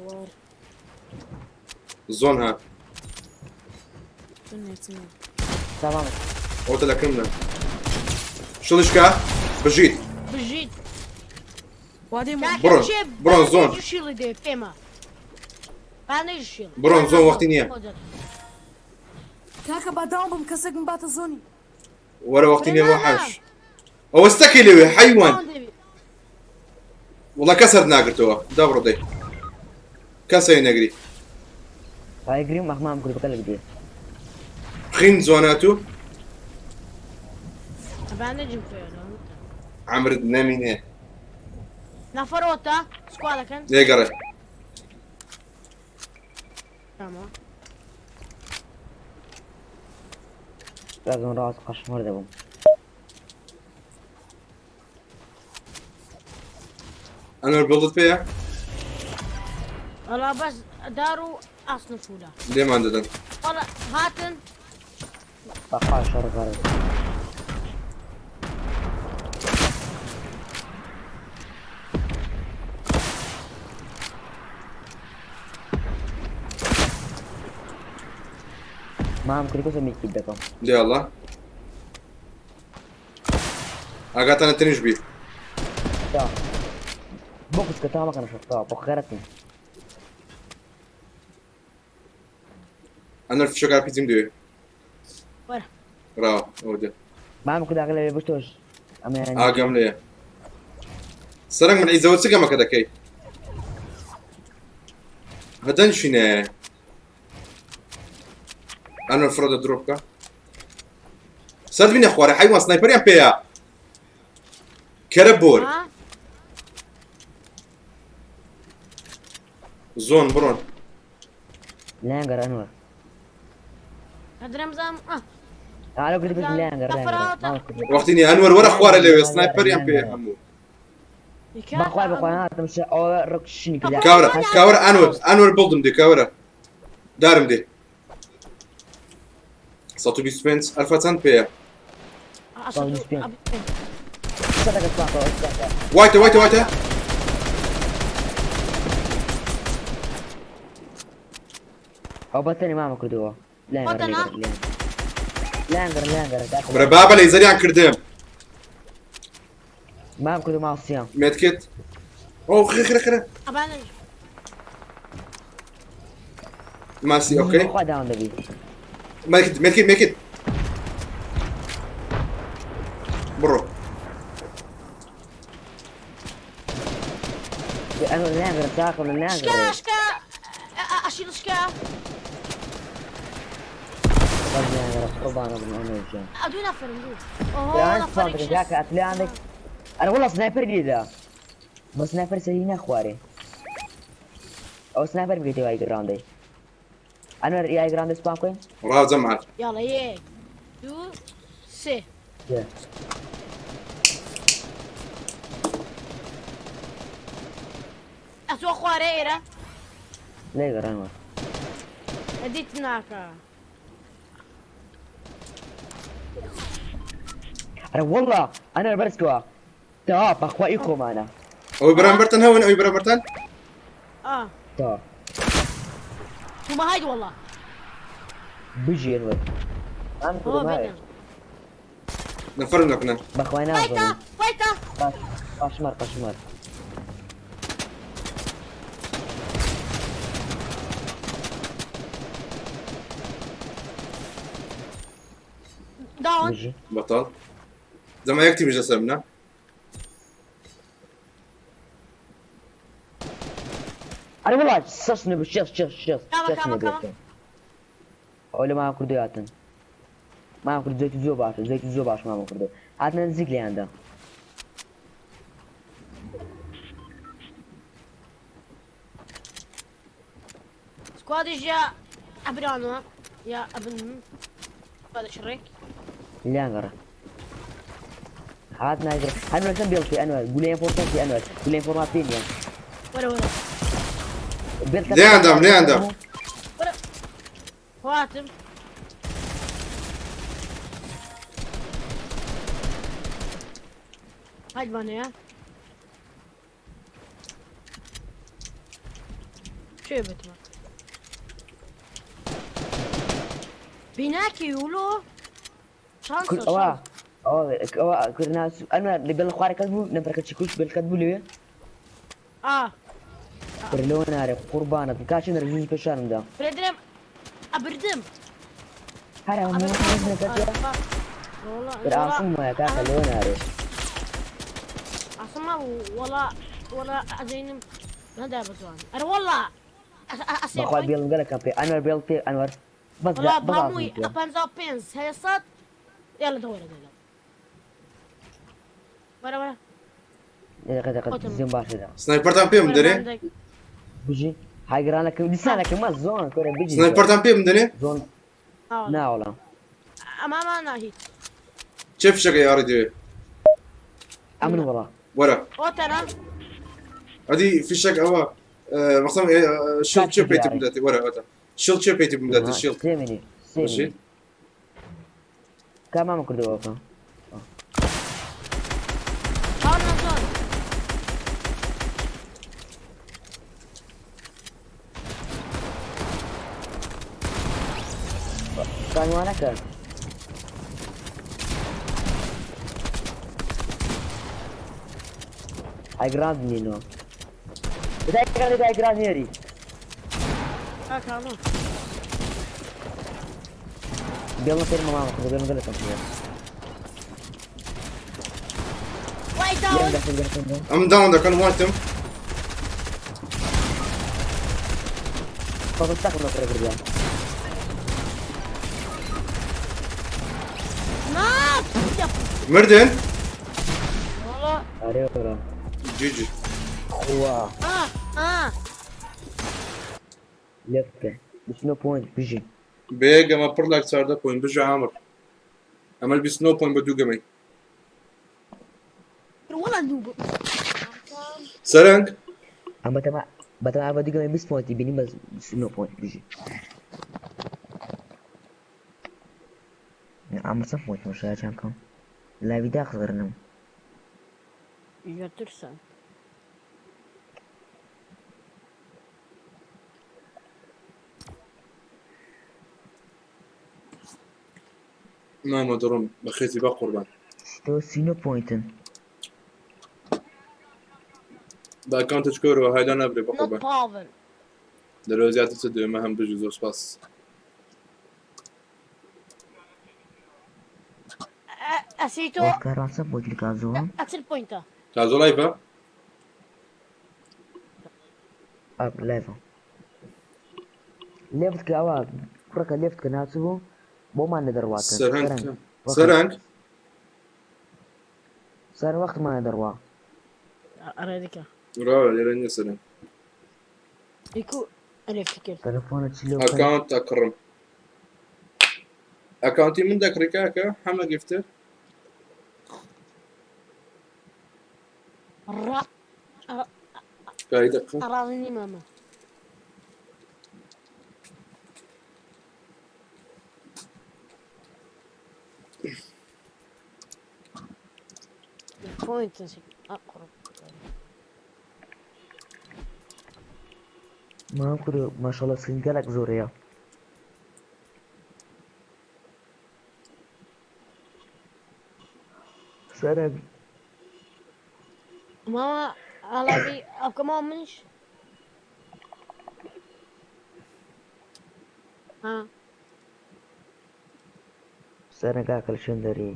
وار. زۆن هات. دنيا تنين. تمام. ئەوتە لەکەم نە. شڵیشکا بژیت. بژیت. وادي بڕۆن بڕۆن زۆن. شیڵی دێ پێمە. بانەی شیڵ. بڕۆن زۆن وەختی نییە. کاکە با داوم بم کەسێکم باتە زۆنی. وەرە وەختی نییە بۆ حەش. ئەوە ستەکی لەوێ حەیوان. وەڵا کەس هەر ناگرتەوە دا بڕۆ دەی. کەسەی نەگری. ئایگریم ئەخمام کرد بکە لە بدێ. خین زۆناتو بانەجم پێ. عەمرت نەمینێ. نەفەرۆتە سکوادەکەن. لێگەڕێ. تمام. لازم ڕاست قەشمەر دەبووم. ئەنوەر بڵدت پێیە؟ وەڵا بەس دار و ئاسن فولە. لێمان دەدەن. وەڵا هاتن. بەخوا شەڕ گەڕێ. مام کرد کەسە میکیت دەکەم. دێ ئەڵا. ئاگاتانە تنیش بی. تا. بۆ کوچکە تا مەکەنە شەڕ تا بۆ خێرەتن. ئەنوەر فشەک ئارپیجیم دەوێ. وەرە. ڕاوە ئەوە دێ. مام کرد ئاگە لەوێ بشتۆش. ئەمەیان ئاگام لێیە. سەرنگ من عیزەوە چ گەمەکە دەکەی؟ هەدەنشینێ. ئەنوەر فڕۆ دە درۆ بکە. سەر بینە خوارە حەیوان سنایپەریان پێیە. کەرە بۆر. زۆن بڕۆن. لایان گەڕ ئەنوەر. هەدرەم زام. ئالۆ کرد بژ لایان گەڕ لایان گەڕ. مام کرد. وەختی نییە ئەنوەر وەرە خوارە لەوێ سنایپەریان پێیە هەموو. بەخوای بەخوای هاتم شە ئەوە ڕک شینی کرد. کاورە کاورە ئەنوەر ئەنوەر بڵدم دێ کاورە. دارم دێ. 125 ئەلفا چەند پێیە؟ وایتە وایتە وایتە. ئەو بەتەنی مامە کردەوە. لایان گەڕ لایان لایان گەڕ لایان گەڕ. برە بابە لەیزەریان کردم. ما بکردو ماسیان. مێدکت. ئەو خێ خێ خێ. ئەبانە ماسی ئۆکەی. خوا داون دەبی. مێدکت مێدکت مێدکت. بڕۆ. ئەنوەر ناگرم تاقم شکا ناگرم. شکا ئەشیل شکا. بەس ناگرم قوربانە بم ئەنوەر گیان. ئەدوو نەفرم دوو. ئۆهۆ الآن نەفەرێک سپاندرم کاکە ئەتلێ عندك. أنا والله سنايبر لي بس سنايبر سەری نەخوارێ. ئەو سنايبر بگەیتە وای گراندەی. ئەنوەر یای گراندە سپان کوین؟ ڕا جەمعات. یاڵا یەک دوو سێ. ئەتۆ خوارێ ئێرە؟ لێگەڕانەوە. ئەدیت ناکە. أنا والله أنا بەرزکەوە. تا بەخوا ئی خۆمانە. ئەوەی بەرامبەرتان هەون ئەوەی بەرامبەرتان؟ ئا تا تومە هاید وەڵا. بژی ئەنوەر. ئەم ئەوە کوردم هاوێ. بێنە. نەفرم لەکنە. بەخوای فایتە نازانم. فایتە. باش قاشمار قاشمار. داون. بژی. بەتاڵ. جەمع یەک تیمیش لەسەر منە. أنا والله سەش نەبوو شێش شێش شێش کامە شێش کامە کامە. نەبێتن. ئەو لە مام کوردی هاتن. مام کرد زۆکی زۆر باشە زۆکی زۆر باش مام کردو. هاتنە نزیک لێیاندا. سكوادج يا أبرانو يا ابن هذا شريك. لێیان گەڕا. هات ناگرە. ئەنوەر چەند بێڵتی ئەنوەر گولەیان فۆرتەن ئەنوەر گولەیان فۆرما پێ نییە. ولا ولا بێڵ کەس لێیاندام لێیاندام. ولا خواتم. هاي بانا يا شو بتما بيناكي يقولوا شانس كل ئەوە ئەوە ئەوە کردنا ئەنوەر لە بێڵ خوارە کەس بوو نەفەرەکە چی کوشت بێڵ کەت بوو لەوێ. اه لەوە نارێ قوربانە کاشی نەرزوی پێشانمدا. بردم ابردم. هەر هەموو نەکەتیە. والله ئاسم وایە کاکە لەوە نارێ. عصمة والله والله أزينم ما دا بزوان أنا والله بەخوا بێڵم گەلەکەم پێ ئەنوەر بێڵ پێ ئەنوەر بەس والله بەس باموي ئاسم پێ. أبنزا بينز هي صد يلا دور دور ورا ورا. دقیقە دقیقە زۆم باشە. سنایپەرتان پێم ورا دەرێ؟ عندك. بژی هایگرانەکەم دیسانەکەم مە زۆن کورە بژی. سنایپەرتان پێم دەرێ؟ زۆن آه. ناوەڵا. أمامنا هي چێ فشەکە یاڕی دەوێ؟ ئەمن وەڵا. وەرە. أوتنا ئەدی فیشەک ئەوە مەخسەم شیڵ چێ پێیت بداتێ وەرە ئەوەتە. شیڵ چێ پێیت بداتێ شیڵ. سێ منی سێ باشی؟ منی. کامام کردەوەکە. هاونا زون. کانوانەکە. ئایگراند نینەوە. دایگراند دایگراند نێری. هاك هذا. بێڵم پێ مامە کردو بێڵم گەلەکەم پێ. واي داون. ئەم داون دەکەن واتم. بەڵام تاقم نەکرە کردیان. ما مردن؟ والله. ئەرێ وەرە. جیجی. خوا. آه آه. لێ بکە. بچنە پۆینت بژی. بێگەمە پڕ لاک 14 پۆین بژە عامر. ئەمە 29 پۆین بە دوو گەمەی. والله نوب. سەرنگ؟ ئەمە تەما بەتەما بە دوو گەمەی 20 پۆینتی بینیم بەس 29 پۆینت بژی. ئەمە چەند پۆینت مەشا چیان کەم؟ لاوی داخ زڕنم. يترسن. مامە دڕم بەخێتی بە قوربان. تۆ 39 پۆینتن. بە ئەکاونتە چکۆرەوە هایدا نابرێ Not بەخۆ بە Pavel. دەرەوە زیاتر چ دوێمە هەم بژی زۆر سپاس. ئەسیتۆ کارانسە بۆ کازۆ ئەچل پۆینتە. کازۆ لایڤە؟ ئەپ لایڤە لێفت کە ئەوە کوڕەکە لێفت کە ناچبوو بۆمان لە دەڕواتن سەرهەنگ سەرهەنگ سەر وەختمان دەڕوا. ئەرێ دیکە. ڕاوە لێرە نییە سەرهەنگ. دیکو ئەلێفتی کرد. تەلەفۆنە چی لەو ئەکاونت ئەکڕم. ئەکاونتی من دەکڕی کاکە حەمە گفتر. ڕا کاری دەقە. ڕازی نیم ئەمە. بوينت أقرب. ما کوڕ ماشەڵە سنگەلک زۆرەیە. سەرەنگ ماما على بي أو كمان منش ها سەرەنگ کاکە لە شوێن دەری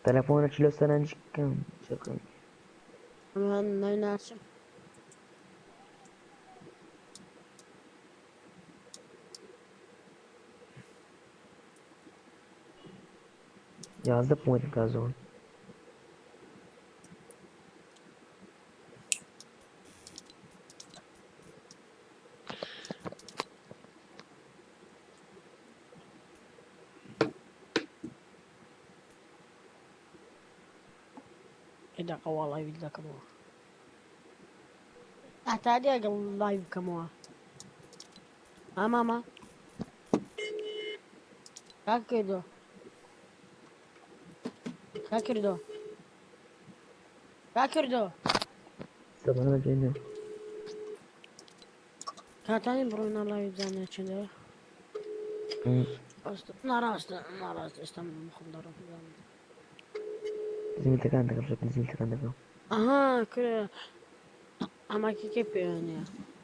تەلەفۆنە چی لەو سەرەنج کەم چەکەم. أنا نايناسم. 11 پۆینت کازۆن. إذا قوى لايف إذا كموا أعتادي أقل لايف كموا ها ماما كاكيدو كاكيدو كاكيدو سەبانە جێنە. كاتاني برونا لايف زاني چنده ناراست ناراست استم مخدر زمیلتەکان دەکەم شەکل زمیلتەکان دەکەم. اها كده اما كي كيف يعني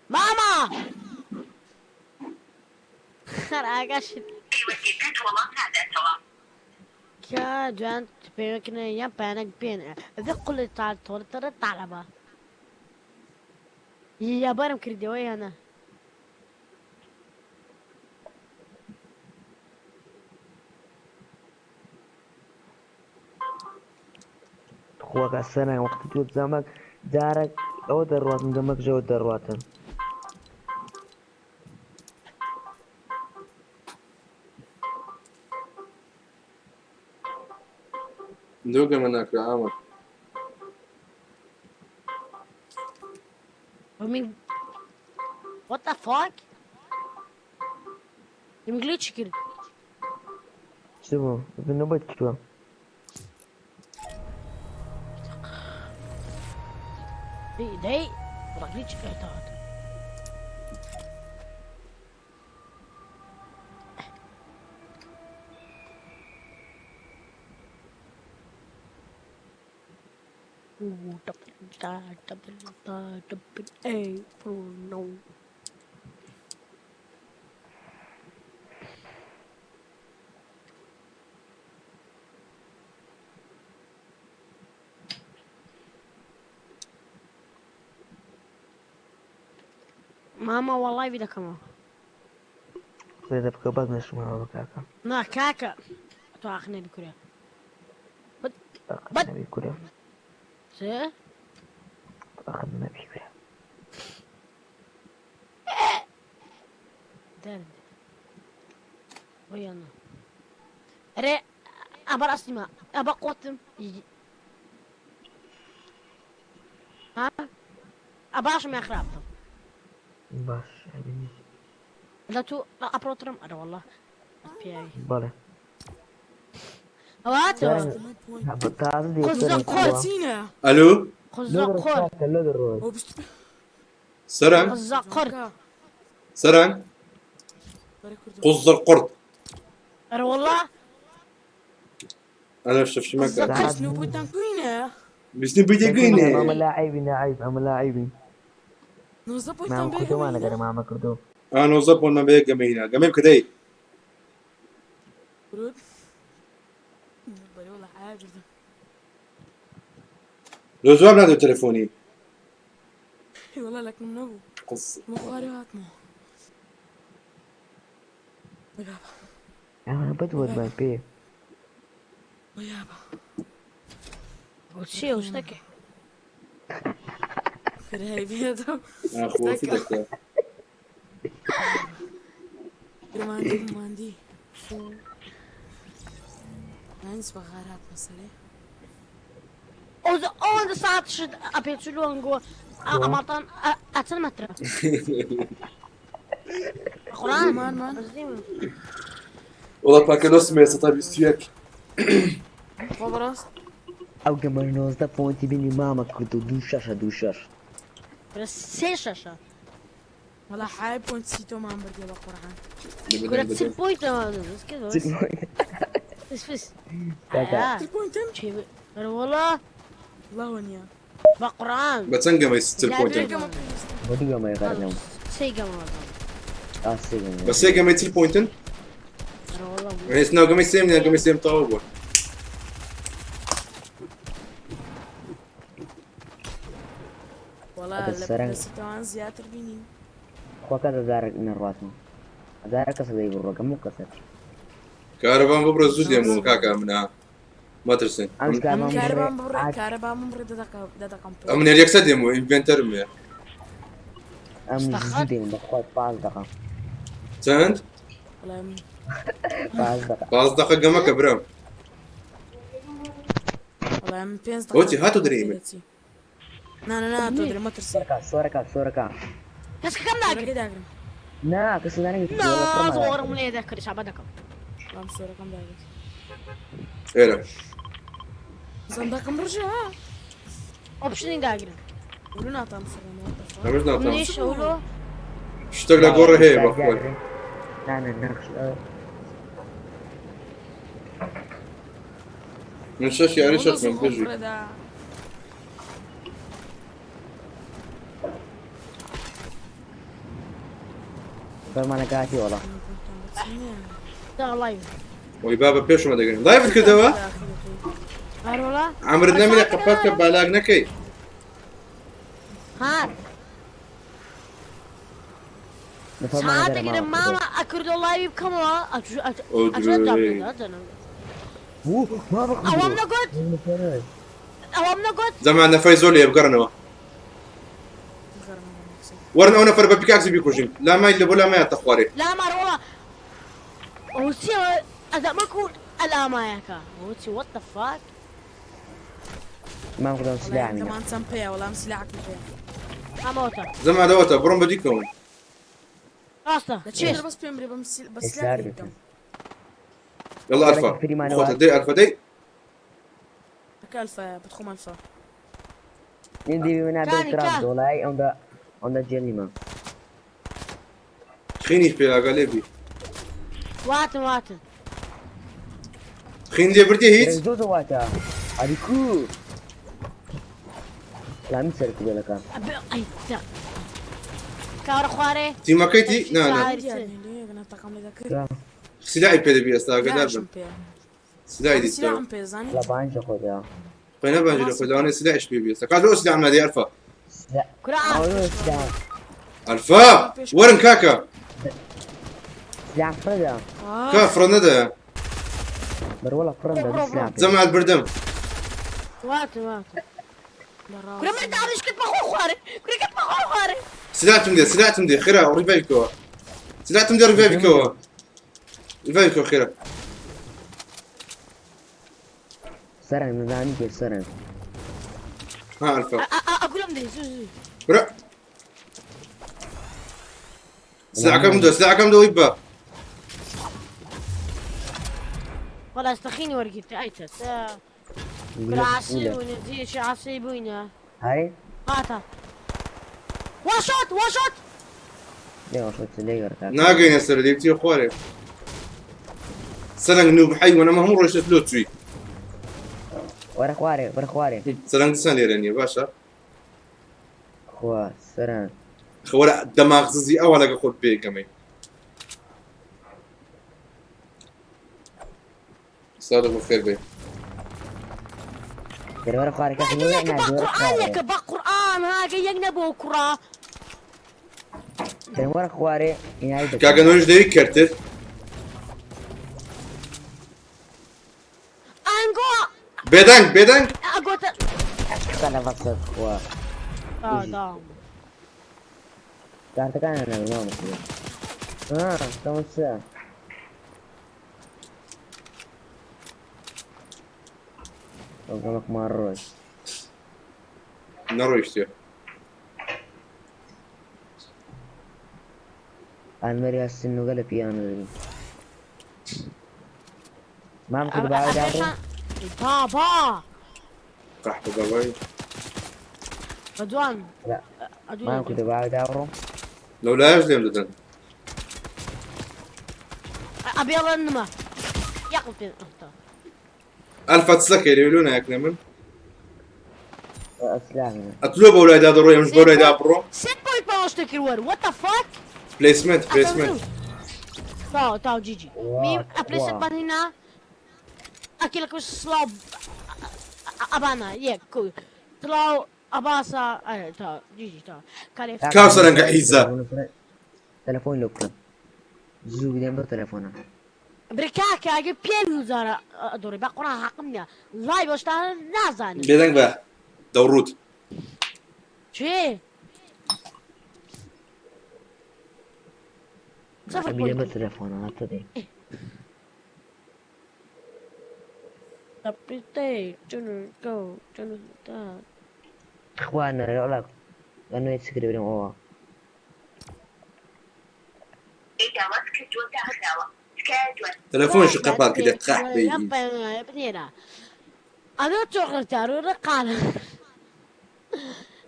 ماما خراقش كا جوان تبيكنا يا بانك بين ذا قل تعال تول ترى طالبة يا بارم كردي وين انا خوا سەرەنگ وەختی تۆ زەمەک جارێک ئەوە دەڕواتن گەمەک ژەوە دەڕواتن. دوو گەمە ناکرا ئامر. I mean, what the fuck? يم glitch کرد. چ بوو؟ نۆبەت کردووە. دي دي والله glitch اعتاد. Double double double A four no. ماما والله بدك كمان. زێدە بکە باز نەشمەوە کاکە. نا كاكا تواخني بكوريا. ئاخر نەبی کورە. سه ئاخر نەبی کورە. درد ويانا ري أبا أسمع أبا قوتم ها أباش ما خرابتم باش ئەبینی. لا تو أبروترم أنا والله بياي بەڵێ. هواتو تازە دێ قزق سەرەنگ قرد. بووە. ئەلو قزق قرد کاکە لۆ دەڕوات. سەرهەنگ قزق قرد سەرهەنگ قوزە قرد. أنا والله أنا شفت مكة. سنوبوتان كوينة. بیستیم بيدقيني ئەمە لاعیبی ناعیب ئەمە لاعیبی 19 پۆینتان مام بەیەکەمە کردومانە هینا گەرە مامە کردو. اه 19 بۆن من بەیەک گەمەینا گەمەی بکە دەی. برود بەرێ وەڵا حیا بردم. لۆ جواب نادەی تەلەفۆنی. وەڵا لەکم نەبوو. قص. مخوارێ هاتمەوە. وەیابە. ئەمە بدوت بە پێ. وەیابە. چیە و شتەکە؟ فرهی بێتەوە. خۆفی دەکە. ماندی ماندی. نانس بەغار هاتمە سەرێ. ئەوەندە ساعت شت ئەپێچولۆنگۆ ئەماڵتان ئەچەند مەترە؟ قورآن مان مان. وڵا پاکە لۆ سمێ 121. خۆ بەڕاست. ئەو گەمە 19 پۆینتی بینی مامە کردو دوو شەشە دوو شەش. سێ شەشە. وەڵا حای پۆینت سی تۆمان بردیە بە قورعان. کورە چل پۆینتە فس فس. چل پۆینتن؟ وەڵا الله وەنیە. بە قورآن. بە چەند گەمەی چل پۆینتن؟ بۆ دوو گەمەی غەرنم. سێ گەمە. ئا سێ گەمە. بە سێ گەمەی چل پۆینتن؟ ئێستا ناو گەمەی سێم نیە گەمەی سێم تەواو بووە. وەڵا ئەگەر لە سەرنج سیتەوان زیاتر بینین. خۆکە دەزارێک نەڕاتم. هەزارە کەسە دەی بڕۆ گەمە کەسە. کارەبان ببڕە زوو دێمەوە کاکە منە مەترسن. ئەم ئەم کارەبان بڕێ کارەبان بڕێ کارەبان بڕێ دەدەقەم پێ. ئەمن هەر یەکسەر دێمەوە ئینڤێنتەرم هەیە. ئەم زوو دێم بەخوا پاز دەقە. چەند؟ وەڵا پاز دەقە. پاز دەقە گەمەکە برام. وەڵا من پێنج دەقە. بۆچی هاتوو درێی من؟ نا نا نا تۆ درێ مەترسە. سۆرەکە سۆرەکە سۆرەکە. کەسەکەم ناگرم. داگرم. نا کەس نانەگرت. نا زۆرم لێ دەکرد شابە دەکەم. وەڵام سۆرەکەم داگرت. ئێرە. زەندەقم ڕژە ها. ئۆپشنی داگرم. ولو ناتام سەرم. ئەمەش ناتام. منیش ئەولۆ. شتێک لە گۆڕە هەیە بەخۆی. نا نا نەخش. من شەش یاری شەش من بژی. فەرمانەکاتی وەڵا. دا لايف. وەی بابە پێشمە دەگرن. لایڤت کردەوە؟ هەروەڵا. عەمرت نەمینە قەپات کە بالاک نەکەی. ها. ساعتێک ماما ئەکردۆ لایڤی بکەمەوە ئەچۆ ئەوەم نەگوت ئەوەم نەگوت. زەمان نەفەری زۆر لێ بگەڕنەوە. وەرن ئەو نەفەر بە پیکاکسی بیکوژین. لامای لە بۆ لامایە تەخوارێ. لا ماڕۆڵا ئەو چیە ئەدەمەکو ئەلامایەکە ئەو چی what the fuck. مام خودم سلاح مینا. كمان سم بيا ولا سلاحك بيا. ئەمەوتە. زەمان لەوەتە بڕۆم بە دیکەون. ڕاستە. لا تشيل بس بيمري بس بس سلاح ديكم. يلا ألفا خۆتە دەی ئەلفا دەی. ألفا بتخوم ألفا. ندي من عبد تراب دولاي اون دا اون دا جيلي ما. خینیش پێ ئاگا لێ بی. واتن واتن. خین لێ بردی هیچ؟ زۆ واتە. ئەریکو. لا من سەرک بێلەکە. ئەی کارە خوارێ. تیمەکەیتی؟ نا نا. سلاحی پێ دەبی ئێستا ئاگادار بن. سلاحی دیتەوە. لە بانج خۆدا. خۆی نەبانجی لە خۆی لەوانەیە سلاحیش پێ بی ئێستا. کاک لۆ سلاحم نادەی ئەلفا. ئەلفا وەرن کاکە. سلاح فردا. کا فرە نەدایە. بەروەڵا فرەم دە سلاح. زەمات بردم. واتن واتن. کورە من داڕیش کرد بەخۆ خوارێ. کورە کرد بەخۆ خوارێ. سلاحتم دێ سلاحتم دێ خێرا ڕیڤایڤکەوە. سلاحتم دێ ڕیڤایڤکەوە. ڕیڤایڤکەوە خێرا. سەرنج نزانی کرد سەرنج. ها ئەلفا. ئەگولم دێ زوو زوو. برا. سلاحەکەم دۆ سلاحەکەم دۆ ویبە. وەڵا ئەستەخینی وەرگرتە ئەیتە. کورە عاسی بووینە جیەکی عاسی بووینە. هاي؟ هاتە. واشۆت واشۆت. لێ واشۆت لێ گەڕکات. ناگەینە سەر لێ بچیە خوارێ. سەرنگ نوب حەیوان ئەمە هەموو ڕۆیشتە لۆ چووی. وەرە خوارێ وەرە خوارێ. سەرنگ دیسان لێرە نییە باشە. خوا سەران. خەوەرە دەماغ ززی ئەوە لەگە خۆت بێگەمەی. سادە بەخێر بێ. دەرەوەرە خوارێ کاکە نۆ یەک بە ناردی وەرە قورئان خوارێ. یەکە بە قورئان هاگە یەک نەبوو کوڕا. دەرەوەرە خوارێ ئینای دەکەم. کاکە نۆش دەوی کەرتر. ئەنگۆ بێدەنگ بێدەنگ. ئەگۆتە قسە لە بەسەت خوا. دام. کارتەکان نەبێ مامۆستا. ها تەمەسە. ئەو گەمەکمان ڕۆیشت. نەڕۆیشتێ. ئەنوەر یاسین نوگە لە پیانە دەبی. مام کرد باوە دابڕۆ. بابا قەحپە بابای. بەدوان لا. مام کرد باوە دابڕۆ. لەولایەش لێم دەدەن. ئەبێڵە نما یاقل پێ ئەلفا چلەکەی لەوێ لۆ نایەکنە من. ئەسلام. ئەتلۆ بەولایدا دەڕۆی ئەمش بەولایدا بڕۆ. سێ پۆینت بە شتێک وەر what the fuck پلەیسمنت پلەیسمنت. تاو تاو جی جی میم ئەپلێسە بانینا ئەکیلەکە سلاو ئەبانا یەک کو تلاو ئەباسا تا جی جی تا کارێ کاو سەرنگە حیزە. تەلەفۆن لۆ بکەم. زوو بدەن بە تەلەفۆنە. برێ کاکە ئەگەر پێ جارە ئەدۆڕی بە قورئان حەقم نییە لای بەشتان نازانم بێدەنگ بە دەوڕوت. چێ صفر ئەبیدەن بە پۆینت تەلەفۆنە هاتە دێ. خوا نەرێ وەڵا ئەنوێ چ کرد برێم ئەوە. تەلەفۆنیشی قەپات کردێ قەحپەی ئیز. أنا تشغل تارو رقالة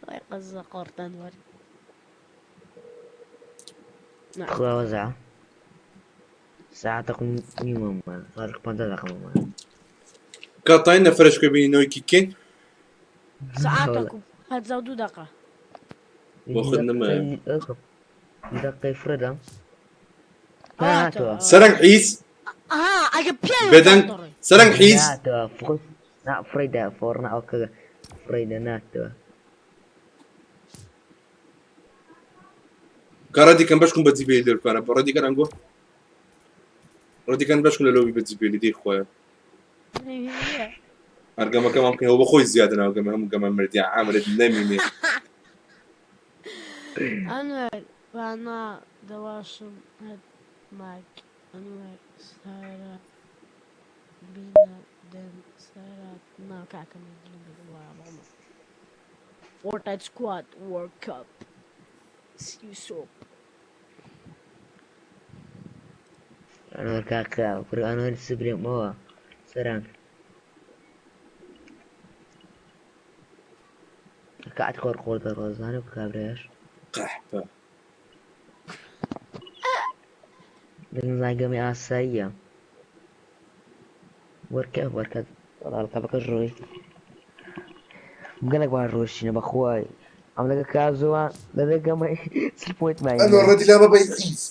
ويقز قرطان ور خوا وەزع. ساعتەکم نیوەمان فارق پەنجا دەقەمەمان. کاتاین نەفرەش کە بینی نۆی کیکین. ساعتكم هتزودوا دقة بۆ خود نمایە. دقەی فرەدەم. هاتووە. سەرنگ حیز. ها أجيب بيان بێدەنگ سەرنگ حیز. ناتوە فخ نا فرەیدا فۆڕنا ئەو کە فرەیدا ناتوە. کە ڕەدیکەن بەشکم بە جیبێ لێ بکانە بە ڕەدیکەن ئەنگۆ. ڕەدیکەن بەشکم لە لۆبی بە جیبێ دی خۆیە. هەرگەمەکەمان بکەین بە خۆی زیادە ناوگەمە هەموو گەمە مردی عامرت نەمینێ. أنور أنا دواشم هد ماك أنور سارة بينا دم سارة نا كاكا Fortnite Squad World Cup See you soap ئەنوەر کاکە کوڕ ئەنوەر چ برێم ئەوە سەران. کات خۆر خۆر دەڕۆزانە و کابرایش. قەحپە. دەنگەمی ئاساییە. وەرکە وەرکە وەڵا ڕۆی. گەلک باش ڕۆشتینە بەخوای. ئەم لەگە کازوە لەگە گەمەی چل پۆینت ماینە. ئەنوەر ڕەدی لا بەبەی حیز.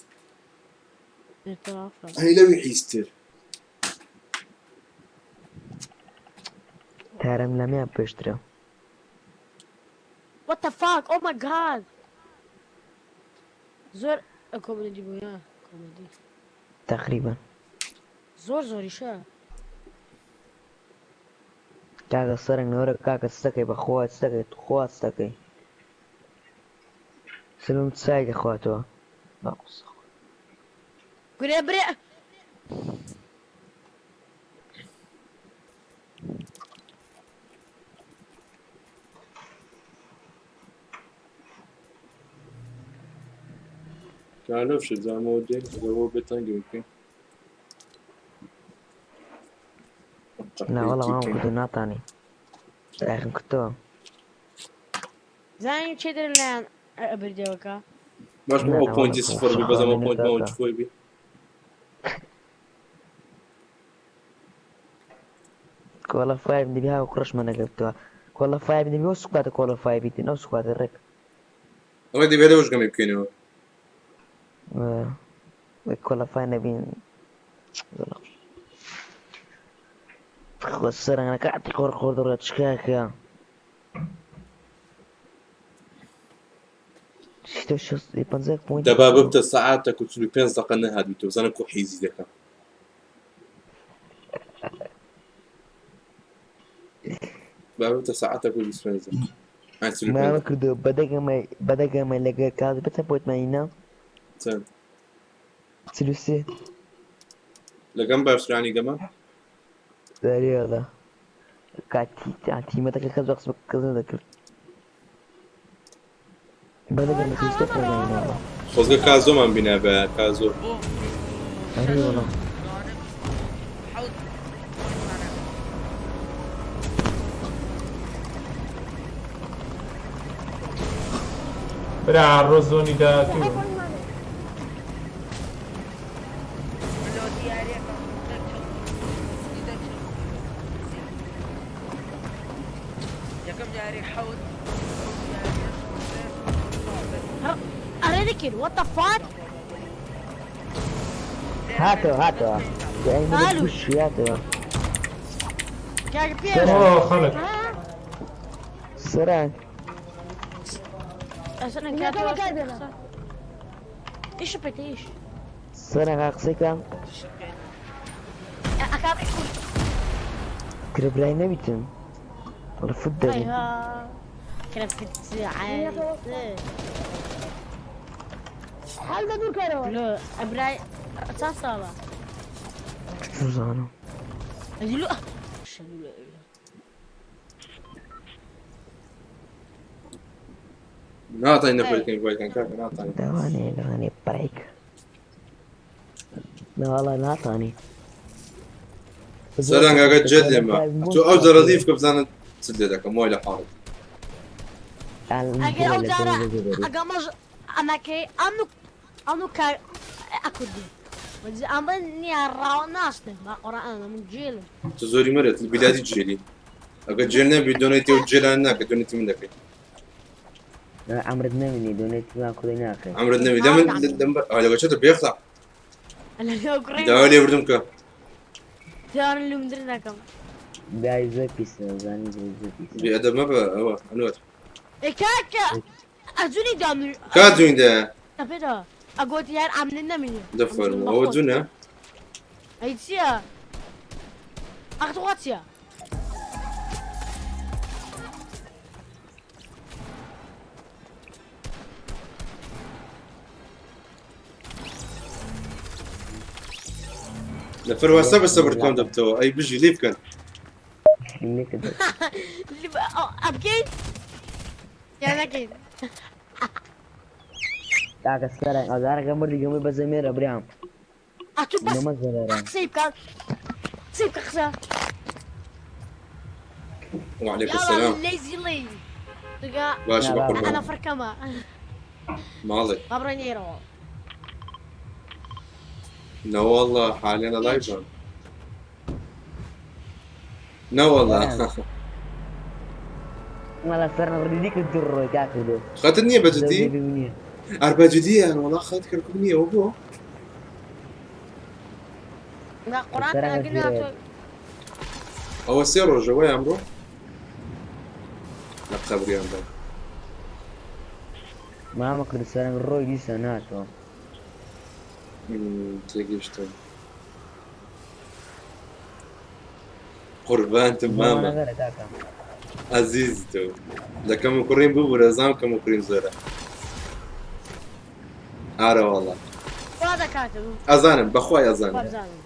هەی لەوی حیزتر. تارم لەمەیان پێشترە. What the fuck? Oh my god. زۆر کۆمێدی بوو یا کۆمێدی. تقریبا. زۆر زۆریشە. کاکە سەرنگ نۆرە کاکە چ دەکەی بەخوا چ دەکەی خوا چ دەکەی. سلم چای دەخواتەوە. باقوس. گورێ برێ کالۆ شت زامەوە دێن لەوە بێتەنگی بکەین. نا وەڵا مام کردو ناتانی. داخم کردەوە. زانی چێ دەرن لایان ئەبردەوەکە باش بۆ ئەو پۆینتی سفر بی بەزەمە پۆینت ماوە خۆی بی. کۆڵەفای دەبی هاو کوڕشمە نەگرتووە کۆڵەفای دەبی ئەو سوکاتە کۆڵەفای بیتن ئەو سوکاتە ڕێک ڕێک دەبێت لەوەش گەمەی بکەینەوە. کۆڵەفای نەبین خۆ سەرەنگەکە عەتی خۆر خۆر دەڕێت شکاکە دەبا ببتە سەعاتەک و 45 دەقە نەهاتبیتەوە بزانە کو حیزی دەکەم. با ببتە سەعاتەک و 25 دەقە. ئای 45 ماوە دەقە. کردو بەدەگەمە بەدەگەمە لەگەر کاز بچە بۆتمانینا چەند؟ 43 لەگەم باشترانی گەمە؟ دەرێڵە کاتی تیمەتەکە کەس بە قسە کەس نەدەکرد بەدەگەمە 43 پۆینت خۆزگە کازۆمان بینا بە کازۆ. ئەرێ وەڵا برا ڕۆزۆنی داهاتوو. یەکەم یاری حەوت ئەرێ دەکرد what the fuck هاتەوە هاتەوە ئالو. هاتەوە کاک پێش ئۆ خەڵک سەران ئەسەن کاتەوە ئیش پێت ئیش سەران قسەکە ئەکام کرە برای نەبیتم وەڵا فوت دەبین كرفت حال دور كرو لو ابراي چند ساڵە چزانم لو ناتوانین نەفەرەکەین بایکان کاکە ناتوانین. لەوانەیە لەوانەیە برایک نەواڵا ناتانی سەرنگ ئەگەر جێت لێمە تۆ ئەو جارە لیف کە بزانە چت لێ دەکەم وای لە حاڵت. ئەگەر ئەو جارە ئەگەمەش ئەمەکەی ئەم ئەم کار ئەکوردی ئەمە نییە ڕاوە ناستن بە قورئان من جێلم. تۆ زۆری مەرێت بیلادی جێلی. ئەگەر جێل نەبی دۆنێتی و جێلان ناکە دۆنێتی من دەکەی. عمرت نەمینی دۆنێتی ما کوڕی ناکەی. عمرت نەمی لەمن لەم لەگە چێتە بێخڵا. داوا لێ بردم کە. دارن لوم در نەکەم. برای زۆر پیسە زانی زۆر پیسە. بێئەدەب مەبە ئەوە ئەنوەر. ئێ کاکە ئەجونی دام کا جوین دە دەپێتەوە ئەگۆتی هەر ئەمن نەمینی. دەفەرموو ئەوە جونە. ئەی چییە؟ ئەخ تۆ چییە؟ لەفەر واسە بە سەبر کۆم دەبتەوە ئەی بژی لێ بکەن. ئەبکەین یا نەکەین؟ کاکە سەران ئازارەکە مردی گەمەی بە زەمێرە برام. ئەتوو بەس نەمە زەرەرە. قسەی بکە قسەی بکە قسە. وعليكم يلا السلام. ليزي ليزي دقا باشا بقربان. أنا فركمة ماڵێ. بابرانيرو نەوەڵڵا حالیان لايفە. نەوەڵڵا. وەڵا سەران ڕدی کرد ڕۆی کاکە دۆ. خەتت نییە بەجدی؟ ئەر بەجدیە وەڵا خەت کەرکوک نییە ئەوە بۆ؟ لا قرآن قلنا ئەوە سێ ڕۆژە وای ئەمڕۆ؟ لە قەبریان بە. مامە کرد سەران ڕۆی دیسە ناتەوە. تێگەیشتم. قوربانتم مامە. عەزیز تۆ. لە کەم و کوڕیم ببوورە زام کەم و کوڕیم زۆرە. ئارە وەڵا. وا دەکاتم. ئەزانم بەخوای ئەزانم. وابزانم.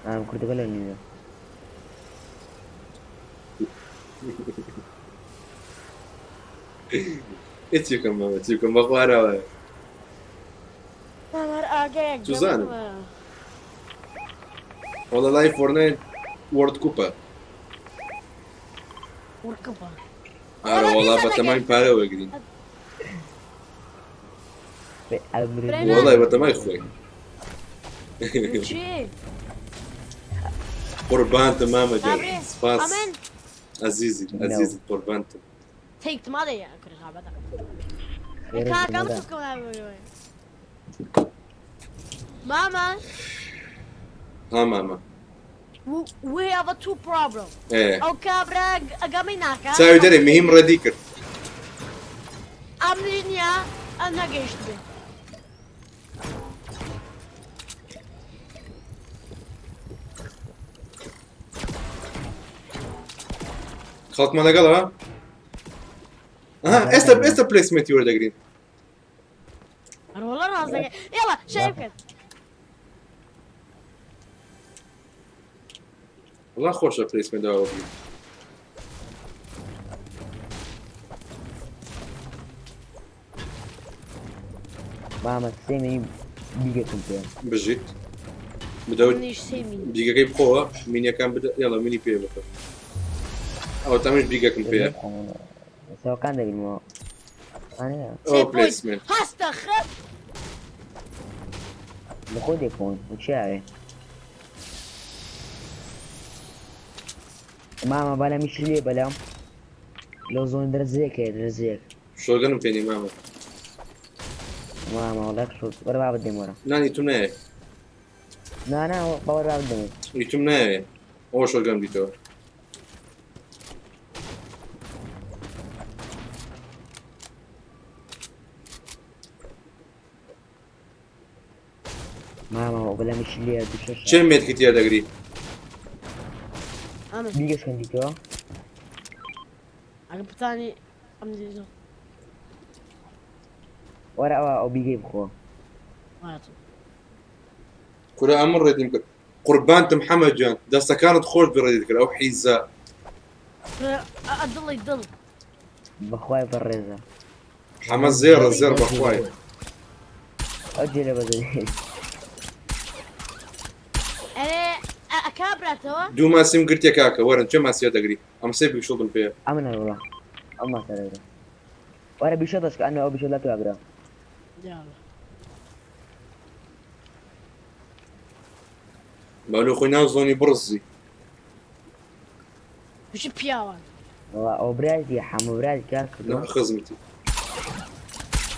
ئام کوردەکە لە نییە. ئێ چی بکەم مامە چی بکەم بەخوا هەر مامە هەر ئاگایەک چوزانم. وەڵا لای فۆرنایت وۆرد کوپە. وەرکوپە. ئارە وەڵا بەتەمای پارە وەگرین. وەڵای بەتەمای خۆی. چی؟ قوربانتم مامە گیان کابرێ سپاس ئەمن ئەزیزی ئەزیزت قوربانتم. تێک مادە یا کورە خابەتە. خێرە کاکە ئەم زمەدا. چوکە ماما ها مامە we have a two problem. ئێ ئەو کابرا ئەگەمی ناکا. چاوی دەرێ مهم ڕێدی کرد. ئەم نییە ئەم نەگەیشت بێ. خەڵکمان لەگەڵە؟ ئەها ئێستا ئێستا پلێسمێنتی وەردەگرین. هەروەڵە ڕاست دەکەی. یاڵا شەری بکەن. وەڵا خۆشە پلێسمێنت داوا بگرین. مامە سێ مینی بیگەکم پێ. بژیت بدە و منیش سێ مینی. بیگەکەی بخۆوە مینیەکان بدە یاڵا مینی پێ بخۆ. ئەوە تامیش بیگەکم پێیە. سەوەکان دەبینمەوە. ئانەیە. سێ ئەوە پۆینت. پلێسمێنت. هەستە خەف. لە خۆ دێکۆن چیاوێ؟ مامە بەلام میشی لێ بەلام لەو زۆن دەرزەیەک هەیە دەرزەیەک. شۆگەنم پێ نیە مامە. مامە وەڵا شۆ وەرە با بدەم وەرە. نانی توم نایە. نا نا با وەرە با بدەم. ئی توم نایە. ئەوە شۆگەن بیتەوە. مامە بەلام میشی لێ دوو شەش. چێ مێتکی تیا دەگری؟ ئەمن بیگەشکەن دیتەوە. ئەگە بتانی ئەم دیزۆ. وەرە ئەوە ئەو بیگەی بخۆ. واتم. کورە ئەمن ڕێدیم کرد. قوربانتم حەمە گیان دەستەکانت خۆش بێ ڕێدیت کرد ئەو حیزە. دڵی دڵ. بەخوای بەڕێزە. حەمە زێڕە زێڕ بەخوای. ئەو جێ لە بەدەی. ئەرێ کابراتەوە؟ دوو ماسیم گرتیە کاکە وەرن چێ ماسیە دەگری ئەم سێ بیشۆڵم پێیە. ئەمن هەروەڵا ئەو ماسە دەگرم. وەرە بیشۆ دەشکە ئەنە ئەو بیشۆ لە تو ئەگرە. یاڵا. بالو خۆی ناو زۆنی بڕزی. بژی پیاوان. وەڵا ئەو برای حەمە برای کار کردو. نا خزمتی.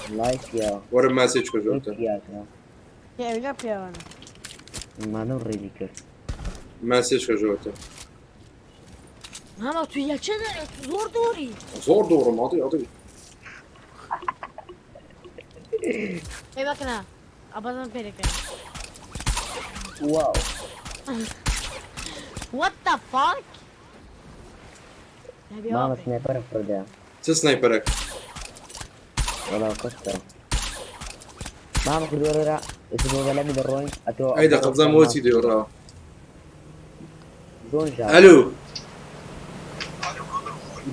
وەڵای پیاوە. وەرە ماسێ چکە ژۆتە. پیاوە. ئەوگە پیاوانە. مانەو ڕێدی کرد. ماسێ چکە ژۆتە. ماما تو یەکە دەرێ تو زۆر دووری. زۆر دوورم ئاڵی ئاڵی. ئەی بەکەنە ئەبەزم پێ دەکەن. واو. What the fuck? مامە سنایپەرم فڕدا. چ سنایپەرەک؟ وەڵا کەستە. مامە کردووە وەرە ئێستا بۆ بەلەمی دەڕۆین ئەتۆ ئەی دەقە بزانم ئەوە چی دێڕاوە. زۆن ژا. ئەلو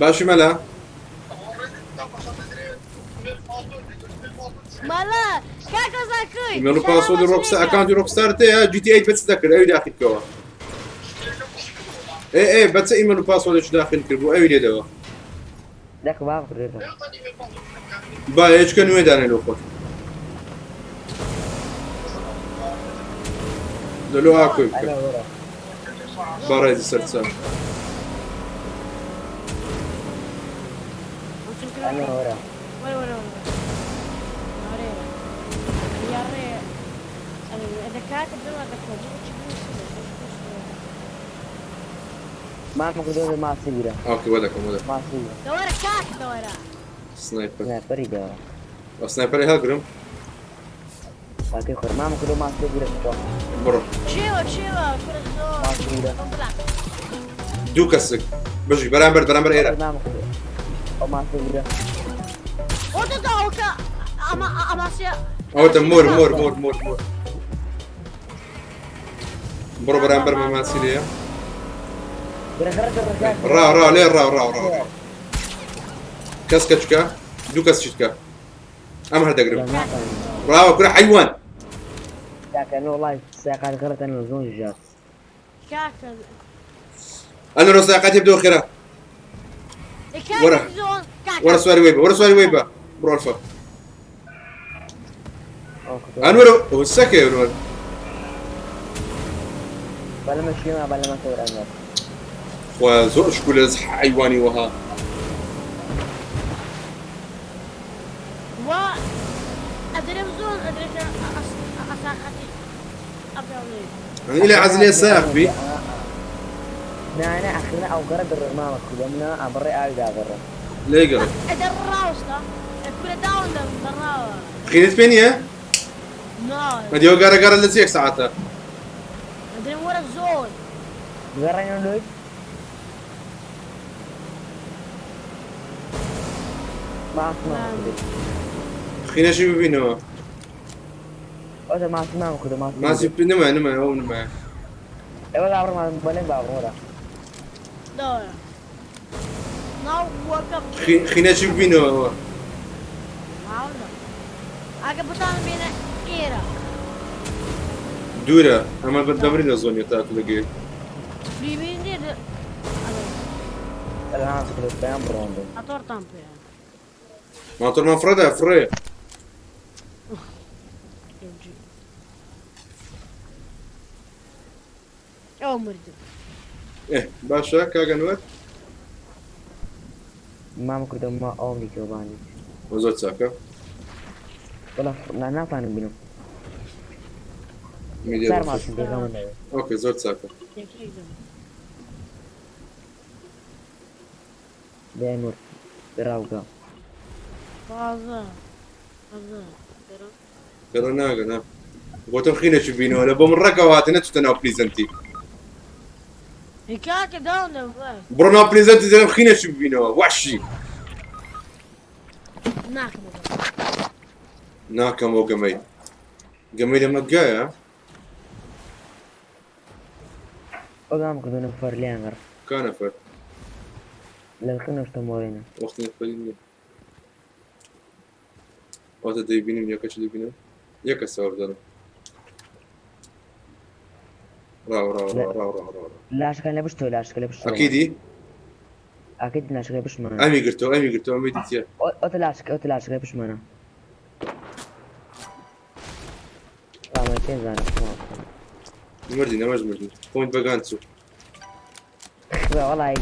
باشی مەلا؟ مەلا کاکە زاکوی. ئیمێڵ و پاسۆردی ڕۆکستار ئەکاونتی ڕۆکستار تێیە جی تی ئەیت بە چ دەکرد ئەوی داخل کەوە. ئێ ئێ بە چ ئیمێڵ و پاسۆردێکی داخل کرد بوو ئەوی لێدەوە. دەکە باب کردێتە. با هێچکە نوێ دانێ لۆ خۆت. لە لۆ ئاکۆی بکە. ئەلو وەرە. با ڕێزی سەرچاو. ئەلو وەرە. وەرە وەرە وەرە. ئەرێ. یاڕێ. ئەدە کاکە دڵ دەکۆ مامە کردووە ماسی گرە. ئۆکەی وە دەکەم وە دەکەم. ماسی گرە. دەوەرە کاک دەوەرە. سنایپەر. سنایپەری دەوە. ئەو سنایپەری هەڵگرم. باقی خۆر مامە کردووە ماسی گرە. بڕۆ. چێوە چێوە کورە زۆر. ماسی گرە. دوو کەسک بژی بەرامبەر بەرامبەر ئێرە. مامە کردووە. ئەو ماسی گرە. ئەو دە ئەوکە ئەمە ئەماسیە. ئەوەتە مۆر مۆر مۆر مۆر مۆر. بڕۆ بەرامبەر بە ماسی لێیە. ڕا ڕا لێ ڕا ڕا ڕا ڕا. کەس کەچکە دوو کەس چیتکە. ئەم هەر دەگرم. ڕاوە کورە حەیوان. کاکە نۆ وەڵای ساقات غەڵەتە نۆ زۆن ژات. کاکە. ئەنە ڕۆ ساقاتی بدەوە خێرا. وەرە. وەرە سواری وەی بە وەرە سواری وەی بە. بڕۆ ئەلفا. ئەنوەرە ئەوە سەکەی ئەنوەر. بەلەمە شێما بەلەمە تۆر ئەنوەر. خوا زۆر شکور لە حەیوانی وەها. وا ئەدرێم زۆر ئەدرێتە ئەساقەتی ئەبداڵێ. ئەنی لە عەزلێ ساخ بی. نا نا ئەخر نا ئەو گەڕە دڕ مامە کوردە منە ئەبڕێ ئاوی دابڕم. لێ گەڕێ. ئەدە ڕاوستە کورە داون دەم دەڕاوە. خینت پێ نییە؟ نا. مەدیەوە گەڕە گەڕە لە چ یەک سەعاتە؟ ئەدرێم وەرە زۆر. گەڕێنە لۆی. خینەشی ببینەوە. ئەوە ماسی مامە کوردە ماسی. ماسی نمایە نمایە ئەو نمایە. ئێوە باوەڕ بەلێن باوەڕ. داوە. ناو وەکە. خینەشی ببینەوە ئەوە. ئەگە بتان بینە ئێرە. دوورە ئەمە بەردەمری لە زۆنیە تاکو دەگەیت. ببینێ پێیان بڕۆن. ئەتۆرتان پێ. ماتۆرمان فڕێدا فڕێ. ئەو مردم. ئێ باشە کاک ئەنوەر. مامە کوردە ما ئەوم دیتەوە بانی. زۆر چاکە. وەڵا ناتوانم بینم. میدیا سەر ماسم پێغەمە نەوێ. ئۆکەی زۆر چاکە. بێنور ڕاوگە. بازە. بازە. تەرە ناگە نا. گوتم خینێکی بینەوە لە بۆ من ڕەگەوە هاتێ نەچووتە ناو پلیزەنتی. کاکە داون دەم. بڕۆ ناو پلیزەنتی دەرم خینێکی ببینەوە وەحشی. ناکەم. ناکەمەوە گەمەی. گەمەی لە مەگایە؟ ئەوگام کردو نەفەر لێیان گەڕ. کا نەفەر؟ لە نەشتە مۆرێنە. وەختی نەفەری نییە. واتە دەیبینم یەکەش دەبینم یەکە سەوە بدەنم. ڕاو ڕاو ڕاو ڕاو ڕاو ڕاو. لاشەکان لە پشتەوە لاشەکە لە پشتەوە. ئەکیدی؟ ئەکیدی لاشەکە پشتمانە. ئەمی گرتەوە ئەمی گرتەوە ئەمی دیتیە. ئەوتە لاشەکە ئەوتە لاشەکە پشتمانە. ڕامای پێ زانم. مردی نەمەش مردی. پۆینت بەگان چوو. وەڵای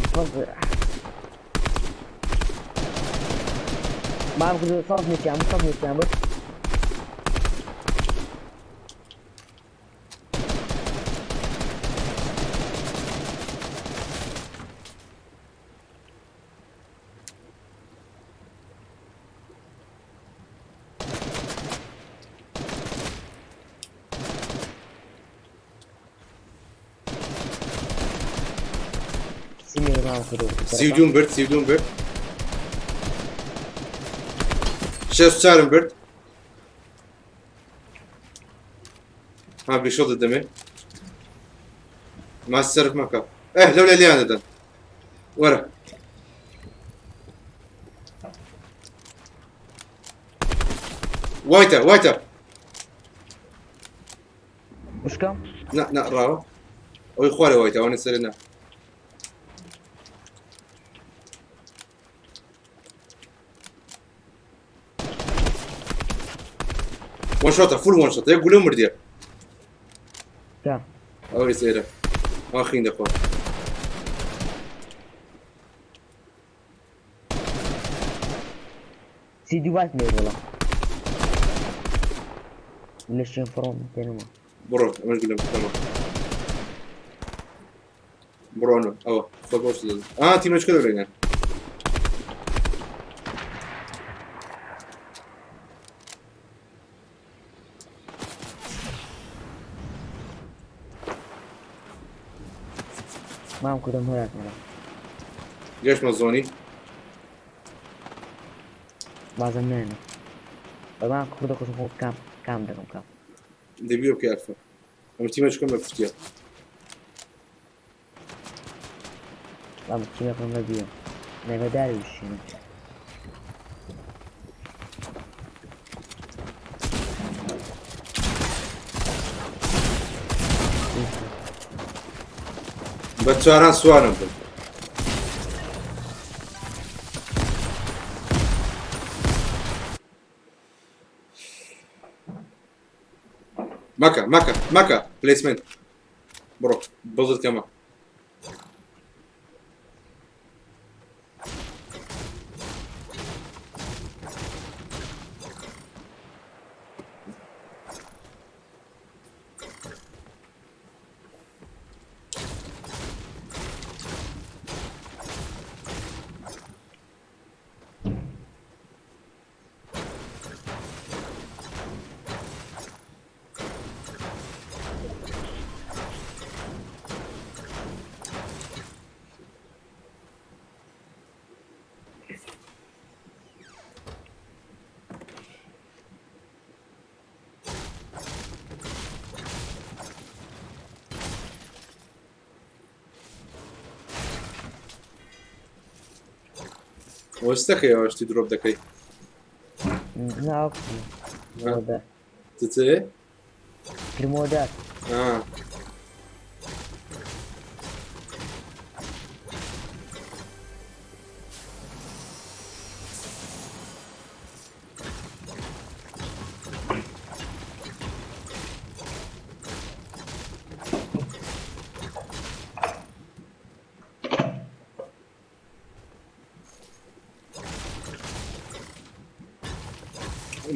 مام کردو سەد نیتیان بوو سەد نیتیان بوو. سی و دووم برد سی و دووم برد. شەست چارم برد. ها بیشۆ دەدەمێ. ماسی سەرف مەکە. ئێ لەو لە لێیان دەدەن. وەرە. وایتە وایتە. وشکم؟ نا نا ڕاوە. ئەوەی خوارێ وایتە ئەوانە سەرێ نا. وان شۆتە فول وان شۆتە یەک گولە مردیە. تا. ئەوەی سەیرە. ئاخین دەخوا. سی دوو باس لێ وەڵا. لە شوێن فڕۆم پێنەما. بڕۆ ئەمەش گولەم تەمام. بڕۆنە ئەوە خۆ بۆش دەدەن. ئا تیمەچکە دەبێنە. مام کوردم هەراتمەوە. گەشتمە زۆنی. بازم نایەنە. بەمان کوردە خۆشم خۆ کام کام دەکەم کام. دەبی بکە ئەلفە. ئەمە تیمەچکەم بە پشتیە. بام تیمەکەم بە بیە. نەگەداری وشینم. بە چاران سوارم بن. مەکە مەکە مەکە پلەیسمنت. بڕۆ بەزت کەمە. وەستەکەی ئەوە شتی درۆپ دەکەی چ کرمۆدار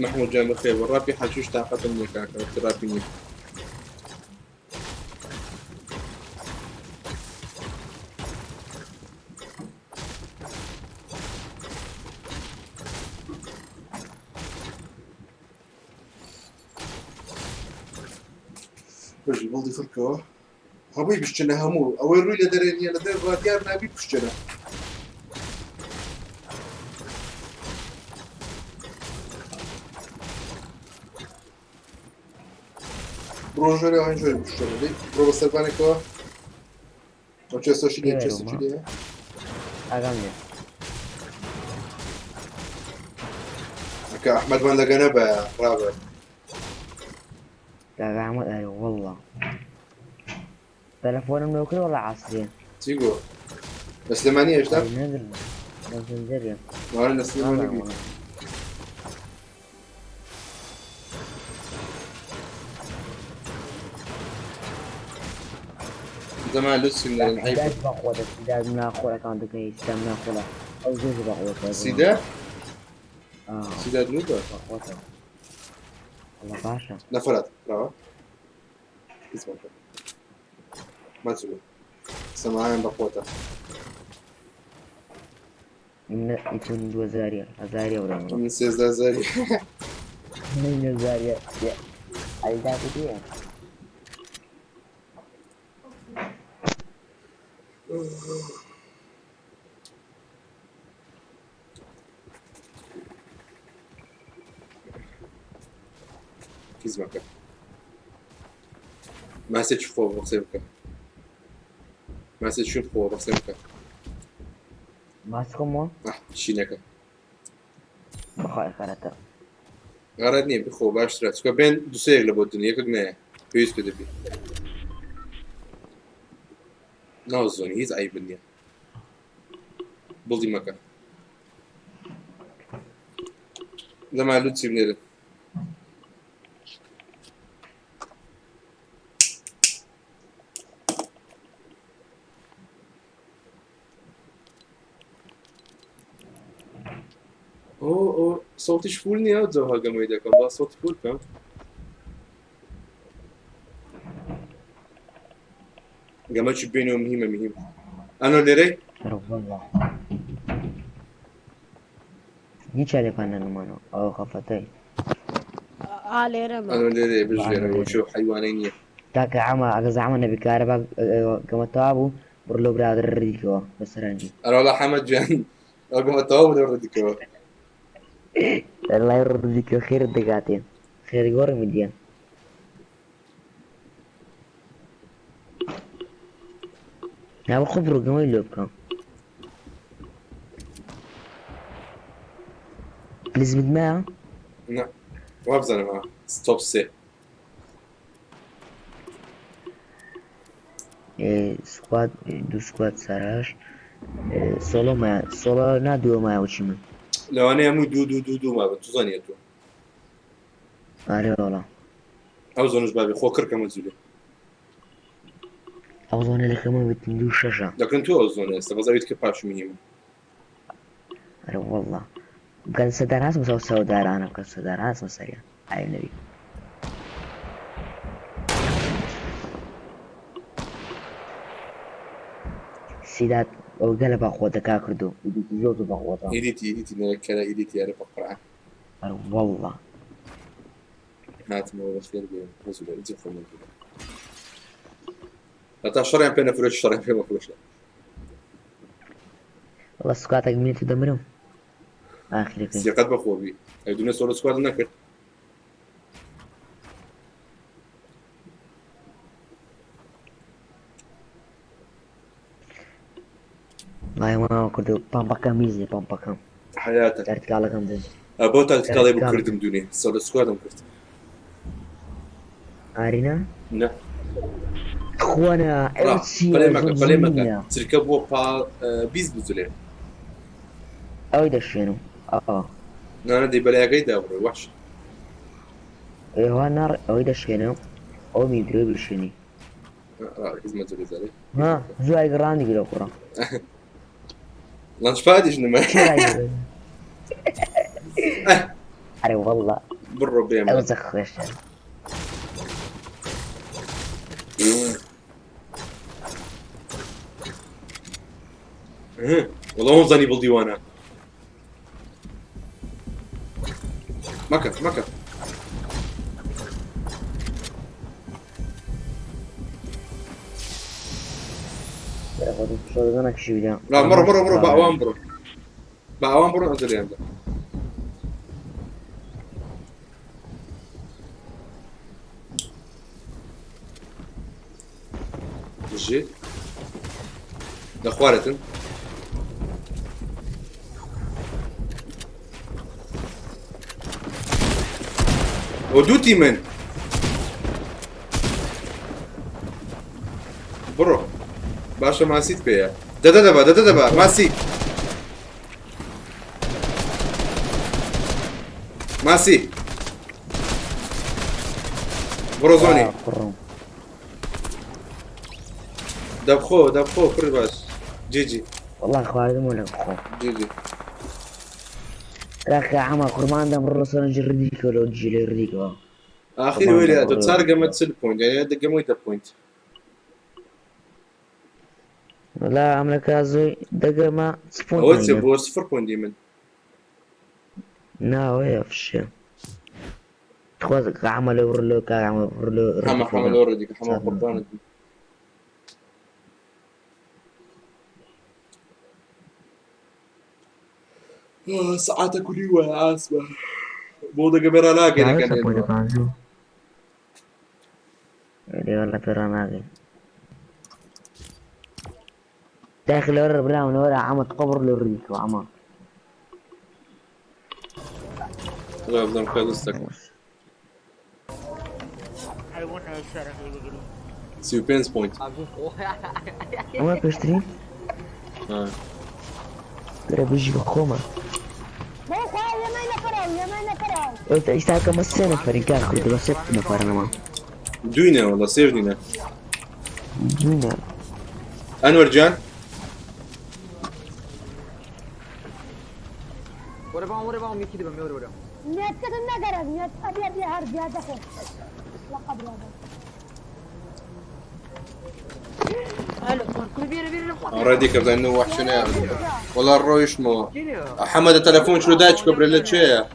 محمود جان بەخێر بە ڕاپی حەچوش تاقەتم نییە کاکە وەختی ڕاپی نییە. بژی بڵدی خڕکەوە هەمووی بشتنە هەموو ئەوەی ڕووی لە دەرێ نییە لە دەر ڕادیار نابی بشتنە. بڕۆ ژۆرێ ئەوین ژۆرێ بشتنە دەی بڕۆ بە سەربانێکەوە ئەو چێستەشی لێ چێستەشی لێ ئاگام لێ ئەکە ئەحمەدمان لەگە نەبە ڕابەر. کاکە ئەحمەد ئەرێ واللە تەلەفۆنم لۆ کرد وەڵا عەسرێ. چی گۆ؟ لە سلێمانی هێشتا؟ ئەرێ نەدرم لە زنجەرێ. وارە لە سلێمانی بی. زەمان لوتفی نەرن عەیب. سیداد بەقوەتە سیداد ناخۆرەکان دەکەی سیداد ناخۆرە ئەو زۆر بەقوەتە سیداد؟ سیداد نوبە؟ بەقوەتە والله باشە. نەفرات براوە هیچ مەکە مەچوو سەمایان بەقوەتە. من يكون دو زاريا زاريا ولا من 13 زاری. من زاريا ئەی دابدیە. هیچ مەکە ماسێکی خۆ بە قسەی بکە ماسێکی خۆ بە قسەی بکە. ماسکم شینەکە بەخوای خەرەتە. غەرەت نییە بخۆ باشترە چکە بێن دوسەیەک لە بۆ دنیا یەکێک نایە پێویست پێ دەبی ناو زۆنی هیچ عیبت نییە بڵدی مەکە لەما لوتسی بنێرن. ئۆ ئۆ سەوتیش فول نییە ئەو جەوها گەمەی دەکەم با سەوتی فول بکەم. گەمەکی بینەوە مهمە مهم ئەنۆ لێرەی؟ والله هیچ لێکان نەمانەوە ئەو خەفەتەی. ئا لێرەمە. ئەنۆ لێرەیە بژ لێرە چۆ حیوانەی نییە. کاکە عەمە ئەگە زەحمەت نەبی کارەبا گەمە تەوا بوو بڕ لەو برادەرە ڕێدیکەوە بە سەرنجی. ئەرەوەڵا حەمەد گیان ئەو گەمە تەواو بوو لەو ڕێدیکەوە. لای ڕێدیکەوە خێرت دەگاتێ خێری گۆڕی میدیە. نا بخۆ بڕۆ گەمەی لۆ بکە. پلیز مایە؟ نا وابزانم ستۆپ سێ. سکواد دوو سکواد سەرش سۆڵۆ مایە سۆڵۆ نا دووە مایە وچی من. لەوانەیە هەمووی دوو دوو دوو دوو مابن تو زانیە تۆ. ئارێ وەڵا. ئەو زۆنش بابی خۆ کڕکەمە جولێ. ئەو زۆنە لەکەمە وتن دوو شەشە. دەکەن تۆ ئەو زۆنە ئێستا بەس ئەویت کە پاش منیمە. ئەرە واللە بکەن سەدار هاتم سەو سەودارانە بکەن سەدار هاتمە سەریان ئای نەبی. سیدات ئەو گەلە بەخۆتە کا کردو زۆر زۆر بەخۆتە. ئیدیتی ئیدیتی نەکەرە ئیدیتی ئەرە بە قورعان. ئەرە واللە. هاتمەوە بەخێر بێن هەزوو لە خۆم هەتا شەڕیان پێ نەفرۆش شەڕیان پێ مەفرۆشە. وەڵا سکاتێک منێت و دەمرم ئاخرەکەی. سیقەت بەخۆ بی ئەی دونێ سۆلۆ سکواد نەکرد. وڵای وەناوە کردو پامپەکەم میزێ پامپەکەم. حەیاتە. تاکتیکاڵەکەم دەست. بۆ تاکتیکاڵی بۆ کردم دونێ سۆلۆ سکوادم کرد. ئارینا؟ نا. خوانە ئەوە چییە پەلێ مەکە زۆر پەلێ مەکە زۆرینە. چرکە بووە پا 20 بزولێ. ئەوەی دەشوێنم ئەوە. نانە دەی بەلایەکەی دا بڕۆی وەحش. ئێوە ناڕ ئەوەی دەشوێنم ئەو میدرۆی بشوێنی. خزمەت زۆرێ زارێ. ها زوای گڕاندی گرە کوڕە. لانچ پادیش نمە. ئەرێ واللە. بڕۆ بێمە. ئەو زە خوێشە. والله مو زاني بالديوانة مكة مكة لا مرة مرة مرة بأوان برو بأوان برو انزل عندك جيت لخوارتن ودوتي من بڕۆ باشە ماسیت پێیە دەدە دەبا دەدە دەبا ماسی ماسی بڕۆ زۆنی دەبخۆ دەبخۆ کوڕی باش جیجی والله خواردم ولا بخۆ جیجی راخە عەمە قوربان دەم ڕۆ سەرنجی ڕدیکەوە لەو جیلەی ڕدیکەوە ئاخیر وێلێ ئەتۆ چار گەمە 40 پوینت یعنی دەگەمەوەی دە پوینت. وەڵا ئەملەکە زۆی دەگەمە چ پوینت ئەوە چیە بۆ سفر پوینتی من؟ نا ئەوەیە فشە. تخوا عەمە لەو ڕلۆ کاک عەمە ڕلۆ حەمە حەمە لەو ڕدیکە حەمە قوربانت بم. سەعاتە کولی وایە ئاسمە بۆ دەگە بێرا ناگەین والله پێ ناگەین داخل ورا براون ورا عمد قبر للريك وعمر. لا بدنا نخلص سيو بينز بوينت. ئەمە پێشترین لە بژی بە خۆمە. ئێستا کەمە سێ نەفەری کاک کردو بە سێ نەفەرنەما. دوینە والله سێش دینە. دوینە. ئەنوەر جان رديك بزين وحشنا والله الرويش مو حمد تلفون شو دايتش كبر اللي تشيه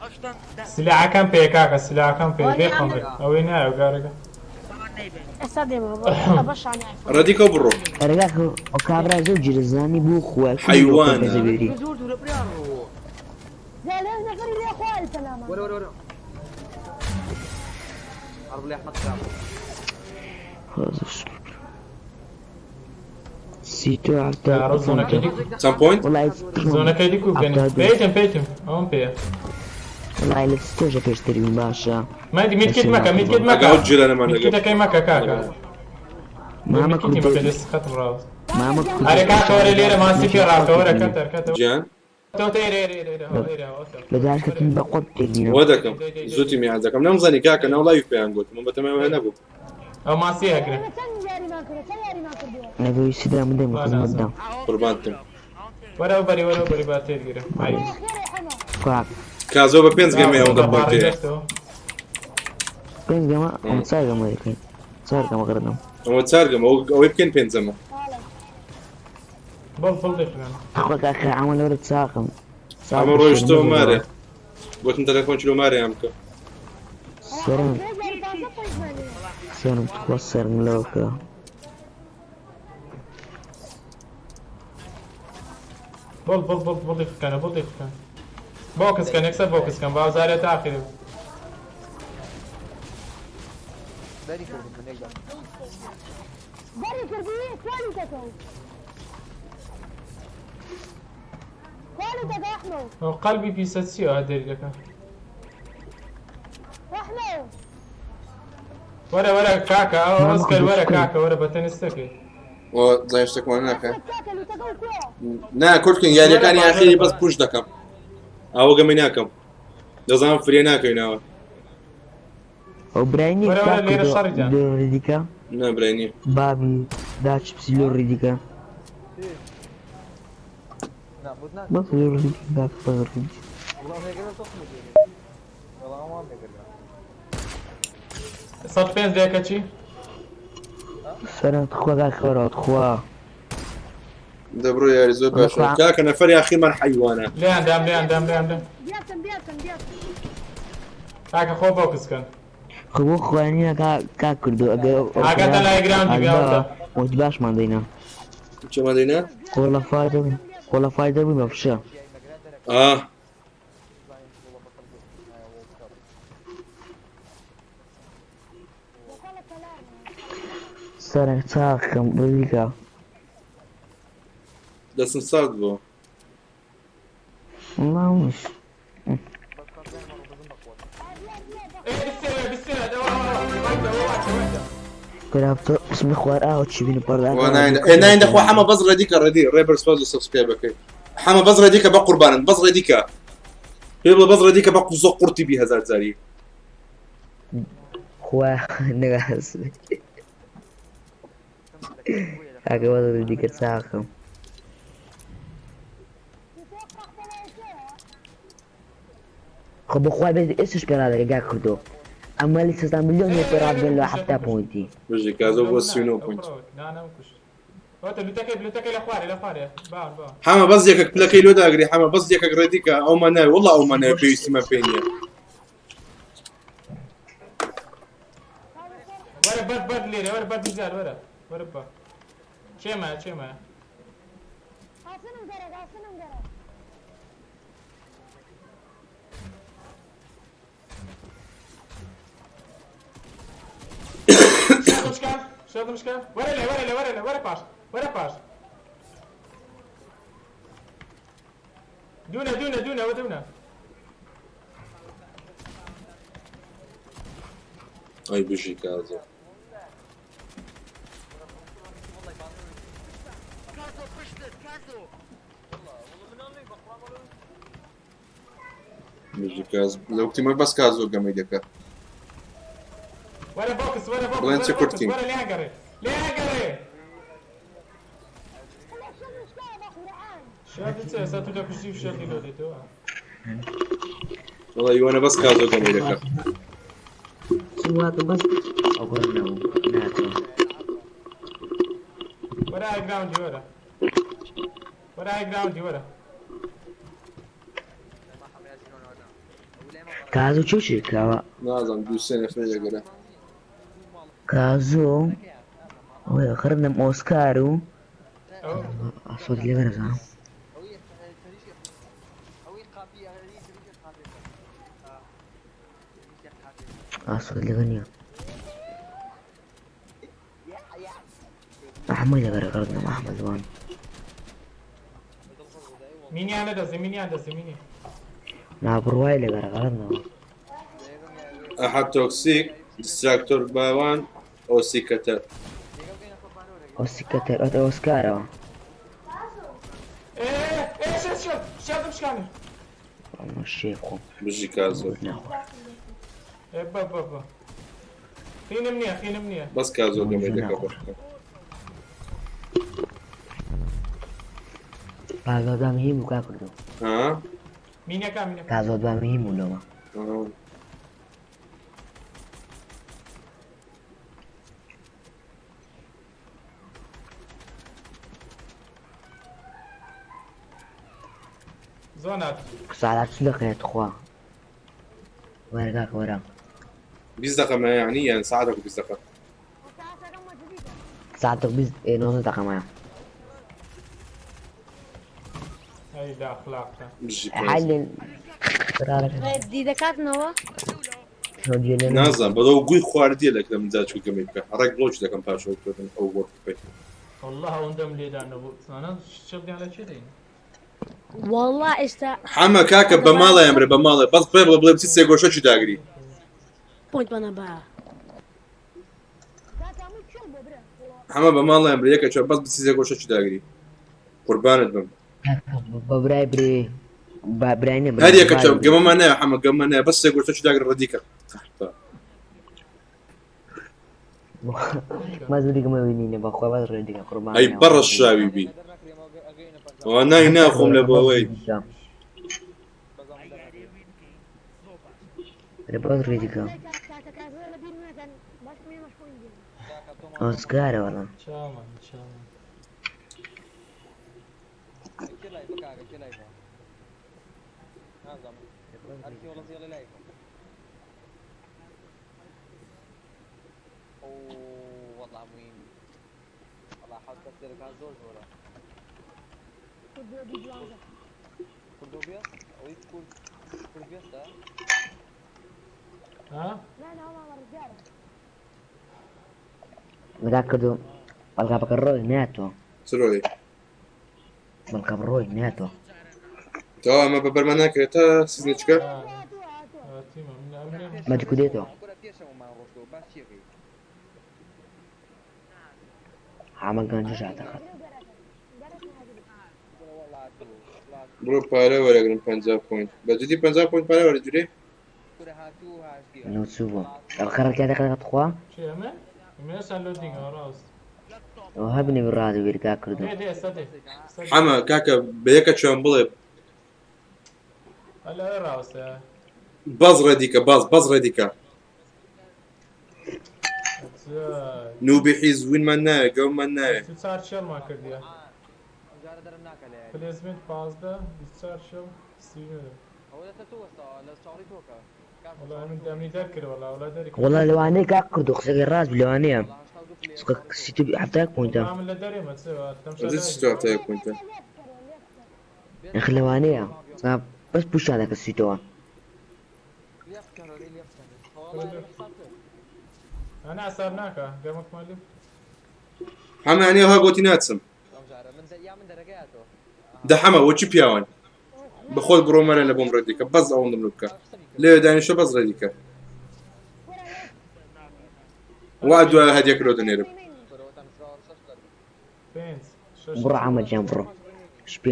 سلاحەکەم پێ کاکە سلاحەکەم پێ بێ خەمبێ ئەوەی نایە گارەکە. رديك برو. ئەرێ ئەو کابرا زۆر جیرزانی بوو خوە حیوانە. سی تۆ ئارۆ زۆنەکەی دیکو چەند پوینت؟ وڵای زۆنەکەی دیکو بکەنی پێیتم پێیتم ئەوم پێیە. وڵای لە تۆژە پێشترین باشە. مادی میتکت مەکە میتکت مەکە ئەگە ئەو جیرانەمان لەگەڵ میتکتەکەی مەکە کاکە. مامە میتکتی مەکە کوردی دەست خەتم ڕاوەست. مامە کوردی ئەرێ کاکە وەرە لێرە ماسی پێ ڕاکە وەرە کەتەر کەتەر. جان تۆ تێ ئێرە ئێرە ئێرە ئێرە لە داشکردن بە قۆت تێگینەوە. وە دەکەم زووتی میعاد دەکەم نەمزانی کاکە ناو لایڤ پێیان گوت من بەتەمای وە نەبوو. ئەو ماسی ئەگرن. نەبێ سیدا من دێم خزمەتدام. قوربانتم. وەرە ئەو بەری وەرە ئەو بەری با تێت گرم. ئای. کاک. کازۆ بە پێنج گەمەی ئەوەندە پۆینت هەیە. پێنج گەمە ئەوە چار گەمە دەکەین. چار گەمە غردم. ئەوە چار گەمە ئەوەی بکەین پێنجەمە. بڵ بڵ دەکرێن. خۆ کاکە ئەمە لەورە چاقم. ئەمە ڕۆیشتەوە مارێ. گوتم تەلەفۆن چلۆ مارێیان بکە. سەرم سەرم تخوا سەرم لەوە بکە. بڵ بڵ بڵ بڵی بکەنە بڵی بکەن. بۆکس کەن یەکسەر بۆکس کەن با زارێ تا ئاخری. دەری کردم من یەکدەم. دەری کردی کوالی دەکەو. کوالی دەکە ئەحمەو. ئەو قەلبی پیسە چییە دەری دەکە. ئەحمەو. وەرە وەرە کاکە ئەو ئۆسکەر وەرە کاکە وەرە بە تەنیستەکەی. و زای شتێکمان ناکە. نا کورتکن یاریەکانی ئاخیری بەس پوش دەکەم. ئەوە گەمەی ناکەم. دەزانم فرێ ناکەوینەوە. ئەو برای نییە وەرە وەرە لێرە شەڕی جان. لۆ ڕیدیکە نا برای نییە. بابی دا چپسی لۆ ڕیدیکە. بەس لۆ ڕیدیکە کاک بەس ڕیدیکە. 105 لێکە چی؟ سەرم تخوا کاک خەرەوە تخوا. دەبڕۆ یاری زۆر باشە کاکە نەفەری ئاخیرمان حەیوانە. لێیان دام لێیان دام لێیان دام. کاکە خۆ بۆکس کەن. خۆ بۆ خۆیان نییە کاک کردو ئەگەر ئاگاتان لای گراوندی بێ ئەوەندە. وت باشمان دەینا. چێمان دەینا؟ کۆڵەفای دەبووین کۆڵەفای دەبووین بە فشە. ئا سەرم چاکم بلیکە. دەستم سارد بووە. مامش. اسمي خوار ئاو چی بین پەردا ئێ ناین دەخوا حەمە بەس ڕێدیکە ڕێدی ڕێبەر سپاس لە سبسکرایبەکەی حەمە بەس ڕێدیکە بە قوربانت بەس ڕێدیکە پێ بڵێ بەس ڕێدیکە بە قوزۆ قورتی بی هەزار جاری خوا نەگاز کاکە بەس ڕێدیکە چاکم خۆ بەخوا بێت ئێستش پێ ڕادەکە گاک کردو ئەمە لە سەدا ملیۆن یە پێ ڕابگەن لە 70 پۆینتی. بژی کازۆ بۆ 39 پۆینت. حەمە بەس یەکەک پلەکەی لۆ داگری حەمە بەس یەکەک ڕێدیکە ئەومان ناوێ وەڵا ئەومان ناوێ پێویستیمان پێ نییە. وەرە بەرد بەرد لێرە وەرە بەرد زیاد وەرە وەرە بە چێمە چێمە شێڵم شکان وەرە لێ وەرە لێ وەرە لێ وەرە پاش وەرە پاش دوونە دوونە دوونە وە دوونە ئەی بژی کازۆ. بژی کاز لەو تیمە بەس کازۆ گەمەی دەکا. وەرە بۆکس وەرە بۆکس بڵێن چ وەرە بۆکس کورتین. وەرە لێیان گەڕێ لێیان گەڕێ شێڵی چێ ئێستا تو دەکوژی و شێڵی لۆ دێتەوە. وەڵا ئیوانە بەس کازۆ گەمەی دەکا. سواتم بەس ئەوە نەبوو ناتەوە. وەرە ئای گراوندی وەرە وەرە ئای گراوندی وەرە. کازۆ چۆ چێ کراوە؟ نازانم دوو سێ نەفەری لەگەرە. کازۆ خڕنم ئۆسکار و سۆتی لەگەرە زانم. ئاسۆت لەگەر نییە. ئەحمەد لەگەرە خڕنم ئەحمەد وان. مینیان نەدەزی مینیان دەزی مینی. نابڕوای لەگەرە غەڵەت ئەحەد تۆکسیک دیستراکتۆر باوان ئۆسی کەتەر. ئۆسی کەتەر ئۆتە ئۆسکارەوە. ئێ ئێ شێت شێت شێتم شکانی. ئەمە شێ خۆم. بژی کازۆ. ناخۆ. ئێ بە بە بە. خینم نییە خینم نییە. بەس کازۆ گەمەی دەکە بەخ. کازۆ مهم بوو کاک کردو. ها؟ مینەکە مینەکە. کازۆ مهم بوو لەوە. زۆر نات. ساعات چ دقیقە تخوا؟ وەرە کاکە وەرە. 20 دقیقە ما یعنی یان ساعتێک و 20 دقیقە. ساعتێک 20 19 دقیقە مایە. ئەی لە ئەخلاقتان. حل دیدەکاتنەوە؟ نازانم بەدەو گوی خواردیە لە کە منجا چوو گەمەی بکە ڕێک بڵۆکی دەکەم پاشەوە کردن ئەو وەرک بکەی. والله ئەوەندەم لێدان نەبوو زانم چڵیان لە چێ دەین. والله ئێستا حەمە کاکە بە ماڵێ ئەمرێ بە ماڵێ بەس پێ بڵێ بڵێ بچی سێگۆشەکی داگری. پۆینت بەنە با. حەمە بە ماڵێ ئەمرێ یەکە چوار بەس بچی سێگۆشەکی داگری قوربانت بم. بە برای برێ با برای نە هەر یەکە چوار گەمەمان نایە حەمە گەمە نایە بەس سێگۆشەکی داگری ڕەدیکە. مەزوری گەمە وینینە بەخوا بەس ڕێدیکە قوربان. ئەی بەڕەش شاوی بی. ئەوە نای ناخۆم لە بۆ ئەوەی. بەس ڕێدیکە. ئۆزگارە وەڵا. چاومان چاومان. ها؟ مدا کردو بەڵگا بەکە ڕۆی ناتۆ. چ ڕۆی؟ بەڵگا ڕۆی ناتۆ. تا ئەمە بە بەرمان ناکرێت تا سیزنێچکە؟ مەجکو دێتەوە. حامە گەنجش هاتەخەت. بڕۆ پارە وەرەگرم 50 پوینت بە جدی 50 پوینت پارە وەرەگیرێ؟ نووسوو بوو. ئەو خەڕەکیا دەقەت خوا؟ چی ئەمە؟ ئێستا لۆدینگەوە ڕاست. ئەو هەبنی بڕادە ویرگا کردو. دێ دێ ئێستا دێ. حەمە کاکە بە یەکە چوان بڵێ هەلا ڕاستە. باز ڕێدیکە باز باز ڕێدیکە. نوبی حیز وینمان ناوێ گەومان ناوێ. 24 چێڵمان کردیە. پلێسمنت 15 24 چێڵ 39. والله من دەمنی دەرکرد والله ولا دەرکرد. وەڵا لەوانەیە کاک کردو قسەکەی ڕاست بوو لەوانەیە. چونکە سی و حەفتایەک پوینتە. من لە دەرێمە چێ تەمشا ئەزی چ هەفتەیەک پوینتە؟ ئەخ لەوانەیە. بەس پوشیان دەکە سیتەوە. أنا حساب ناکە گەمەکمان لێ. حەمە یعنی ئەوها گۆتی ناچم. دە حەمە وەچی پیاوان بە خۆت بڕۆ مەرە لە بۆم ڕێدیکە بەس ئەوەندەم لۆ بکە لێوێ دانیشە بەس ڕێدیکە وا دوای هەدیەکە لۆ دەنێرم. بڕۆ عەمە گیان بڕۆ.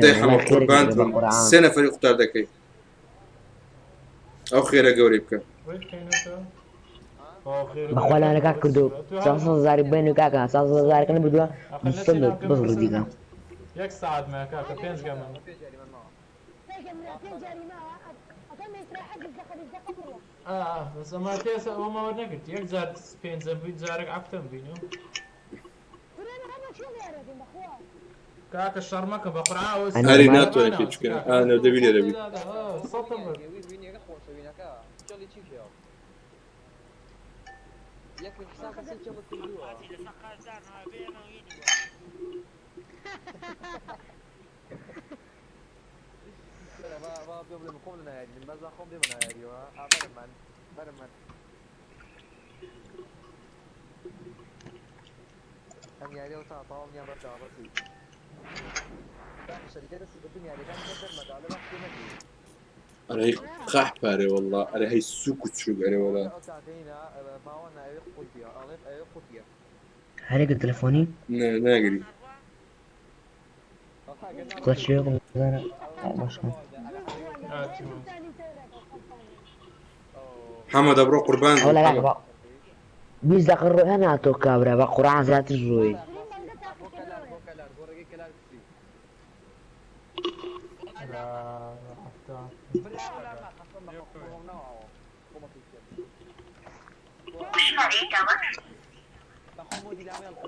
دەی حەمە قوربانت بم سێ نەفەری قوتار دەکەی ئەو خێرە گەورەی بکە. بەخوا لانە کاک کردو 400 هەزاری بین و کاکە 400 هەزارەکە نەبردووە 200 بەس ڕێدیکە. یەک ساعت ما کاکە پێنج گەمە. آه بس ئەمە تێسە ئەوەمە وەرنەگرت یەک جار پێنجەم بووی جارێک عەفتەم بینەوە. کاکە شەڕ مەکە بە قورعان ئەوە ئەرێ ناتوانێت پێ بکە ئا نەودەبی لێرە بی. سەتم برد. ئەرێ هەی قەح پارێ والله ئەرێ هەی سوک و چوک ئەرێ وەڵا. هەرێکە تەلەفۆنی؟ ناگری. قڵە چێ بزانە باشە. حەمە دەبڕۆ قوربان ئەوە حەمە. لە 20 دقیقە ڕۆی هەناتۆ کابرا بە قورعان زیاتر ڕۆی.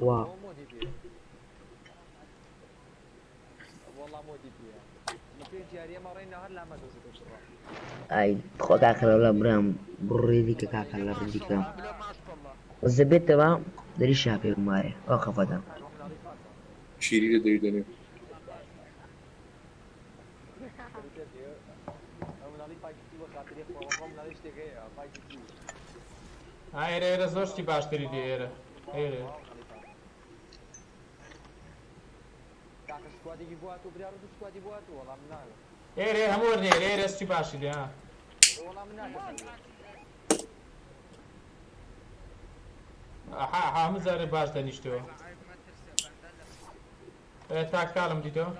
وا. ئای خۆ کاکە لەولا برام بڕێ دیکە کاکە لە ڕدیکە زەبێتەوە دەری شاپێ مارێ ئەو خەفەتە شیری لە دەوی دەنێ. ئێرە ئێرە زۆر شتی باشتری دێ ئێرە ئێرە. ئێرە هەموو وەرنێ ئێرە ئێرە شتی باشی دێ ها. ها ها هەموو جارێ باش دەنیشتەوە. تاکتالم دیتەوە.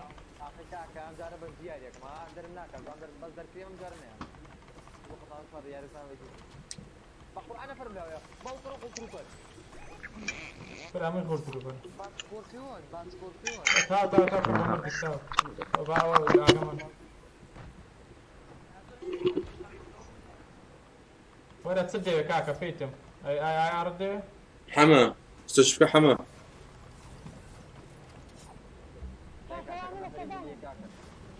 برا من خورد بر تا تا تا تا باوە ئاگەمان. وەرە چ دەوێ کاکە پێیتم ئەی ئای ئای ئارت دەوێ؟ حەمە مستشفى حەمە.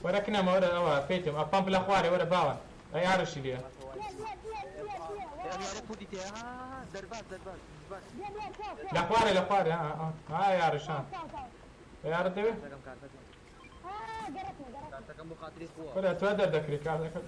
وەرە کنەمە وەرە ئەوە پێیتم ئە پەمپ لە خوارێ وەرە باوان ئەی ئارشی لێ. لە خوارێ لە خوارێ ها ها ها ئارش ها ئەی ئارت دەوێ؟ وەرە تۆ دەردەکرێ کارەکە.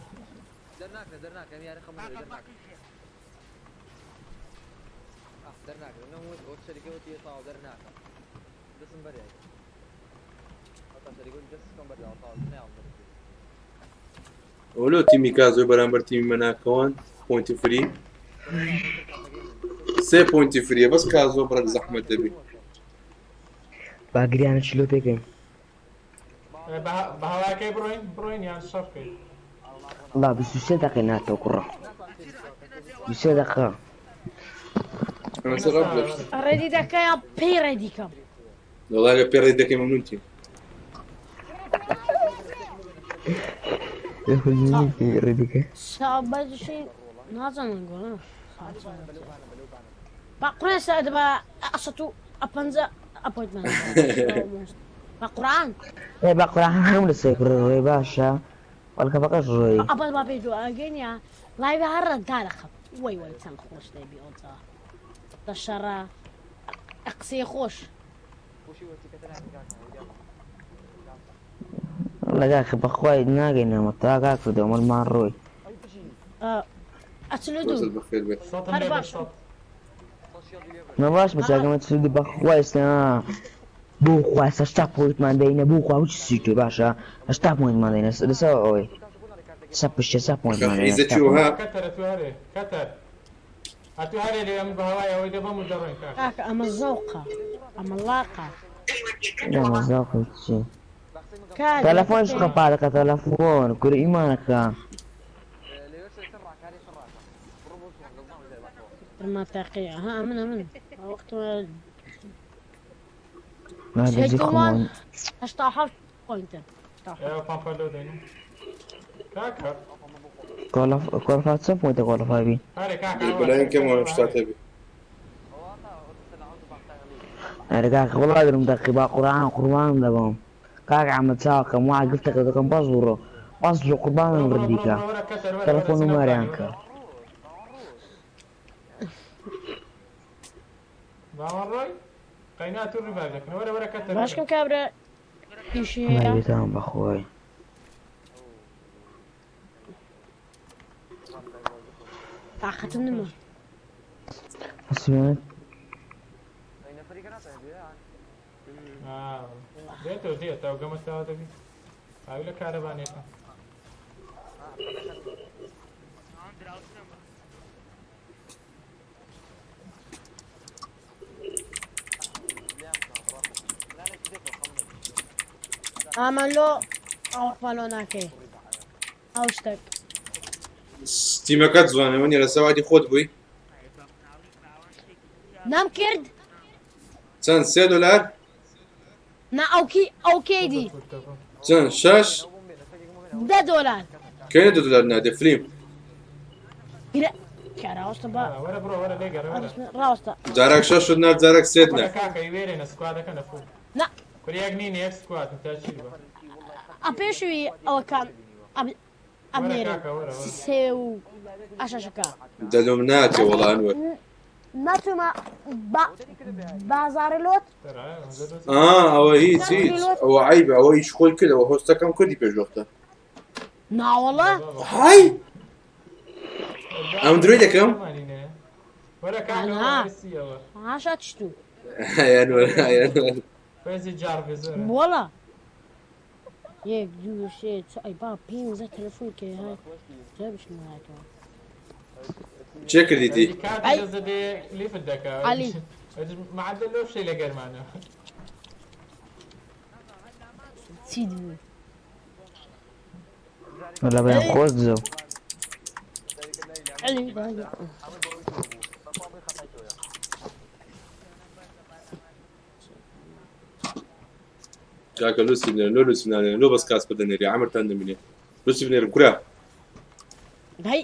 ئەولۆ تیمی کازۆ بەرامبەر تیمی مەناکەوان پۆینتی فری سێ پۆینتی فریە بەس کازۆ بڕێک زەحمەت دەبی. باگریانە چلۆ پێکەین. بە هەواکەی بڕۆین بڕۆین یان شەڕکەین؟ وەڵا 23 دقیقە ناتەوە کوڕە 23 دقیقە. ئەمە سەر ڕەب لەش. ڕێدی دەکە یا پێی ڕێدی کەم؟ وەڵا ئەگەر پێ ڕێدی دەکەی مەمنونتی. سابەشی نازانم گۆڵ با قورئان سەر بە ئەسەت و ئەپەنجە ئەپۆینتمەنت بە قورئان. ئێ بە قورئان هەموو لەسەر کوڕە ڕۆی باشە بەڵکە بەقەش ڕۆی. ئەپەت با پێی دوو ئەگەینە لایڤ هەر دارەخەم وەی وەی چەند خۆش دەبی ئەوجا دە شەڕە قسەی خۆش. والله کاکە بەخوای ناگەینەوە تا کاکە دەمەڵمان ڕۆی. ئەچلو دوو. وەزل بەخێر بێ. هەر باش. نە باش بەچاکەمە چلو بەخوای ئێستا بۆ خوا ئێستا هەشتا پۆینتمان دەینە بۆ خوا وچ سیتۆ باشە هەشتا پۆینتمان دەینە لەسەر ئەوەی سە پشتە سە پۆینتمان دەینە عیزە چی وها؟ کەتەر ئەتوو هەرێ کەتەر ئەتوو هەرێ لێ ئەمن بە هەوای ئەوەی دەبەم و دەڕۆین کاکە. کاکە ئەمە زەوقە ئەمە لاقە. ئەمە زەوقە چی؟ کاکە تەلەفۆنش خە پارەکە تەلەفۆن کورە ئیمانەکە. ما تاقية ها من من وقت نادەجی خۆمان. 87 بوينتر. ئێوە پامپە لەو دەینە کاکە. کۆڵفا چەند پۆینتە کۆڵفا بی؟ هەرێ کاکە بەلایەن کەمەوە هەشتا تەبی. ئەرێ کاکە وەڵا درم دەقی با قورئان قوربانم دەبم کاک عەمە چاوەکەم وا گفتەکە دەکەم بەس بڕۆ بەس بڕۆ قوربانم ڕدیکە تەلەفۆن و ماریان کە. باوەڕ ڕۆی قەینا تو ڕیڤایڤ دەکەن وەرە وەرە کەتەر. باشکەم کابرا ئیشی هەیە. بێتام بەخۆی. تاقەتم نما. حسبێت دێتەوە دێتەوە گەمەتەوە دەبی ئاوی لە کارەبانێکە. ئامان لۆ ئەوەخوا لۆ ناکەی ئەو شتێک. تیمەکەت جوانە وەنیە لە سەوادی خۆت بووی؟ نام کرد؟ چەند سێ دۆلار؟ نا ئەو کی ئەو کەی دی؟ چەند شەش؟ 10 دۆلار. کەینە 2 دۆلار نادێ فلیم. کە ڕاوەستە با. وەرە بڕۆ وەرە لێگەڕێ وەرە. ڕاوەستە. جارێک شەشت نارد جارێک سێت وەرە نارد. کاکە وێرێنە سکوادەکە نەفوو. نا. کوری یەک نین یەک سکواد تاچیر بە. ئە پێشوی ئەوەکان وەرە ئەمنێرن کاکە وەرە وەرە. سێ و ئەشەشەکە. دەلۆم ناتێ وەڵا ئەنوەر. ناچوومە بازاڕی لۆت. ئا ئەوە هیچ هیچ ئەوە عەیبە ئەوە هیچ خۆی کرد ئەوە هۆستەکەم کردی پێش وەختە. ناوەڵا. های ئەم درۆی دەکەم؟ وەرە کاکە ئەنا. وەرە سیەوە. عاشا چتو. ئای ئەنوەر ئای ئەنوەر. فێزی جار بێزۆرە. وەڵا. یەک دوو سێ چوار ئەی با پێنجە تەلەفۆن کێ های جا بچم هاتەوە. چێ کردیتی؟ کاتی دەست دەدێ لیفت دەکا. عەلی. معدل لۆ شەی لە گەرمانە. چی دوو؟ وەلا بەیان خۆش دزەو. عەلی. کاکە لوسی بنێرن لۆ لوسی نانێرن لۆ بەس کاسپە دەنێری عەمرتان دەمینێ لوسی بنێرن کورە. هەی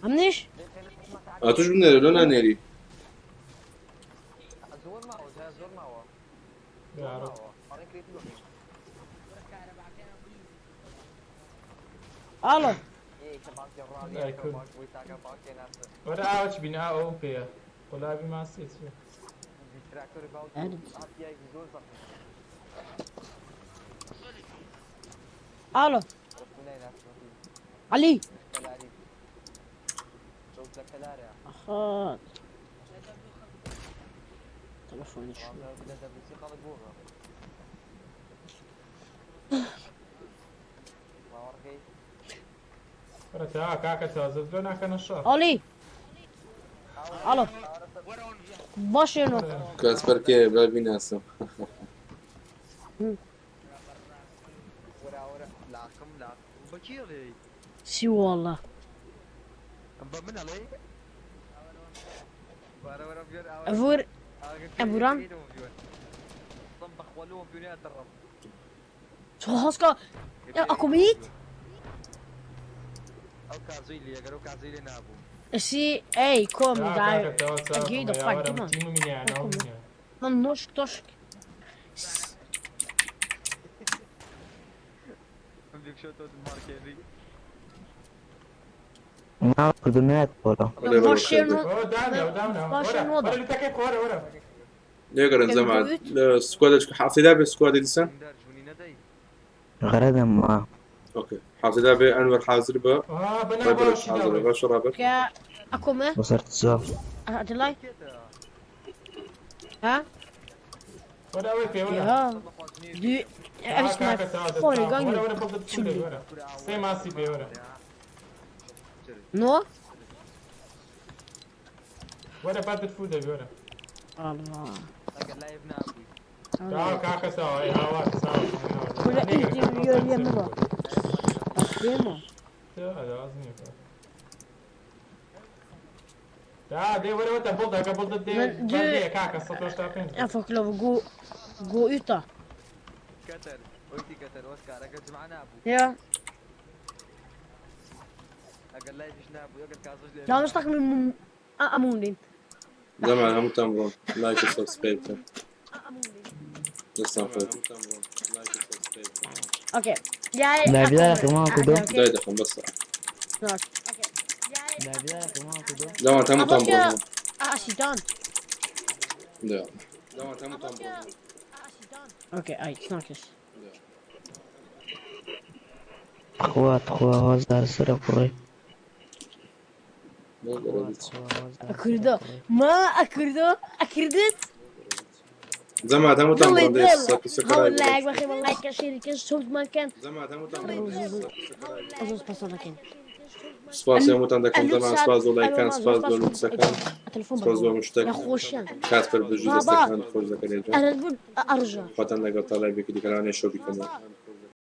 ئەمنیش؟ ئا توش بنێرە لۆ نانێری. ئاڵۆ. وەرە ئاوە چ بینە ئاو ئەوم پێیە. قۆلابی ماسی چییە؟ ئاڵۆ. عەلی. ئەخات. تەلەفۆنی شو. وەرە تا کاکە تازە لۆ ناکەنە شەڕ. ئالی. ئاڵۆ. باشێنۆ. کاسپەر کێ با بیناسم. سی والله. ئەڤور ئەڤوران. Så han ska... Jag kommer hit. Si, ey, kom تا där. کاکە تەوە چاکم Gud, یا fuck, وەرە man. تیمم مینیان ئەو مینیان. Man, norsk, torsk. نا کردو نایەت بۆڵە. ئەوە دامنا ئەو دامنا. وەرە وەرە لوتەکەی وەرە وەرە. لێگەرن زەمان لە سکوادە حافظ دابێ سکوادی دیسان؟ غەرەدەم وا. ئۆکەی حافظ دابێ ئەنوەر حاضر بە آه، بەنا ڕابەر باشی حاضر داوێ. بە باشە ڕابەر. Ska jag komma? بەسەر چاو. Adelaide? Ja? وەرە ئەوەی پێ وەرە. Ja. Du, jag visste کاکە mig تازە forrige چاکم. gang. وەرە وەرە بڵدت فول دەبی وەرە. سێ ماسی پێ وەرە. Nå? وەرە پاتت فول دەبی وەرە. Allah. تا کاکە چاوە ئەی هاوار چاوە. Kolla ut i gör hemma då. Hemma. تا دێ وەرە وەتە بڵ دەکە بڵدت دێ Men du- بەردێ کاکە 185. Jag får inte lov att gå ut då. Ja. Ja, nu snackar vi med Amundin. زەمان هەمووتان بڕۆن لایک و سەبسکرایب بکەن. دەستان خۆش. Okej. Jag... لا بداية ما كدو. Okej, دای دەخەم بەسە. snart. زەمان هەمووتان بڕۆن. Assidan. دا. زەمان هەمووتان بڕۆن. Okej, aj, snackes. تخوا تخوا هۆزار سەرە کوڕی. Akurdo. Ma akurdo. Akurdit. زەمان هەمووتان Doe بڕۆن دەی het سەکرای wel. Like, we geven like en share en soms man kan. Als ons pas aan kan. سپاس هەمووتان دەکەم زەمان سپاس بۆ لایکان سپاس بۆ لوکسەکان سپاس بۆ هەموو شتێک. خۆشیان. کاسپەر بژی بابا. دەستەکان خۆش دەکەن. ئەرە بوو ئەرژە. خۆتان لەگەڵ تا لایڤێکی دیکە لەوانەیە شەو بیکەنەوە.